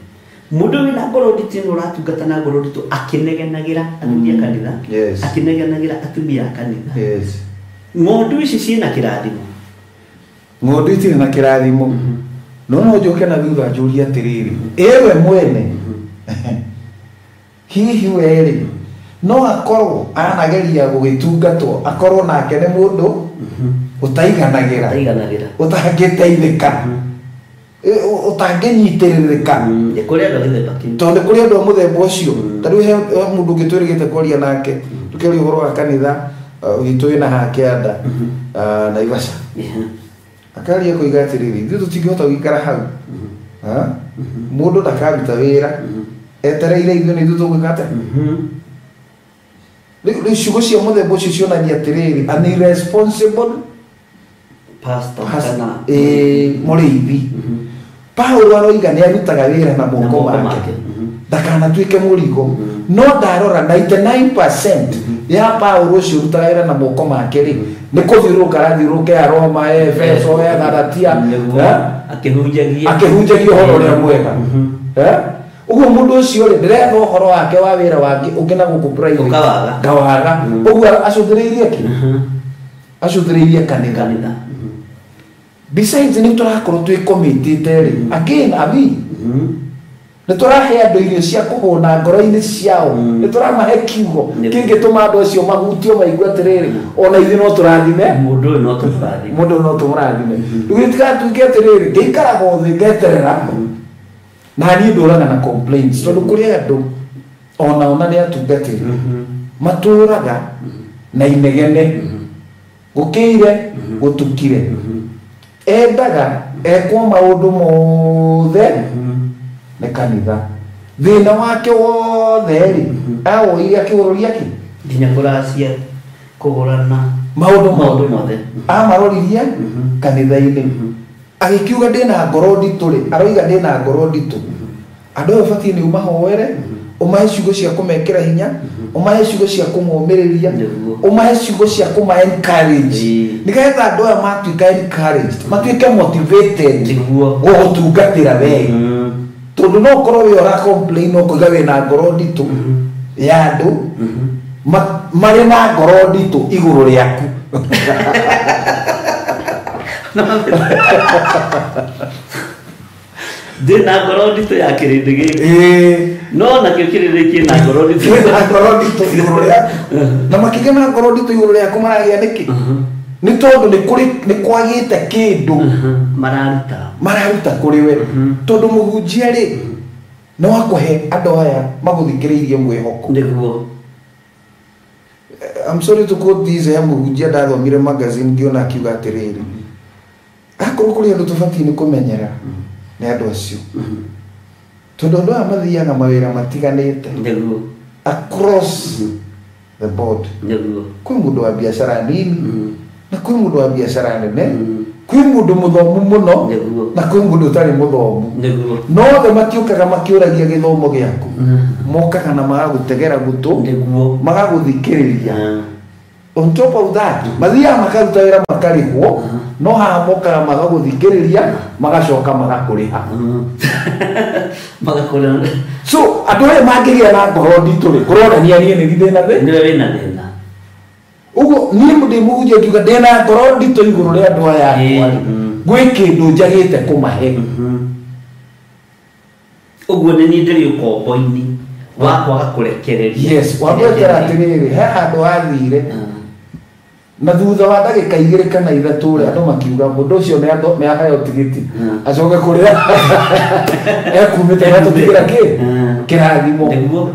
E: Mũndũ wĩna ngoro nditũ nĩ ũratungata na ngoro nditũ akĩnegenagĩra athuri a kanitha, akĩnegenagĩra atumia a kanitha. Ng'ondu ici ciĩna kĩrathimo.
F: Ng'ondu itirĩ na kĩrathimo. No no njoke na thutha njũrie atĩrĩrĩ, ewe mwene hihi we rĩ, no akorwo anageria gũgĩtungatwo, akorwo nake nĩ mũndũ ũtaiganagĩra, ũtangĩteithĩka, ũtangĩnyitĩrĩrĩka.
E: Kũrĩ andũ a gĩthemba kĩu.
F: Tondũ kũrĩ andũ a mũthemba ũcio. Ta rĩu he mũndũ ũngĩ twĩrĩgĩte kwaria nake, tũkĩaria ũhoro wa kanitha witũ wĩna haha kĩanda, Naivasha. Akaria koiga atĩrĩrĩ, ithuĩ tũtingĩhota gũikara hau. Mũndũ ndakaruta wĩra etereire ithuĩ nĩ ithuĩ tũgwĩka atĩa? Rĩu ciugo cia mũthemba ũcio cionania atĩrĩrĩ, an irresponsible
E: pastor kana
F: mũrĩithi. Paũlũ aroiga nĩ arutaga wĩra na moko make, ndakanatuĩke mũrigo. No ndarora 99% ya Paũlũ ũcio ũrutaga wĩra na moko make rĩ, nĩ kũthiũrũrũka arathiũrũrũka ya Roma, Efeso, ya Galatia, akĩhunjagia ũhoro ũrĩa mwega. Ũguo mũndũ ũcio rĩ, ndĩretha ũhoro wake wa wĩra wake ũngĩ na gũkũ private ngawaga. Ũguo acũthĩrĩirie kĩ? Acũthĩrĩirie kanitha. Besides nĩ tũrakorwo twĩ committed rĩ, again abi nĩ tũrahe andũ irio cia kũhũna ngoro-inĩ ciao, nĩ tũramahe kiugo kĩngĩtũma andũ acio mahutio maigue atĩrĩrĩ, ona ithuĩ no tũrathime
E: mũndũ ũyũ, no tũmũrathime,
F: mũndũ ũyũ no tũmũrathime. Rĩu gĩtigatuĩke atĩrĩrĩ, ngĩikaraga thĩ ngeterera, na niĩ ndũraga na complaints, tondũ kũrĩ andũ onao na nĩ atungatĩri matũraga na inegene, gũkĩire gũtukire, endaga Ekwo maũndũ mothe nĩ kanitha. Thĩna wake wothe rĩ awoire akĩũrũria kĩ
E: nginya kũracia kũgũrana
F: maũndũ mothe amaroririe kanitha-inĩ. Agĩkiuga ndĩna ngoro nditũ rĩ, aroiga ndĩna ngoro nditũ. Andũ aya ũbatiĩ nĩ ũmahoere, ũmahe ciugo cia kũmekĩra hinya, ũmahe ciugo cia kũmomĩrĩria, ũmahe ciugo cia kũma encourage, nĩgetha andũ aya matuĩka encouraged, matuĩke motivated gũgũtungatĩra we. Tondũ no ũkorwo wĩ ũra complain ũkoiga wĩna ngoro nditũ ya andũ marĩ na ngoro nditũ igũrũ rĩaku.
E: Ndĩna ngoro nditũ ya kĩrĩndĩ gĩkĩ. No nakĩo kĩrĩndĩ kĩna ngoro nditũ.
F: Kĩna ngoro nditũ igũrũ rĩaku. Na makĩgĩa na ngoro nditũ igũrũ rĩaku maragĩa nĩkĩ? Nĩ tondũ nĩ kwagĩte kĩndũ mararuta kũrĩ we. Tondũ mũhunjia rĩ nĩ wa kũhe andũ aya magũthikĩrĩirie mwĩhoko.
E: Nĩguo.
F: I'm sorry to quote this, he mũhunjia ndathomire magazine ngĩona akiuga atĩrĩrĩ, akorwo kũrĩ andũ tũbatiĩ nĩ kũmenyera nĩ andũ acio. Tondũ andũ aya mathiaga mawĩra matiganĩte across the board. Kwĩ mũndũ wa biacara nini na kwĩ mũndũ wa biacara nene, kwĩ mũndũ mũthomu mũno na kwĩ mũndũ ũtarĩ mũthomu. No othe matiũkaga makĩũragia gĩthomo gĩaku, mokaga na magagũtegera gũtũ, magagũthikĩrĩria. On top of that, mathiaga makaruta wĩra makarĩhwo, no haha mokaga magagũthikĩrĩria magacoka magakũrĩha. So andũ aya mangĩgĩa na ngoro nditũ rĩ, kũronania niĩ nĩ thĩna thĩ.
E: Nĩwe wĩna thĩna.
F: Ũguo niĩ ndĩ mũhunjia ngiuga ndĩna ngoro nditũ igũrũ rĩa andũ aya akwa rĩ, gwĩ kĩndũ njagĩte kũmahe.
E: Ũguo nĩ niĩ ndĩrĩ ũkombo-inĩ wa kwaga kũrekereria.
F: Yes, wamwĩkĩra atĩrĩrĩ, he handũ hathire na thutha wa ndagĩka igĩrĩ kana ithatũ rĩ, andũ makiuga mũndũ ũcio nĩ aheo tigiti acoke kũrĩa ekumĩte atũtigĩra kĩ kĩrathimo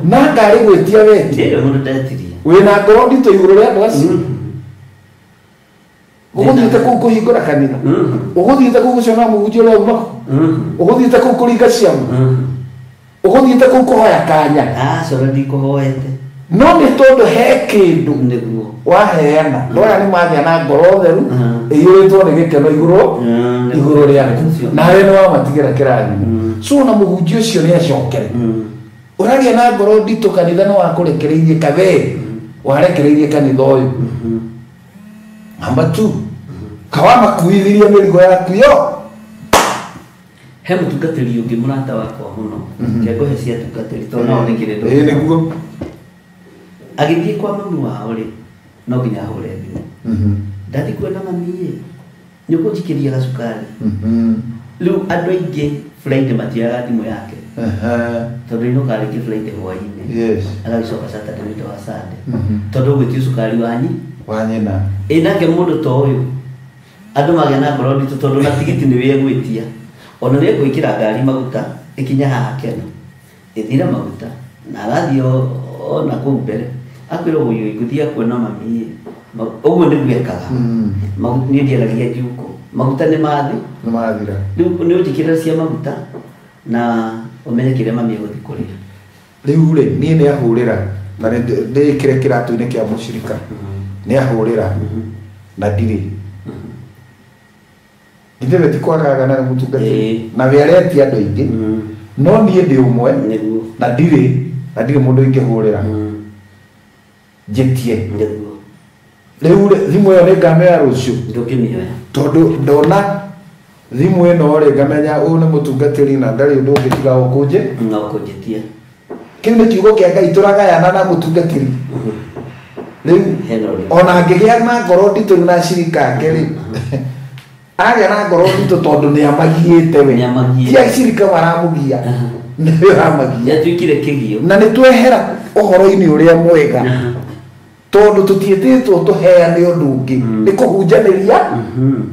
F: na ngarĩ gwĩtia wetie wĩna ngoro nditũ igũrũ rĩa andũ acio. Ũgũthiĩte kũu kũhingũra kanitha, ũgũthiĩte kũu gũcona mũhunjia ũrĩa uma kũ, ũgũthiĩte kũu kũringa ciama, ũgũthiĩte kũu kũhoya kanya.
E: Aca ona ndikũhoete.
F: No nĩ tondũ he kĩndũ waheana, andũ aya nĩ magĩa na ngoro theru ĩiyũrĩtwo nĩ gĩkeno igũrũ rĩaku, nawe nĩ wamatigĩra kĩrathimo. So na mũhunjia ũcio nĩ acokere. Ũragĩa na ngoro nditũ kanitha nĩ wakũrekereirie kawe warekereirie kanitha ũyũ. Number 2, kawamakuithirie mĩrigo yaku yo.
E: He mũtungatĩri ũngĩ mũrata wakwa mũno, kĩangũhe cia tungatĩri tondũ nao nĩ kĩrĩndũ.
F: Ĩĩ nĩguo.
E: Agĩthiĩ kwa mami wao rĩ, no nginya ahũre thimũ. Ndathiĩ kuona mami ĩ, nĩ ũkũnjikĩria gacukari. Rĩu andũ aingĩ Friday matioyaga thimũ yake. Tondũ inokaga rĩngĩ Friday hwaĩ-inĩ. Agagĩcoka Saturday nĩ ũndũ wa Sunday. Tondũ ũgwĩtio cukari wa
F: nyina.
E: Ĩ nake mũndũ ta ũyũ andũ magĩa na ngoro nditũ tondũ na tigiti nĩwe egwĩtia. Ona nĩ egwĩkĩra ngari maguta ĩkinya haha Keno ĩthire maguta na agathiĩ ona kũu mbere akwĩrwo ũyũ ngũthiĩ kuona mami ĩ. Ũguo nĩguo ekaga. Niĩ ndiaragia njuko. Maguta nĩ mathi.
F: Nĩ mathira.
E: Rĩu nĩ ũnjĩkĩrĩre cia maguta na ũmenye kĩrĩa mami egũthiĩ kũrĩa.
F: Rĩu rĩ, niĩ nĩ ahũrĩra na ndĩkĩre kĩratũ-inĩ kĩa mũcirika. Nĩ ahũrĩra na ndirĩ. Ithe we ti kwagaga na mũtungatĩri na we aretia andũ aingĩ, no niĩ ndĩ ũmwe na ndirĩ mũndũ ingĩhũrĩra njĩtie. Rĩu rĩ, thimũ ĩyo nĩ ngamĩoya rũciũ.
E: Ndũngĩmĩoya.
F: Tondũ ndona thimũ ĩno rĩ, ngamenya ũyũ nĩ mũtungatĩri na ndarĩ ũndũ ũngĩ tiga o kũnjĩ.
E: No kũnjĩtia.
F: Kĩu nĩ kiugo kĩa Ngai tũragayana na mũtungatĩri. Rĩu ona angĩgĩa na ngoro nditũ na acirika ake rĩ, agĩa na ngoro nditũ tondũ nĩ amagiĩte we. Ti acirika maramũgia, nĩwe ũramagia.
E: Yatuĩkire kĩgio.
F: Na nĩ twehera ũhoro-inĩ ũrĩa mwega. Tondũ tũtiĩtĩtwo tũheane ũndũ ũngĩ, nĩ kũhunjanĩria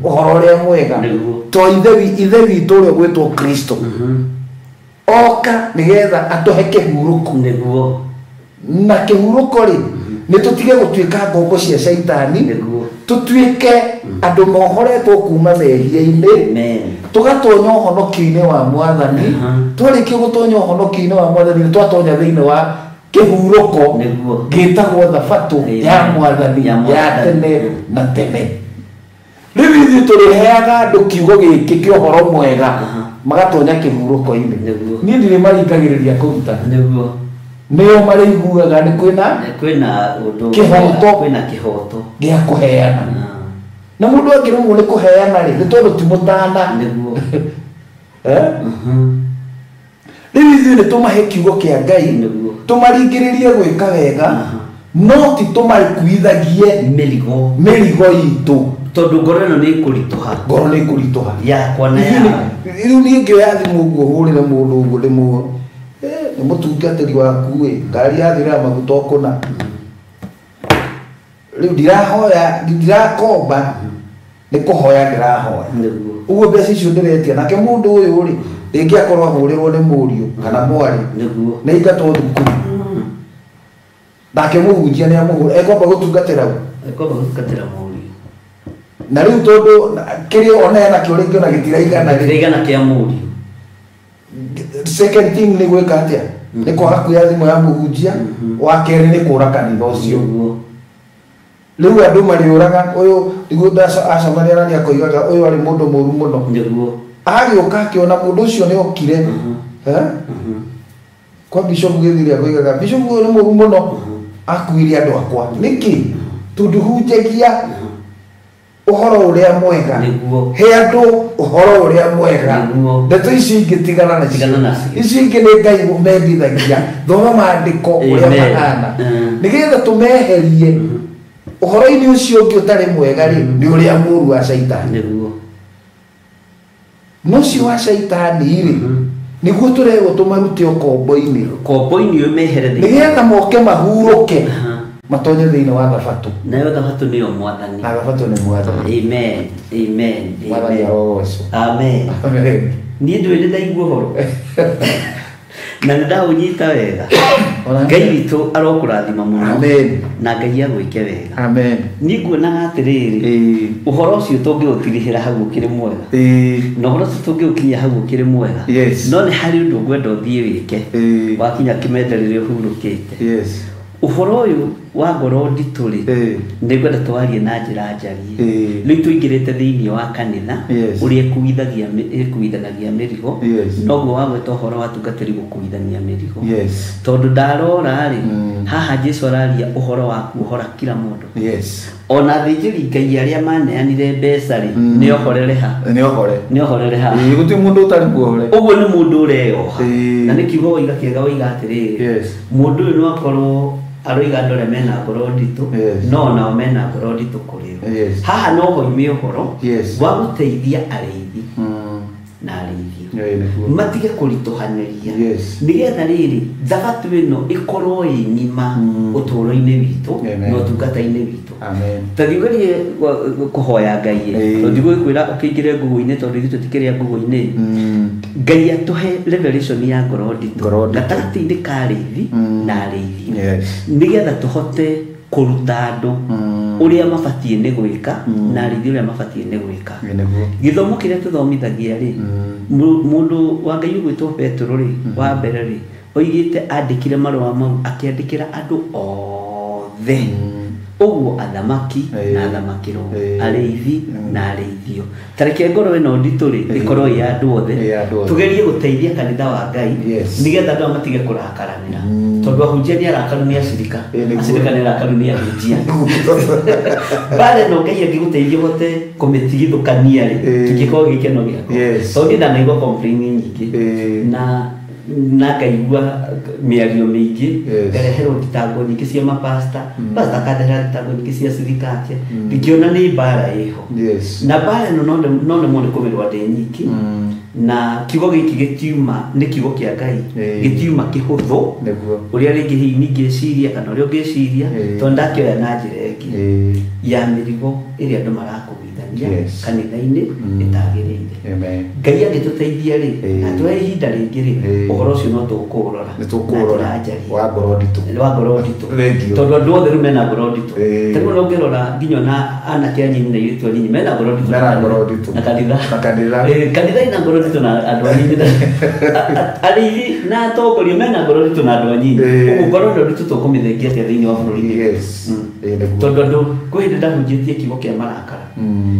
F: ũhoro ũrĩa mwega. To ithe witũ ũrĩa ũgwĩtwo Kristo oka nĩgetha atũhe kĩhurũko.
E: Nĩguo.
F: Na kĩhurũko rĩ, Nĩ tũtige gũtuĩka ngombo cia caitani, tũtuĩke andũ mohoretwo kuma mehia-inĩ, tũgatonya ũhonokio-inĩ wa Mwathani. Twarĩkia gũtonya ũhonokio-inĩ wa Mwathani, twatonya thĩinĩ wa kĩhurũko gĩtagwo thabatũ ya Mwathani ya tene na tene. Rĩu ithuĩ tũrĩheaga andũ kiugo gĩkĩ kĩa ũhoro mwega, magatonya kĩhurũko-inĩ. Niĩ ndirĩ maringagĩrĩria kũruta, nĩo marĩiguaga nĩ kwĩna
E: ũndũ
F: kwĩna kĩhoto gĩa kũheana. Na mũndũ angĩremwo nĩ kũheana rĩ, nĩ tondũ ti mũtana. Rĩu ithuĩ nĩ tũmahe kiugo kĩa Ngai, tũmaringĩrĩrie gwĩka wega, no ti tũmakuithagie mĩrigo itũ,
E: tondũ ngoro ĩno nĩ ĩkũritũha.
F: Ngoro nĩ ĩkũritũha
E: yakwa na yao.
F: Rĩu niĩ ngĩoya thimũ ũguo hũrĩre mũndũ ũguo ndĩmũ nĩ mũtungatĩri waku ĩ, ngari yathirĩra maguta o kũna. Rĩu ndirahoya, ndirakomba, nĩ kũhoya ndĩrahoya. Ũguo mbeca icio ndĩretia. Nake mũndũ ũyũ rĩ, rĩngĩ akorwo ahũrĩrwo nĩ mũriũ kana mwarĩ, nĩ aingatwo thukuru, nake mũhunjia nĩ amũhũra, ekwamba gũtungatĩra ũ?
E: Ekwamba gũtungatĩra mũriũ.
F: Na rĩu tondũ kĩrĩa ona enakĩo rĩngĩ ona gĩtiraigana rĩ,
E: gĩtiraigana kĩa mũriũ.
F: Second thing nĩ gwĩka atĩa? Nĩ kwaga kuoya thimũ ya mũhunjia. Wa kerĩ nĩ kũra kanitha ũcio. Rĩu andũ marĩũraga ũyũ, nĩguo acemania na nĩ akoigaga ũyũ arĩ mũndũ mũru mũno. Agĩũka akĩona mũndũ ũcio nĩ okire. Kwa Bishop Gĩthiri akoigaga Bishop ũyũ nĩ mũru mũno, akuire andũ akwa. Nĩkĩ? Tondũ hunjagia ũhoro ũrĩa mwega, he andũ ũhoro ũrĩa mwega. Ndeto ici ingĩ tigana nacio, ici ingĩ nĩ Ngai mendithagia. Thoma maandĩko ũrĩa mahana, nĩgetha tũmeherie ũhoro-inĩ ũcio ũngĩ ũtarĩ mwega rĩ, nĩ ũrĩa mũru wa caitani. No ũcio wa caitani rĩ, nĩguo tũrerwo tũmarute ũkombo-inĩ,
E: ũkombo-inĩ ũyũ mehere,
F: nĩgetha moke mahurũke, matonye thĩinĩ wa thabatũ.
E: Nayo thabatũ nĩyo Mwathani.
F: Na thabatũ nĩ Mwathani.
E: Amen, amen.
F: Mwathani arogocwo.
E: Amen. Niĩ ndũĩ nĩ ndaigua ũhoro na nĩ ndaũnyita wega. Ngai witũ arokũrathima mũno.
F: Amen.
E: Na Ngai agwĩke wega.
F: Amen.
E: Niĩ nguonaga atĩrĩrĩ, ũhoro ũcio tũngĩũtirihĩra hau ũkĩrĩ mwega, na ũhoro ũcio tũngĩũkinyia hau ũkĩrĩ mwega. No nĩ harĩ ũndũ ngwenda ũthiĩ wĩke wakinya kĩmende rĩrĩa ũhurũkĩte. Ũhoro ũyũ wa ngoro nditũ rĩ, nĩ ngwenda twarie na njĩra njarie. Rĩu tũingĩrĩte thĩinĩ wa kanitha ũrĩa ĩkuithanagia mĩrigo, noguo wagweta ũhoro wa atungatĩri gũkuithania mĩrigo. Tondũ ndarora rĩ, haha Jesũ araria ũhoro wa kuohora kila mũndũ. Ona athĩnjĩri Ngai arĩa maneanire mbeca rĩ, nĩ ohorere ha? Nĩ ohorere ha?
F: Gũtirĩ mũndũ ũtarĩ muohore.
E: Ũguo nĩ mũndũ ũreyoha. Na nĩ kiugo woiga kĩega, woiga atĩrĩrĩ, mũndũ ũyũ no akorwo aroiga andũ arĩa mena ngoro nditũ, no nao mena ngoro nditũ kũrĩ o. Haha no hoime ũhoro wa gũteithia arĩithi na arĩithio matige kũritũhanĩria, nĩgetha rĩrĩ thabatũ ĩno ĩkorwo ĩ ng'ima ũtũũro-inĩ witũ na ũtungata-inĩ witũ. Ta thiĩ ũgerie kũhoya Ngai, tondũ ndigũgĩkwĩra ũkĩingĩre nguo-inĩ, tondũ ithuĩ tũtikĩrĩa nguo-inĩ. Ngai atũhe revelation ya ngoro nditũ gatagatĩ-inĩ ka arĩithi na arĩithio, nĩgetha tũhote kũruta andũ ũrĩa mabatiĩ nĩ gwĩka na arĩithi ũrĩa mabatiĩ nĩ gwĩka. Gĩthomo kĩrĩa tũthomithagia rĩ, mũndũ wa Ngai ũgwĩtwo Petero rĩ, wa mbere rĩ, oigĩte andĩkire marũa mau akĩandĩkĩra andũ othe, ũguo athamaki na athamakĩrwo, arĩithi na arĩithio. Ta reke ngoro ĩno nditũ rĩ, ĩkorwo ĩ ya andũ othe, tũgerie gũteithia kanitha wa Ngai nĩgetha andũ matige kũrakaranĩra, tondũ ahunjia nĩ arakaru nĩ acirika, acirika nĩ arakaru nĩ ahunjia. Mbara ĩno Ngai angĩgũteithia ũhote kũmĩtigithũkania rĩ, tũngĩkorwo gĩkeno gĩakwa. Tondũ niĩ ndanaigua complain nyingĩ na ngaigua mĩario mĩingĩ, ngareherwo thitango nyingĩ cia mapasta, pasta akandehera thitango nyingĩ cia cirika ake, ngĩona nĩ mbara ĩho. Na mbara ĩno no nemwo nĩ kũmĩrũa ndĩ nyiki, na kiugo gĩkĩ gĩtiuma nĩ kiugo kĩa Ngai, gĩtiuma kĩhũthũ ũrĩa rĩngĩ hihi ningĩciria kana ũrĩa ũngĩciria, tondũ ndakĩoya na njĩra ĩngĩ ya mĩrigo ĩrĩa andũ marakuithania kanitha-inĩ ĩtagĩrĩire.
F: Amen.
E: Ngai agĩtũteithia rĩ na tũhe ihinda rĩngĩ rĩ ũhoro ũcio no tũkũũrora.
F: Nĩ tũkũũrora wa ngoro nditũ.
E: Wa ngoro nditũ. Tondũ andũ othe rĩu mena ngoro nditũ. Ta rĩu ona ũngĩrora nginya ona anake anyinyi na airĩtu anyinyi mena ngoro nditũ.
F: Mena ngoro nditũ.
E: Na kanitha.
F: Na kanitha.
E: Kanitha ina ngoro nditũ na andũ anyinyi. Arĩithi na atongoria mena ngoro nditũ na andũ anyinyi. Ũguo ngoro ĩno nditũ tũkũmĩthengia atĩa thĩinĩ wa bũrũri?
F: Yes.
E: Tondũ andũ kwĩ hĩndĩ ndahunjĩtie kiugo kĩa marakara.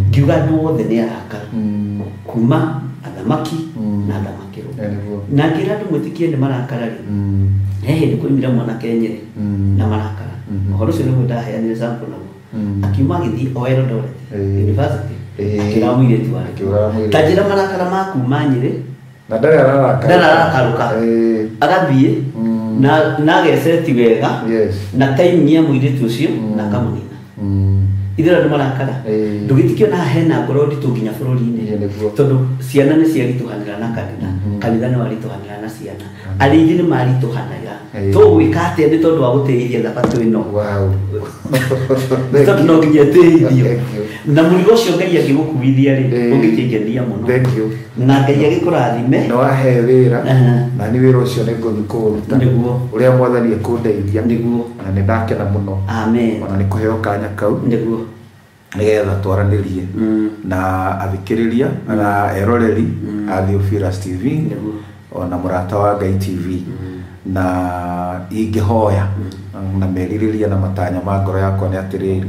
E: Ngiuga andũ othe nĩ arakara. Kuma athamaki na athamakĩrwo. Na ngĩra andũ mwĩtĩkie nĩ marakara rĩ. He hĩndĩ kwoimire mwanake Nyĩrĩ na marakara. Ũhoro ũcio nĩguo ndaheanire sample naguo. Akiuma agĩthiĩ o Eldoret University. Akĩũraga mũirĩtu wake. Ta njĩra marakara ma kuma Nyĩrĩ
F: na ndarĩ
E: ararakarũka. Agathiĩ na ageceti wega na time ya mũirĩtu ũcio na akamũnina. Ithuĩ andũ marakara. Ndũgĩtĩkio na hena ngoro nditũ nginya bũrũri-inĩ. Tondũ ciana nĩ ciaritũhanĩra na kanitha. Kanitha nĩ waritũhanĩra na ciana. Arĩithi nĩ maritũhanĩra. Tũgwĩka atĩa nĩ tondũ wa gũtĩithia thabatũ ĩno? Tondũ no nginya ĩtĩithio. Na mũrigo ũcio Ngai angĩgũkuithia rĩ, ũngĩkĩngenia mũno. Na Ngai agĩkũrathime.
F: Nĩ wahe wĩra na nĩ wĩra ũcio nĩ ngũthiĩ kũũruta.
E: Nĩguo.
F: Ũrĩa Mwathani ekũndeithia.
E: Nĩguo.
F: Na nĩ ndakena mũno.
E: Amen.
F: Ona nĩ kũheo kanya kau.
E: Nĩguo.
F: Nĩgetha twaranĩrie na athikĩrĩria na eroreri a Theophilus TV ona Mũrata wa Ngai TV na ingĩhoya na merirĩria na matanya ma ngoro yakwa nĩ atĩrĩrĩ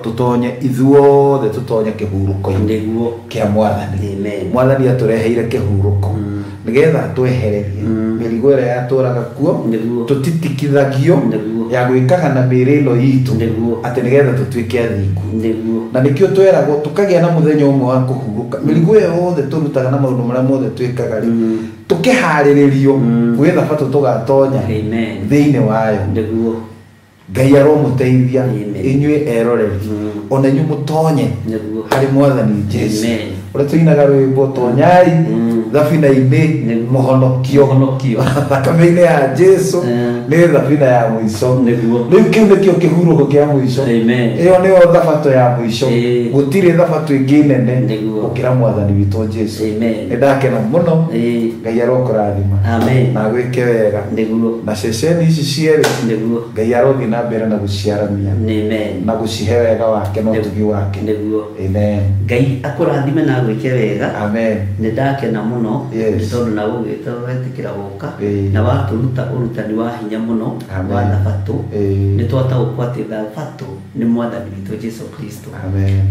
F: tũtonye ithuothe tũtonye kĩhurũko-inĩ kĩa Mwathani. Mwathani atũreheire kĩhurũko nĩgetha twehererie mĩrigo ĩrĩa yatũraga kuo tũtitikithagio ya gwĩkaga na mĩĩrĩ ĩno itũ atĩ nĩgetha tũtuĩke athingu. Na nĩkĩo tweragwo tũkagĩa na mũthenya ũmwe wa kũhurũka. Mĩrigo ĩyo yothe tũrutaga na maũndũ marĩa mothe twĩkaga rĩ tũkĩharĩrĩrio gwĩ thabatũ tũgatonya thĩinĩ wayo. Ngai aromũteithia inyuĩ eroreri ona inyuĩ mũtonye harĩ Mwathani Jesu. Ũrĩa tũinaga rwĩmbo tonyai thabina-inĩ mũhonokio thakame-inĩ ya Jesu nĩ thabina ya mũico. Rĩu kĩu nĩkĩo kĩhurũko kĩa mũico. Ĩyo nĩyo thabatũ ya mũico. Gũtirĩ thabatũ ĩngĩ nene gũkĩra Mwathani witũ Jesu. Nĩ ndakena mũno. Ngai arokũrathima na agwĩke wega. Na ceceni ici cierĩ Ngai arothiĩ na mbere na gũciaramia na gũcihe wega wake na ũtugi wake. Amen.
E: Ngai akũrathime na agwĩke wega.
F: Amen.
E: Nĩ ndakena mũno nĩ tondũ na gũgĩta wetĩkĩra gũka na watũruta ũrutani wa hinya mũno wa thabatũ. Nĩ twataũkwo atĩ thabatũ nĩ Mwathani witũ Jesu Kristo.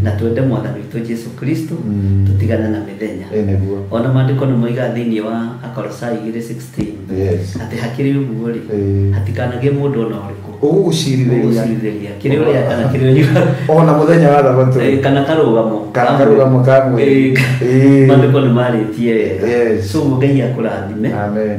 E: Na twende Mwathani witũ Jesu Kristo tũtigane na mĩthenya. Ona maandĩko nĩ moigaga thĩinĩ wa Akolosai 2:16 atĩ hakĩrĩ ũguo rĩ hatikanagĩe mũndũ ona ũrĩkũ ũgũcirithĩria kĩrĩa ũrĩa kana kĩrĩa ũnyuaga
F: ona mũthenya wa thabatũ
E: kana karũgamo
F: ka mwĩrĩ.
E: Maandĩko nĩ marĩtie wega. So Ngai akũrathime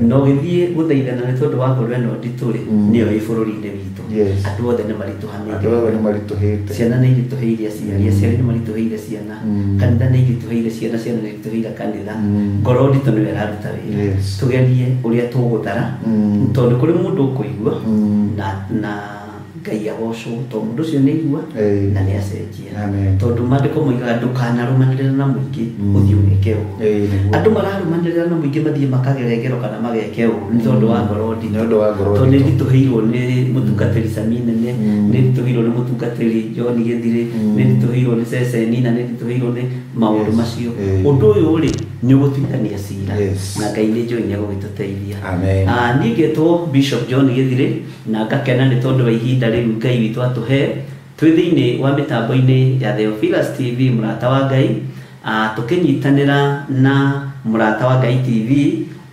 E: na ũgĩthiĩ gũthaithana nĩ tondũ wa ngoro ĩno nditũ rĩ nĩyo ĩ bũrũri-inĩ witũ. Andũ othe nĩ maritũhanĩte. Ciana nĩ iritũhĩire aciari, aciari nĩ maritũhĩire ciana, kanitha nĩ iritũhĩire ciana, ciana nĩ iritũhĩire kanitha. Ngoro nditũ nĩyo ĩraruta wĩra. Tũgerie ũrĩa tũgũthara tondũ kũrĩ mũndũ ũkũigua na Ngai agocwo tondũ mũndũ ũcio nĩ aigua na nĩ acenjia. Tondũ maandĩko moigaga ndũkanarũmanĩrĩre na mũingĩ ũthiĩ ũgeke ũũ. Andũ mararũmanĩrĩra na mũingĩ mathiĩ makagere ngero kana mageke ũũ nĩ tondũ wa ngoro nditũ. Tondũ nĩ nditũhĩirwo nĩ mũtungatĩri Sami Nene, nĩ nditũhĩirwo nĩ mũtungatĩri John Gĩthirĩ, nĩ nditũhĩirwo nĩ Ceceni na nĩ nditũhĩirwo nĩ maũndũ macio. Ũndũ ũyũ rĩ nĩ ũgũtuithania cira na Ngai nĩ njũĩ nĩ egũgĩtũteithia. Niĩ ngetwo Bishop John Gĩthirĩ na ngakena nĩ tondũ wa ihinda rĩu Ngai witũ atũhe twĩ thĩinĩ wa mĩtambo-inĩ ya Theophilus TV Mũrata wa Ngai, tũkĩnyitanĩra na Mũrata wa Ngai TV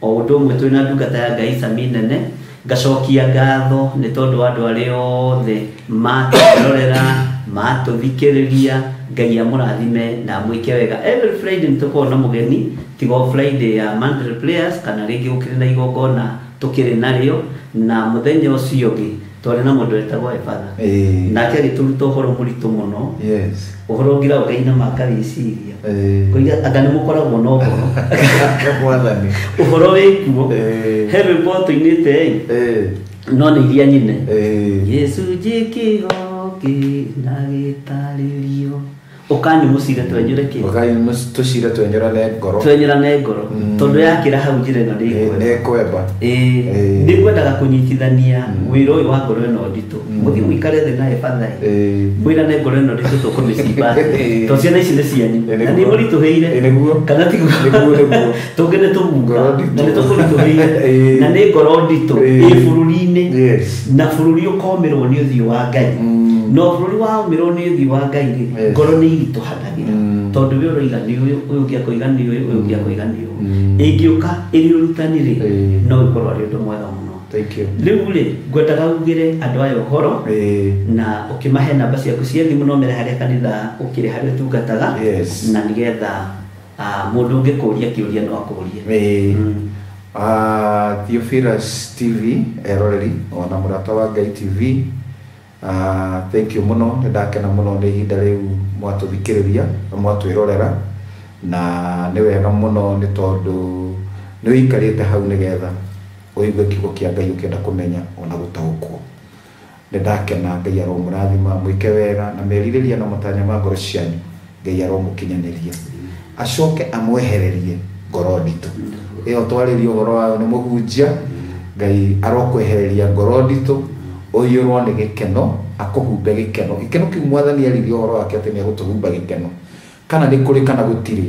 E: o ũndũ ũmwe twĩ na ndungata ya Ngai Sami Nene. Ngacokia ngatho nĩ tondũ wa andũ arĩa othe matũrorera matũthikĩrĩria. Ngai amũrathime na amwĩke wega. Every Friday nĩ tũkoragwo na mũgeni tiga o Friday ya Monthly Prayers kana rĩngĩ gũkĩrĩ na igongona tũkĩrĩ narĩo na mũthenya ũcio ũngĩ twarĩ na mũndũ wetagwo Ebatha. Nake agĩtũruta ũhoro mũritũ mũno. Ũhoro ũngĩra ũkainama akawĩciria koiga anga nĩ mũkoragwo na ũhoro ũhoro wĩkuo. He rwĩmbo tũinĩte ĩ no nĩ iria nyine. Gĩcunjĩ kĩho kĩna gĩtarĩrio Ũkani mũcire twenyũre kĩ?
D: Ũkani tũcire twenyũrane ngoro.
E: Twenyũrane ngoro. Tondũ yakĩra hau njĩra ĩno nĩ
D: ĩkwemba.
E: Nĩ ngwendaga kũnyitithania wĩra ũyũ wa ngoro ĩno nditũ. Mũthiĩ mũikare thĩ na ebathai. Mwĩrane ngoro ĩno nditũ tũkũmĩcimba. Tondũ ciana ici nĩ cianyu. Na nĩ mũritũhĩire. Kana tiguo?
D: Nĩguo.
E: Tũngĩ nĩ tũgunga. Na nĩ tũkũritũhĩire. Na nĩ ngoro nditũ ĩ bũrũri-inĩ. Na bũrũri ũkomĩrwo nĩ ũthiũ wa Ngai. No bũrũri waũmĩrwo nĩ ũthiũ wa Ngai rĩ, ngoro nĩ iritũhanagĩra. Tondũ we ũroiga nĩ ũyũ, ũyũ ũngĩ akoiga nĩ ũyũ, ũyũ ũngĩ akoiga nĩ ũyũ. Ĩngĩũka ĩrĩ ũrutani rĩ, no ĩkorwo arĩ ũndũ mwega mũno.
D: Thank you.
E: Rĩu rĩ, ngwendaga ugĩre andũ aya ũhoro na ũkĩmahe namba ciaku cia thimũ no mere harĩa kanitha ũkĩrĩ harĩa ũtungataga. Na nĩgetha mũndũ ũngĩkũria kĩũria no akũrie.
D: Theophilus TV eroreri ona Mũrata wa Ngai TV. Thank you mũno, nĩ ndakena mũno nĩ ihinda rĩu mwatũthikĩrĩria na mwatwĩrorera, na nĩ wega mũno nĩ tondũ nĩ ũikarĩte hau nĩgetha ũigue kiugo kĩa Ngai ũkĩenda kũmenya ona gũtaũkwo. Nĩ ndakena, Ngai aromũrathima, mwĩke wega na merirĩria na matanya ma ngoro cianyu Ngai aromũkinyanĩria, acoke amwehererie ngoro nditũ ĩyo twarĩria ũhoro wayo nĩ mũhunjia. Ngai arokwehereria ngoro nditũ, ũiyũrwo nĩ gĩkeno, akũhumbe gĩkeno. Gĩkeno kĩu Mwathani aririe ũhoro wake atĩ nĩ egũtũhumba gĩkeno, kana nĩ kũrĩ kana gũtirĩ.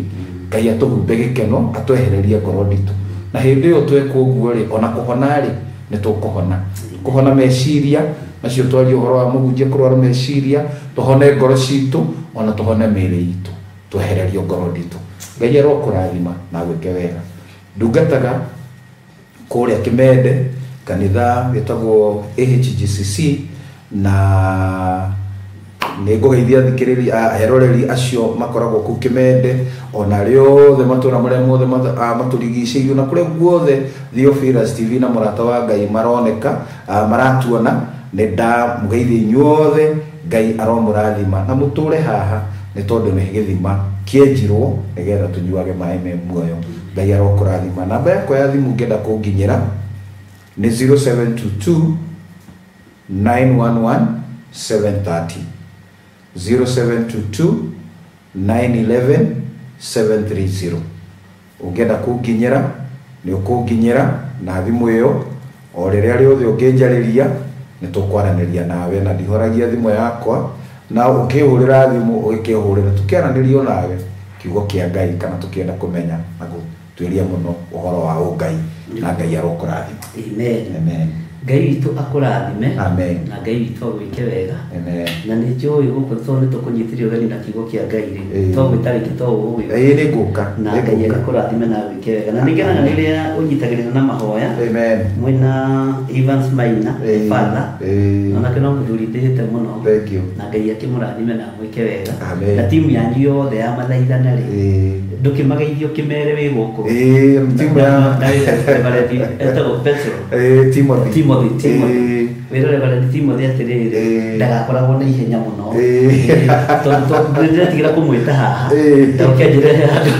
D: Ngai atũhumbe gĩkeno, atwehererie ngoro nditũ, na hĩndĩ ĩyo twekwo ũguo rĩ, ona kũhona rĩ, nĩ tũkũhona. Kũhona meciria macio twarie ũhoro wa mũhunjia kũrwara meciria, tũhone ngoro citũ, ona tũhone mĩĩrĩ itũ, twehererio ngoro nditũ. Ngai arokũrathima na agwĩke wega. Ndungataga kũrĩa Kĩmende, kanitha wĩtagwo AHGCC, na nĩ ngũgeithia thikĩrĩria eroreri acio makoragwo kũu Kĩmende, ona arĩa othe matũra marĩa mothe matũrigicĩirio na kũrĩa guothe Theophilus TV na Mũrata wa Ngai maroneka, maratuona. Nĩ ndamũgeithia inyuothe, Ngai aromũrathima na mũtũre haha nĩ tondũ nĩ gĩthima kĩenjirwo nĩgetha tũnyuage maĩ me muoyo. Ngai arokũrathima. Namba yakwa ya thimũ ũngĩenda kũnginyĩra nĩ 0722 911 730, 0722 911 730. Ũngĩenda kũnginyĩra nĩ ũkũnginyĩra na thimũ ĩyo, o rĩrĩa rĩothe ũngĩnjarĩria nĩ tũkwaranĩria nawe, na ndihoragia thimũ yakwa, na ũkĩhũrĩra thimũ ũgĩkĩhũrĩra tũkĩaranĩrio nawe kiugo kĩa Ngai, kana tũkĩenda kũmenya na gũtuĩria mũno ũhoro wa ũngai, na Ngai arokũrathima.
E: Amen.
D: Amen.
E: Ngai witũ akũrathime.
D: Amen.
E: Na Ngai witũ agwĩke wega.
D: Amen.
E: Na nĩ njũĩ gũkũ tondũ nĩ tũkũnyitĩrĩria ũgeni na kiugo kĩa Ngai rĩ, to gwĩta rĩngĩ to ũgũgĩũka.
D: Nĩ ngũka.
E: Na Ngai agakũrathime na agwĩke wega. Na nĩ ngenaga rĩrĩa ũnyitagĩrĩra na mahoya.
D: Amen.
E: Mwĩna Evans Maina, father. Onake no mũthuri ndĩhĩte mũno.
D: Thank you.
E: Na Ngai akĩmũrathime na agwĩke wega.
D: Amen.
E: Na timu yanyu yothe ya mathaithana rĩ, ndũkĩmageithie ũkĩmere wĩ gũkũ.
D: Timu ya
E: etagwo Petro.
D: Timothy.
E: Timothy. Wĩra Reverend Timothy atĩrĩrĩ, ndagakoragwo na ihenya mũno, tondũ nĩndĩretigĩra kũmwĩta haha ndoke njĩre handũ.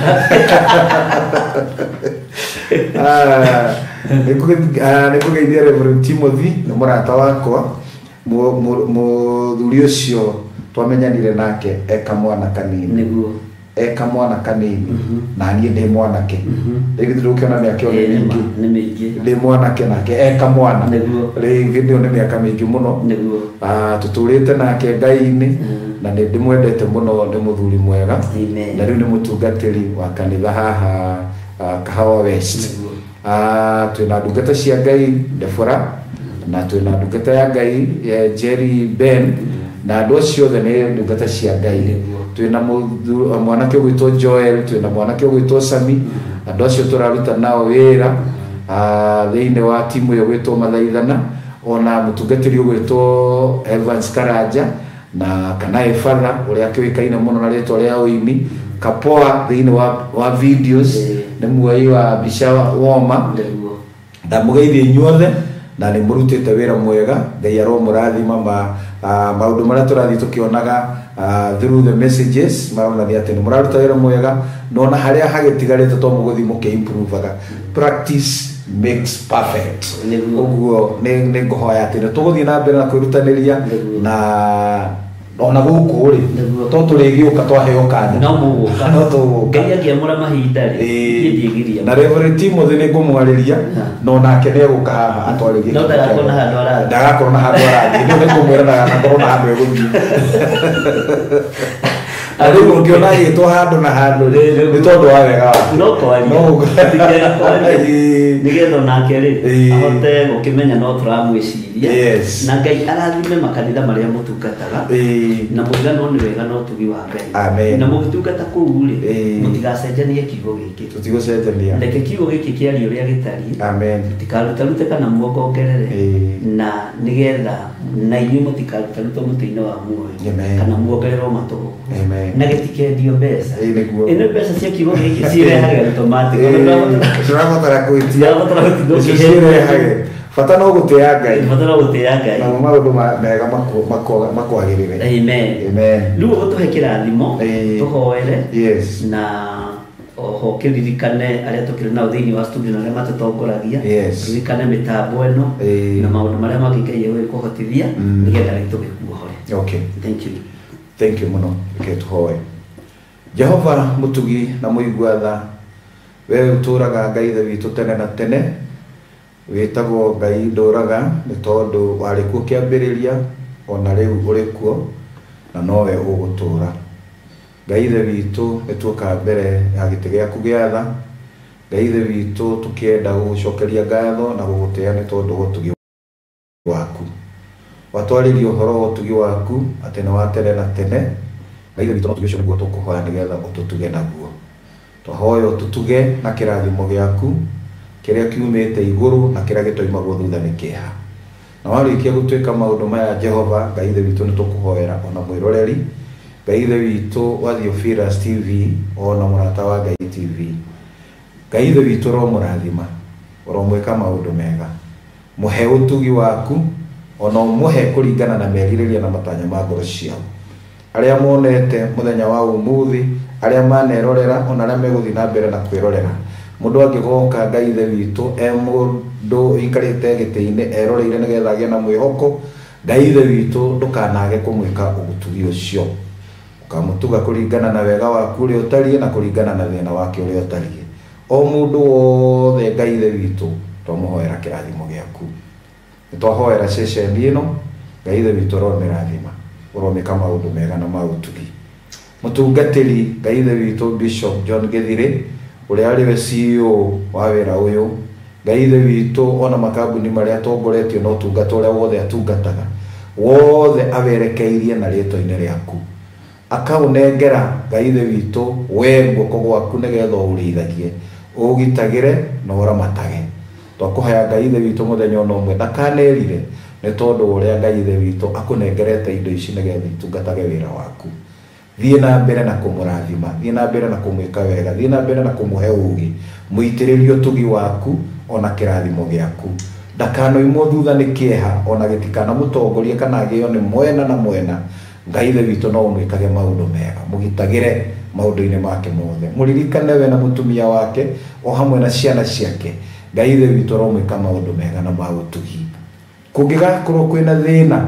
D: Nĩ ngũgeithia Reverend Timothy, nĩ mũrata wakwa, mũthuri ũcio twamenyanire nake eka mwana kanini.
E: Nĩguo.
D: Eka mwana kanini, na niĩ ndĩ mwanake. Rĩngĩ ndũkĩona mĩaka ĩyo nĩ mĩingĩ. Ndĩ mwanake nake eka mwana. Rĩngĩ ĩyo nĩ mĩaka mĩingĩ mũno.
E: Nĩguo.
D: Tũtũrĩte nake Ngai-inĩ, na nĩ ndĩmwendete mũno, nĩ mũthuri mwega. Na rĩu nĩ mũtungatĩri wa kanitha haha Kahawa West. Twĩna ndungata cia Ngai Deborah, na twĩna ndungata ya Ngai Jerry Ben, na andũ acio othe nĩ ndungata cia Ngai. Twĩna mwanake ũgwĩtwo Joel, twĩna mwanake ũgwĩtwo Sami, andũ acio tũraruta nao wĩra thĩinĩ wa timu ĩyo gwĩtwo Mathaithana, ona mũtungatĩri ũgwĩtwo Evans Karanja na kana Efatha ũrĩa akĩũĩkaine mũno na rĩtwa rĩa ũini, Kapoa thĩinĩ wa videos, nĩ muoi wa mbica woma. Ndamũgeithia inyuothe na nĩ mũrutĩte wĩra mwega. Ngai aromũrathima. Maũndũ marĩa tũrathiĩ tũkĩonaga through the messages maronania atĩ nĩ mũraruta wĩra mwega, no na harĩa hagĩtigarĩte to mũgũthiĩ mũkĩ-improvaga. Practice makes perfect. Ũguo nĩ ngũhoya atĩ nĩ tũgũthiĩ na mbere na kwĩrutanĩria, na
F: Ona gũkũ rĩ to tũrĩgĩũka twaheo kanya
E: no mũgũka
F: no tũgũka
E: Ngai angĩamũra mahinda rĩ niĩ ndiĩgiria
F: na Reverend Timothy nĩ ngũmwarĩria no nake nĩ egũka haha atwarĩrie
E: no ndagakorwo na handũ arathiĩ
F: ndagakorwo na handũ arathiĩ nĩ ngũmwĩra ndaganakorwo na handũ egũthiĩ na rĩu ũngĩona agĩtwo handũ na handũ nĩ tondũ wa wega wake
E: no kwaria nĩgetha onake rĩ ahote gũkĩmenya no tũramwĩciria na Ngai arathime makanitha marĩa mũtungataga na mũiganwo nĩ wega na ũtugi wa Ngai na mũgĩtungata kũu rĩ mũtigacenjanie kiugo gĩkĩ
F: tũtigũcenjania
E: reke kiugo gĩkĩ kĩario ũrĩa gĩtariĩ
F: amen
E: mũtikarutaruta kana muongongerere na nĩgetha na inyuĩ mũtikarutarutwo mũtĩ-inĩ wa muoyo kana muongererwo matũgũ na gĩtikendio mbeca ĩno mbeca cia kiugo gĩkĩ cirehage automatic
F: tũrabatara gwĩtia cirehage bata no gũtĩa Ngai
E: bata no gũtĩa Ngai
F: na maũndũ mega makwagĩrĩre
E: amen
F: amen
E: rĩu ũgũtũhe kĩrathimo tũhoere
F: yes
E: na oho kĩririkane arĩa tũkĩrĩ nao thĩinĩ wa studio na arĩa matũtongoragia ririkane mĩtambo ĩno na maũndũ marĩa mangĩ Ngai egũkũhotithia nĩgetha rĩu tũgĩkuohore
F: okay
E: thank you
F: thank you mũno reke tũhoe Jehova mũtugi na mũigua tha we ũtũraga Ngai ithe witũ tene na tene wĩtagwo Ngai ndũraga nĩ tondũ warĩ kuo kĩambĩrĩria ona rĩu ũrĩ kuo na nowe ũgũtũra Ngai ithe witũ nĩ tuoka mbere ya gĩtĩ gĩaku gĩa tha Ngai ithe witũ tũkĩenda gũgũcokeria ngatho na gũgũtĩa nĩ tondũ wa ũtugi waku watwarĩria ũhoro wa ũtugi waku atĩ nĩ wa tene na tene Ngai ithe witũ no ũtugi ũcio nĩguo tũkũhoya nĩgetha ũtũtuge naguo twahoya ũtũtuge na kĩrathimo gĩaku kĩrĩa kiumĩte igũrũ na kĩrĩa gĩtoimagwo thutha nĩ kĩeha na warĩkia gũtuĩka maũndũ maya Jehova Ngai ithe witũ nĩ tũkũhoera ona mwĩroreri Ngai ithe witũ wa Theophilus TV ona mũrata wa Ngai TV Ngai ithe witũ ũromũrathima ũromwĩka maũndũ mega mũhe ũtugi waku ona ũmũhe kũringana na merirĩria na matanya ma ngoro ciao arĩa monete mũthenya wa ũmũthĩ arĩa manerorera ona arĩa megũthiĩ na mbere na kwĩrorera mũndũ angĩgoka Ngai ithe witũ e mũndũ ũikarĩte gĩtĩ-inĩ eroreire nĩgetha agĩe na mwĩhoko Ngai ithe witũ ndũkanage kũmwĩka ũtugi ũcio ũkamũtuga kũringana na wega waku ũrĩa ũtariĩ na kũringana na thĩna wake ũrĩa ũtariĩ o mũndũ wothe Ngai ithe witũ twamũhoera kĩrathimo gĩaku nĩ twahoera ceceni ĩno Ngai ithe witũ ũromĩrathima ũromĩka maũndũ mega na ma ũtugi mũtungatĩri Ngai ithe witũ Bishop John Gĩthirĩ ũrĩa arĩ we CEO wa wĩra ũyũ Ngai ithe witũ ona makambuni marĩa atongoretio na ũtungata ũrĩa wothe atungataga wothe awerekeirie na rĩtwa-inĩ rĩaku akaũnengera Ngai ithe witũ we guoko gwaku nĩgetha ũũrĩithagie ũũgitagĩre na ũramatage twakũhoya Ngai ithe witũ mũthenya ona ũmwe ndakanerire nĩ tondũ ũrĩa Ngai ithe witũ akũnengerete indo ici nĩgetha itungatage wĩra waku thiĩ na mbere na kũmũrathima thiĩ na mbere na kũmwĩka wega thiĩ na mbere na kũmũhe ũũgĩ mũitĩrĩrie ũtugi waku ona kĩrathimo gĩaku ndakanoimwo thutha nĩ kĩeha ona gĩtikanamũtongorie kana agĩo nĩ mwena na mwena Ngai ithe witũ no ũmwĩkage maũndũ mega mũgitagĩre maũndũ-inĩ make mothe mũririkane we na mũtumia wake o hamwe na ciana ciake Ngai ithe witũ ũromwĩka maũndũ mega na ma ũtugi kũngĩgakorwo kwĩna thĩna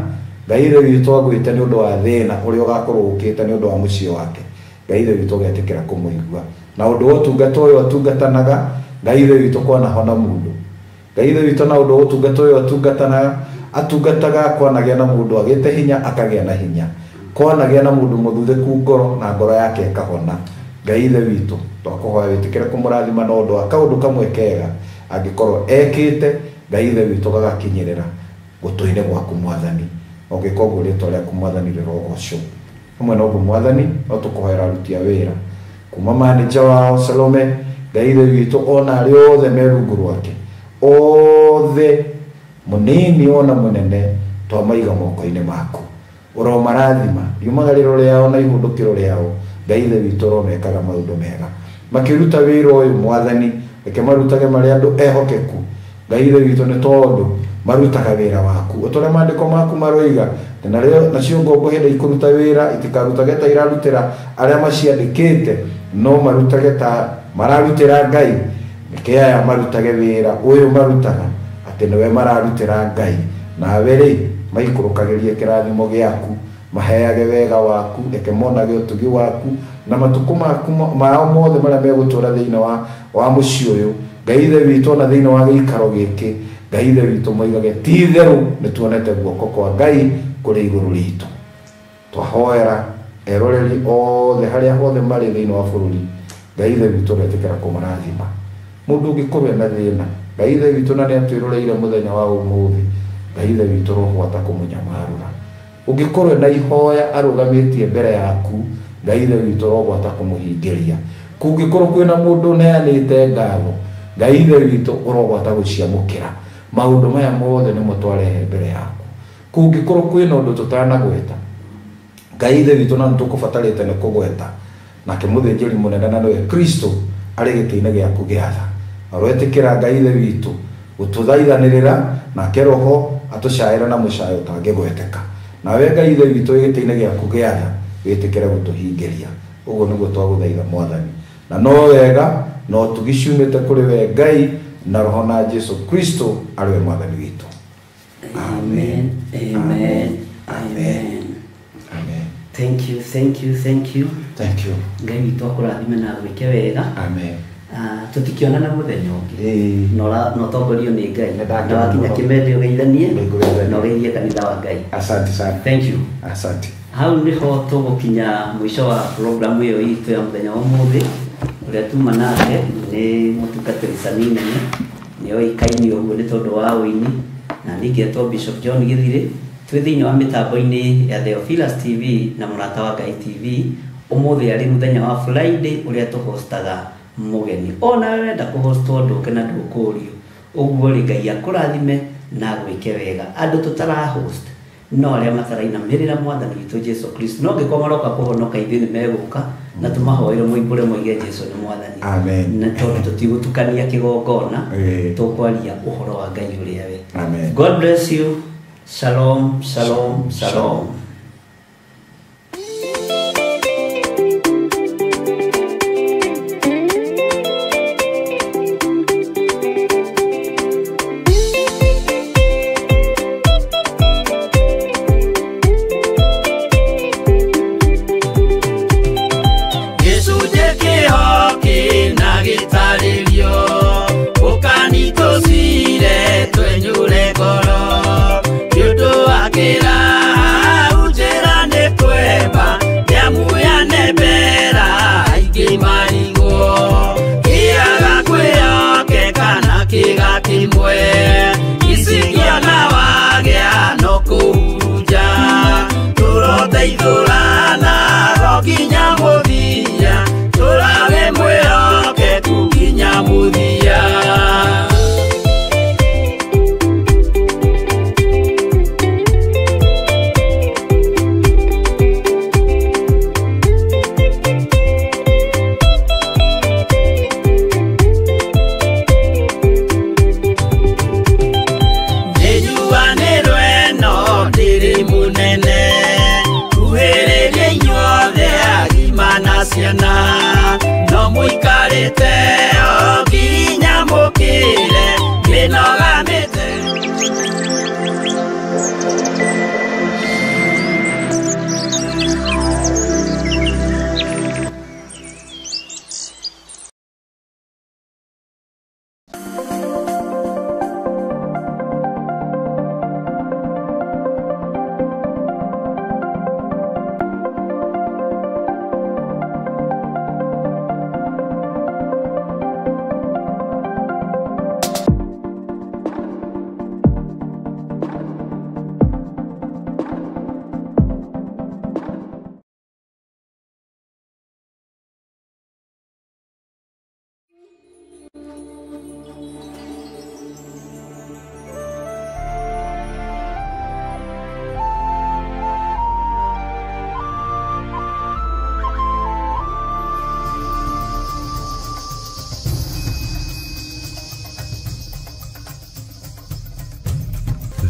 F: Ngai ithe witũ agwĩte nĩ ũndũ wa thĩna ũrĩa ũgakorwo ũkĩte nĩ ũndũ wa mũciĩ wake Ngai ithe witũ ũgetĩkĩra kũmũigua na ũndũ wa ũtungata ũyũ atungatanaga Ngai ithe witũ kwanahona mũndũ Ngai ithe witũ na ũndũ wa ũtungata ũyũ atungatanaga atungataga kwanagĩa na mũndũ agĩte hinya akagĩa na hinya kwanagĩa na mũndũ mũthuthĩku ngoro na ngoro yake ĩkahona Ngai ithe witũ twakũhoya wĩtĩkĩre kũmũrathima na ũndũ wa kaũndũ kamwe kega angĩkorwo ekĩte Ngai ithe witũ gagakinyĩrĩra gũtũ-inĩ gwaku mwathani ũngĩka ũguo rĩtwa rĩaku mwathani rĩrogocwo hamwe na ũguo mwathani no tũkũhoera aruti a wĩra kuma manager wao Salome Ngai ithe witũ ona arĩa othe me rungu rwake othe mũnini ona mũnene twamaiga moko-inĩ maku ũromarathima riumagarĩro rĩao na ihũndũkĩro rĩao Ngai ithe witũ ũromekaga maũndũ mega makĩruta wĩra ũyũ mwathani reke marutage marĩ andũ ehokeku Ngai ithe witũ nĩ tondũ marutaga wĩra waku ũtũrĩa maandĩko maku maroiga nacio ngombo hĩndĩ ikũruta wĩra itikarutage ta irarutĩra arĩa maciandĩkĩte no marutage ta mararutĩra Ngai reke aya marutage wĩra ũyũ marutaga atĩ nĩwe mararutĩra Ngai nawe rĩ maikũrũkagĩrie kĩrathimo gĩaku
D: Maheage wega waku, reke monage ũtugi waku na matukũ maku mao mothe marĩa megũtũũra thĩinĩ wa mũciĩ ũyũ. Ngai Ithe witũ ona thĩinĩ wa gĩikaro gĩkĩ, Ngai Ithe witũ moigage ti itherũ nĩ tuonete guoko kwa Ngai kũrĩ igũrũ ritũ. Twahoera eroreri othe harĩa hothe marĩ thĩinĩ wa bũrũri, Ngai Ithe witũ ũretĩkĩra kũmarathima. Mũndũ ũngĩkorwo ena thĩna, Ngai Ithe witũ na nĩatwĩroreire mũthenya wa ũmũthĩ, Ngai Ithe witũ rohwata kũmũnyamarũra. Ũngĩkorwo na ihoya arũgamĩtie mbere yaku, Ngai Ithe witũ rogwata kũmũhingĩria. Kũngĩkorwo kwĩna mũndũ ũneanĩte ngatho, Ngai Ithe witũ ũrogwata gũciamũkĩra. Maũndũ maya mothe nĩmo twarehe mbere yaku. Kũngĩkorwo kwĩna ũndũ tũtanagweta, Ngai Ithe witũ na nĩtũkũbatarĩte nĩ kũgweta, nake mũthĩnjĩri mũnene na nĩwe Kristo arĩ gĩtĩ-inĩ gĩaku gĩa tha. Aroetĩkĩra Ngai Ithe witũ gũtũthaithanĩrĩra, nake Roho atũcaĩre na mũcayo ũtangĩgweteka. Nawe Ngai Ithe witũ wĩ gĩtĩ-inĩ gĩaku gĩa tha, wĩtĩkĩre gũtũhingĩria. Ũguo nĩguo twagũthaitha Mwathani. Na no wega na ũtugi ciumĩte kũrĩ we Ngai na Roho na Jesu Kristo arĩ we Mwathani witũ.
E: Amen. Amen. Amen.
D: Amen.
E: Thank you, thank you, thank you.
D: Thank you.
E: Ngai witũ akũrathime na agwĩke wega.
D: Amen.
E: Tũtikĩonana mũthenya ũngĩ. No tongorio nĩ Ngai.
D: Nĩndakena
E: Na wakinya
D: mũno.
E: kĩmende ũgeithanie
D: Nĩngũgeithania.
E: na ũgeithie kanitha wa Ngai.
D: Asante sana.
E: Thank you.
D: Asante.
E: Hau nĩho tũgũkinya mũico wa programu ĩyo itũ ya mũthenya wa ũmũthĩ. Ũrĩa tuma nake nĩ mũtungatĩri Sanii Nene, nĩoĩkaine ũguo nĩ tondũ wa ũini, na niĩ ngetwo Bishop John Gĩthirĩ. Twĩ thĩinĩ wa mĩtambo-inĩ ya Theophilus TV na Mũrata wa Ngai TV. Ũmũthĩ arĩ mũthenya wa Friday ũrĩa tũhostaga mũgeni. Ona we wenda kũhostwo ndũke na ndũkũrio. Ũguo rĩ, Ngai akũrathime na agwĩke wega. Andũ tũtarahost no arĩa matarainamĩrĩra Mwathani witũ Jesu Kristo, no angĩkorwo maroka kũhonoka ithuĩ nĩ megũka na tũmahoere moimbũre moige Jesu nĩ Mwathani.
D: Amen.
E: Na tondũ tũtigũtukania kĩgongona, tũkwaria ũhoro wa Ngai ũrĩa we.
D: Amen.
E: God bless you. Shalom, shalom, shalom.
C: Gĩcunjĩ kĩho kĩna gĩtarĩrio, ũkanitũcire twenyũre ngoro. Nĩ ũndũ wa kĩraha njĩra nĩ kwemba, nĩamuyane mbera aingĩ marigwo. Kĩaga kwĩhokeka na kĩga kĩmwe, icikĩona wagĩa no kũhurunja. Tũroteithũrana o nginya mũthia, tũrage mwĩhokeku nginya mũthia. Nĩnyuanĩrwo ĩno ndĩrĩ mũnene, kuhĩrĩria inyuothe agima na ciana, no mũikarĩte o nginya mũkĩre mĩnoga mĩte.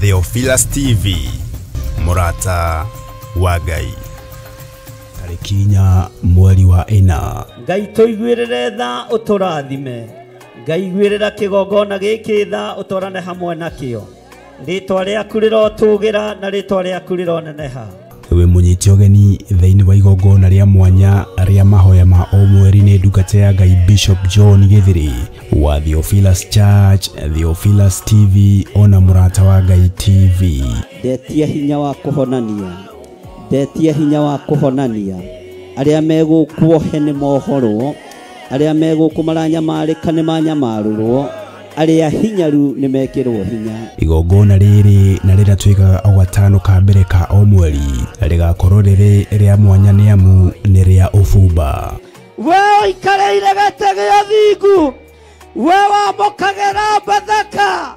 A: Theophilus TV, Mũrata wa Ngai. Tarĩki 4 mweri wa 4.
B: Ngai tũiguĩrĩre tha ũtũrathime. Ngai iguĩrĩra kĩgongona gĩkĩ tha ũtwarane hamwe nakĩo. Rĩtwa rĩaku rĩrotũgĩra na rĩtwa rĩaku rĩroneneha.
A: Wĩ mũnyite ũgeni thĩinĩ wa igongona rĩa mwanya rĩa mahoya ma o mweri nĩ ndungata ya Ngai Bishop John Githiri wa Theophilus Church, Theophilus TV ona Mũrata wa Ngai TV.
B: Ndetia hinya wa kũhonania, ndetia hinya wa kũhonania arĩa megũkuohe nĩ mohorwo, arĩa megũkũ maranyamarĩka nĩ manyamarũrwo, arĩa hinyaru nĩ mekĩrwo hinya.
A: Igongona rĩrĩ na rĩrĩa twĩkaga o gatano ka mbere ka o mweri rĩgakorwo rĩrĩ rĩa mwanya nĩ amu nĩ rĩa ũbumba.
B: We ũikarĩire gĩtĩ gĩa thingu, we wamũkagĩra Bathaka,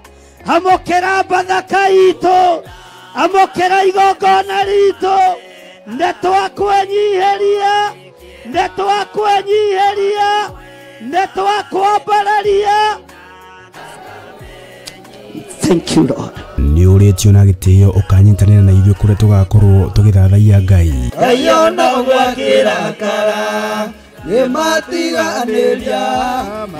B: amũkĩra Bathaka itũ, amũkĩra igongona ritũ, nĩ twakwenyiheria, nĩ twakwenyiheria, nĩ twakwambararia. Thank you, Lord.
A: Nĩ ũrĩtio na gĩtĩo ũkanyitanĩra na ithuĩ kũrĩa tũgakorwo tũgĩthathaiya Ngai.
C: Ngai ona gwakĩrakara nĩmatiganĩria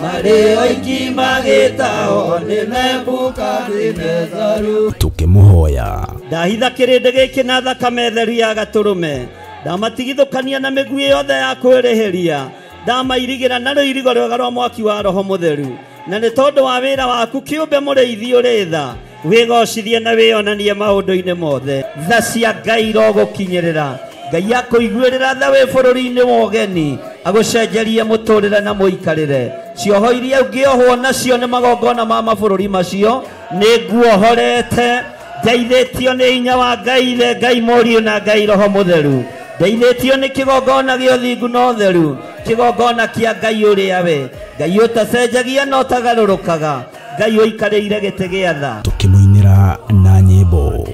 C: marĩ oiki magĩtao nĩ Nebukadinezaru.
A: Tũkĩmũhoya.
B: Ndahitha kĩrĩndĩ gĩkĩ na thakame theru ya gatũrũme, ndamatigithũkania na mĩguĩ yothe ya kwĩrĩhĩria, ndamairigĩra na rũirigo rwega rwa mwaki wa Roho Mũtheru, na nĩ tondũ wa wĩra waku kĩũmbe mũrĩithi ũrĩ tha, wĩgocithie na wĩonanie maũndũ-inĩ mothe. Tha cia Ngai irogũkinyĩrĩra, Ngai akũiguĩrĩra tha wĩ bũrũri-inĩ wa ũgeni, agũcenjerie mũtũrĩre na mũikarĩre. Cioho iria ũngĩohwo nacio nĩ magongona ma mabũrũri macio nĩ nguohorete, ndeithĩtio nĩ hinya wa Ngai Ithe, Ngai Mũriũ na Ngai Roho Mũtheru, ndeithĩtio nĩ kĩgongona gĩa ũthingu na ũtheru, kĩgongona kĩa Ngai ũrĩa we Ngai ũtacenjagia na ũtagarũrũkaga, Ngai ũikarĩire gĩtĩ gĩa tha.
A: Tũkĩmũinĩra na nyĩmbo.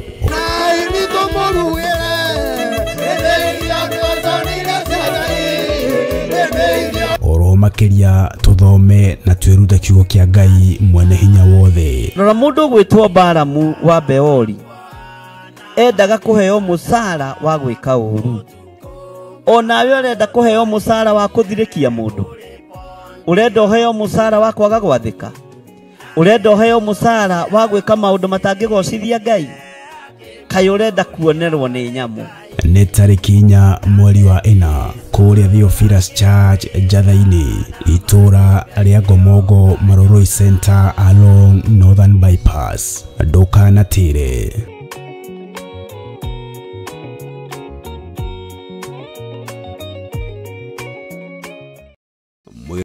A: Oro makĩria tũthome na twĩrute kiugo kĩa Ngai mwene hinya wothe.
B: Rora mũndũ ũgwĩtwo Balamu wa Beori endaga kũheo mũcara wa gwĩka ũru, onawe ũrenda kũheo mũcara wa kũthirĩkia mũndũ, ũrenda ũheo mũcara wa kwaga gwathĩka, ũrenda ũheo mũcara wa gwĩka maũndũ matangĩgocithia Ngai, kaĩ ũrenda kuonerwo nĩ nyamũ.
A: Nĩ tarĩki 4 mweri wa 4 kũrĩa Theophilus Church Njatha-inĩ, itũra rĩa Ngomongo, Maroroi Center along Northern Bypass. Ndũkanatĩre.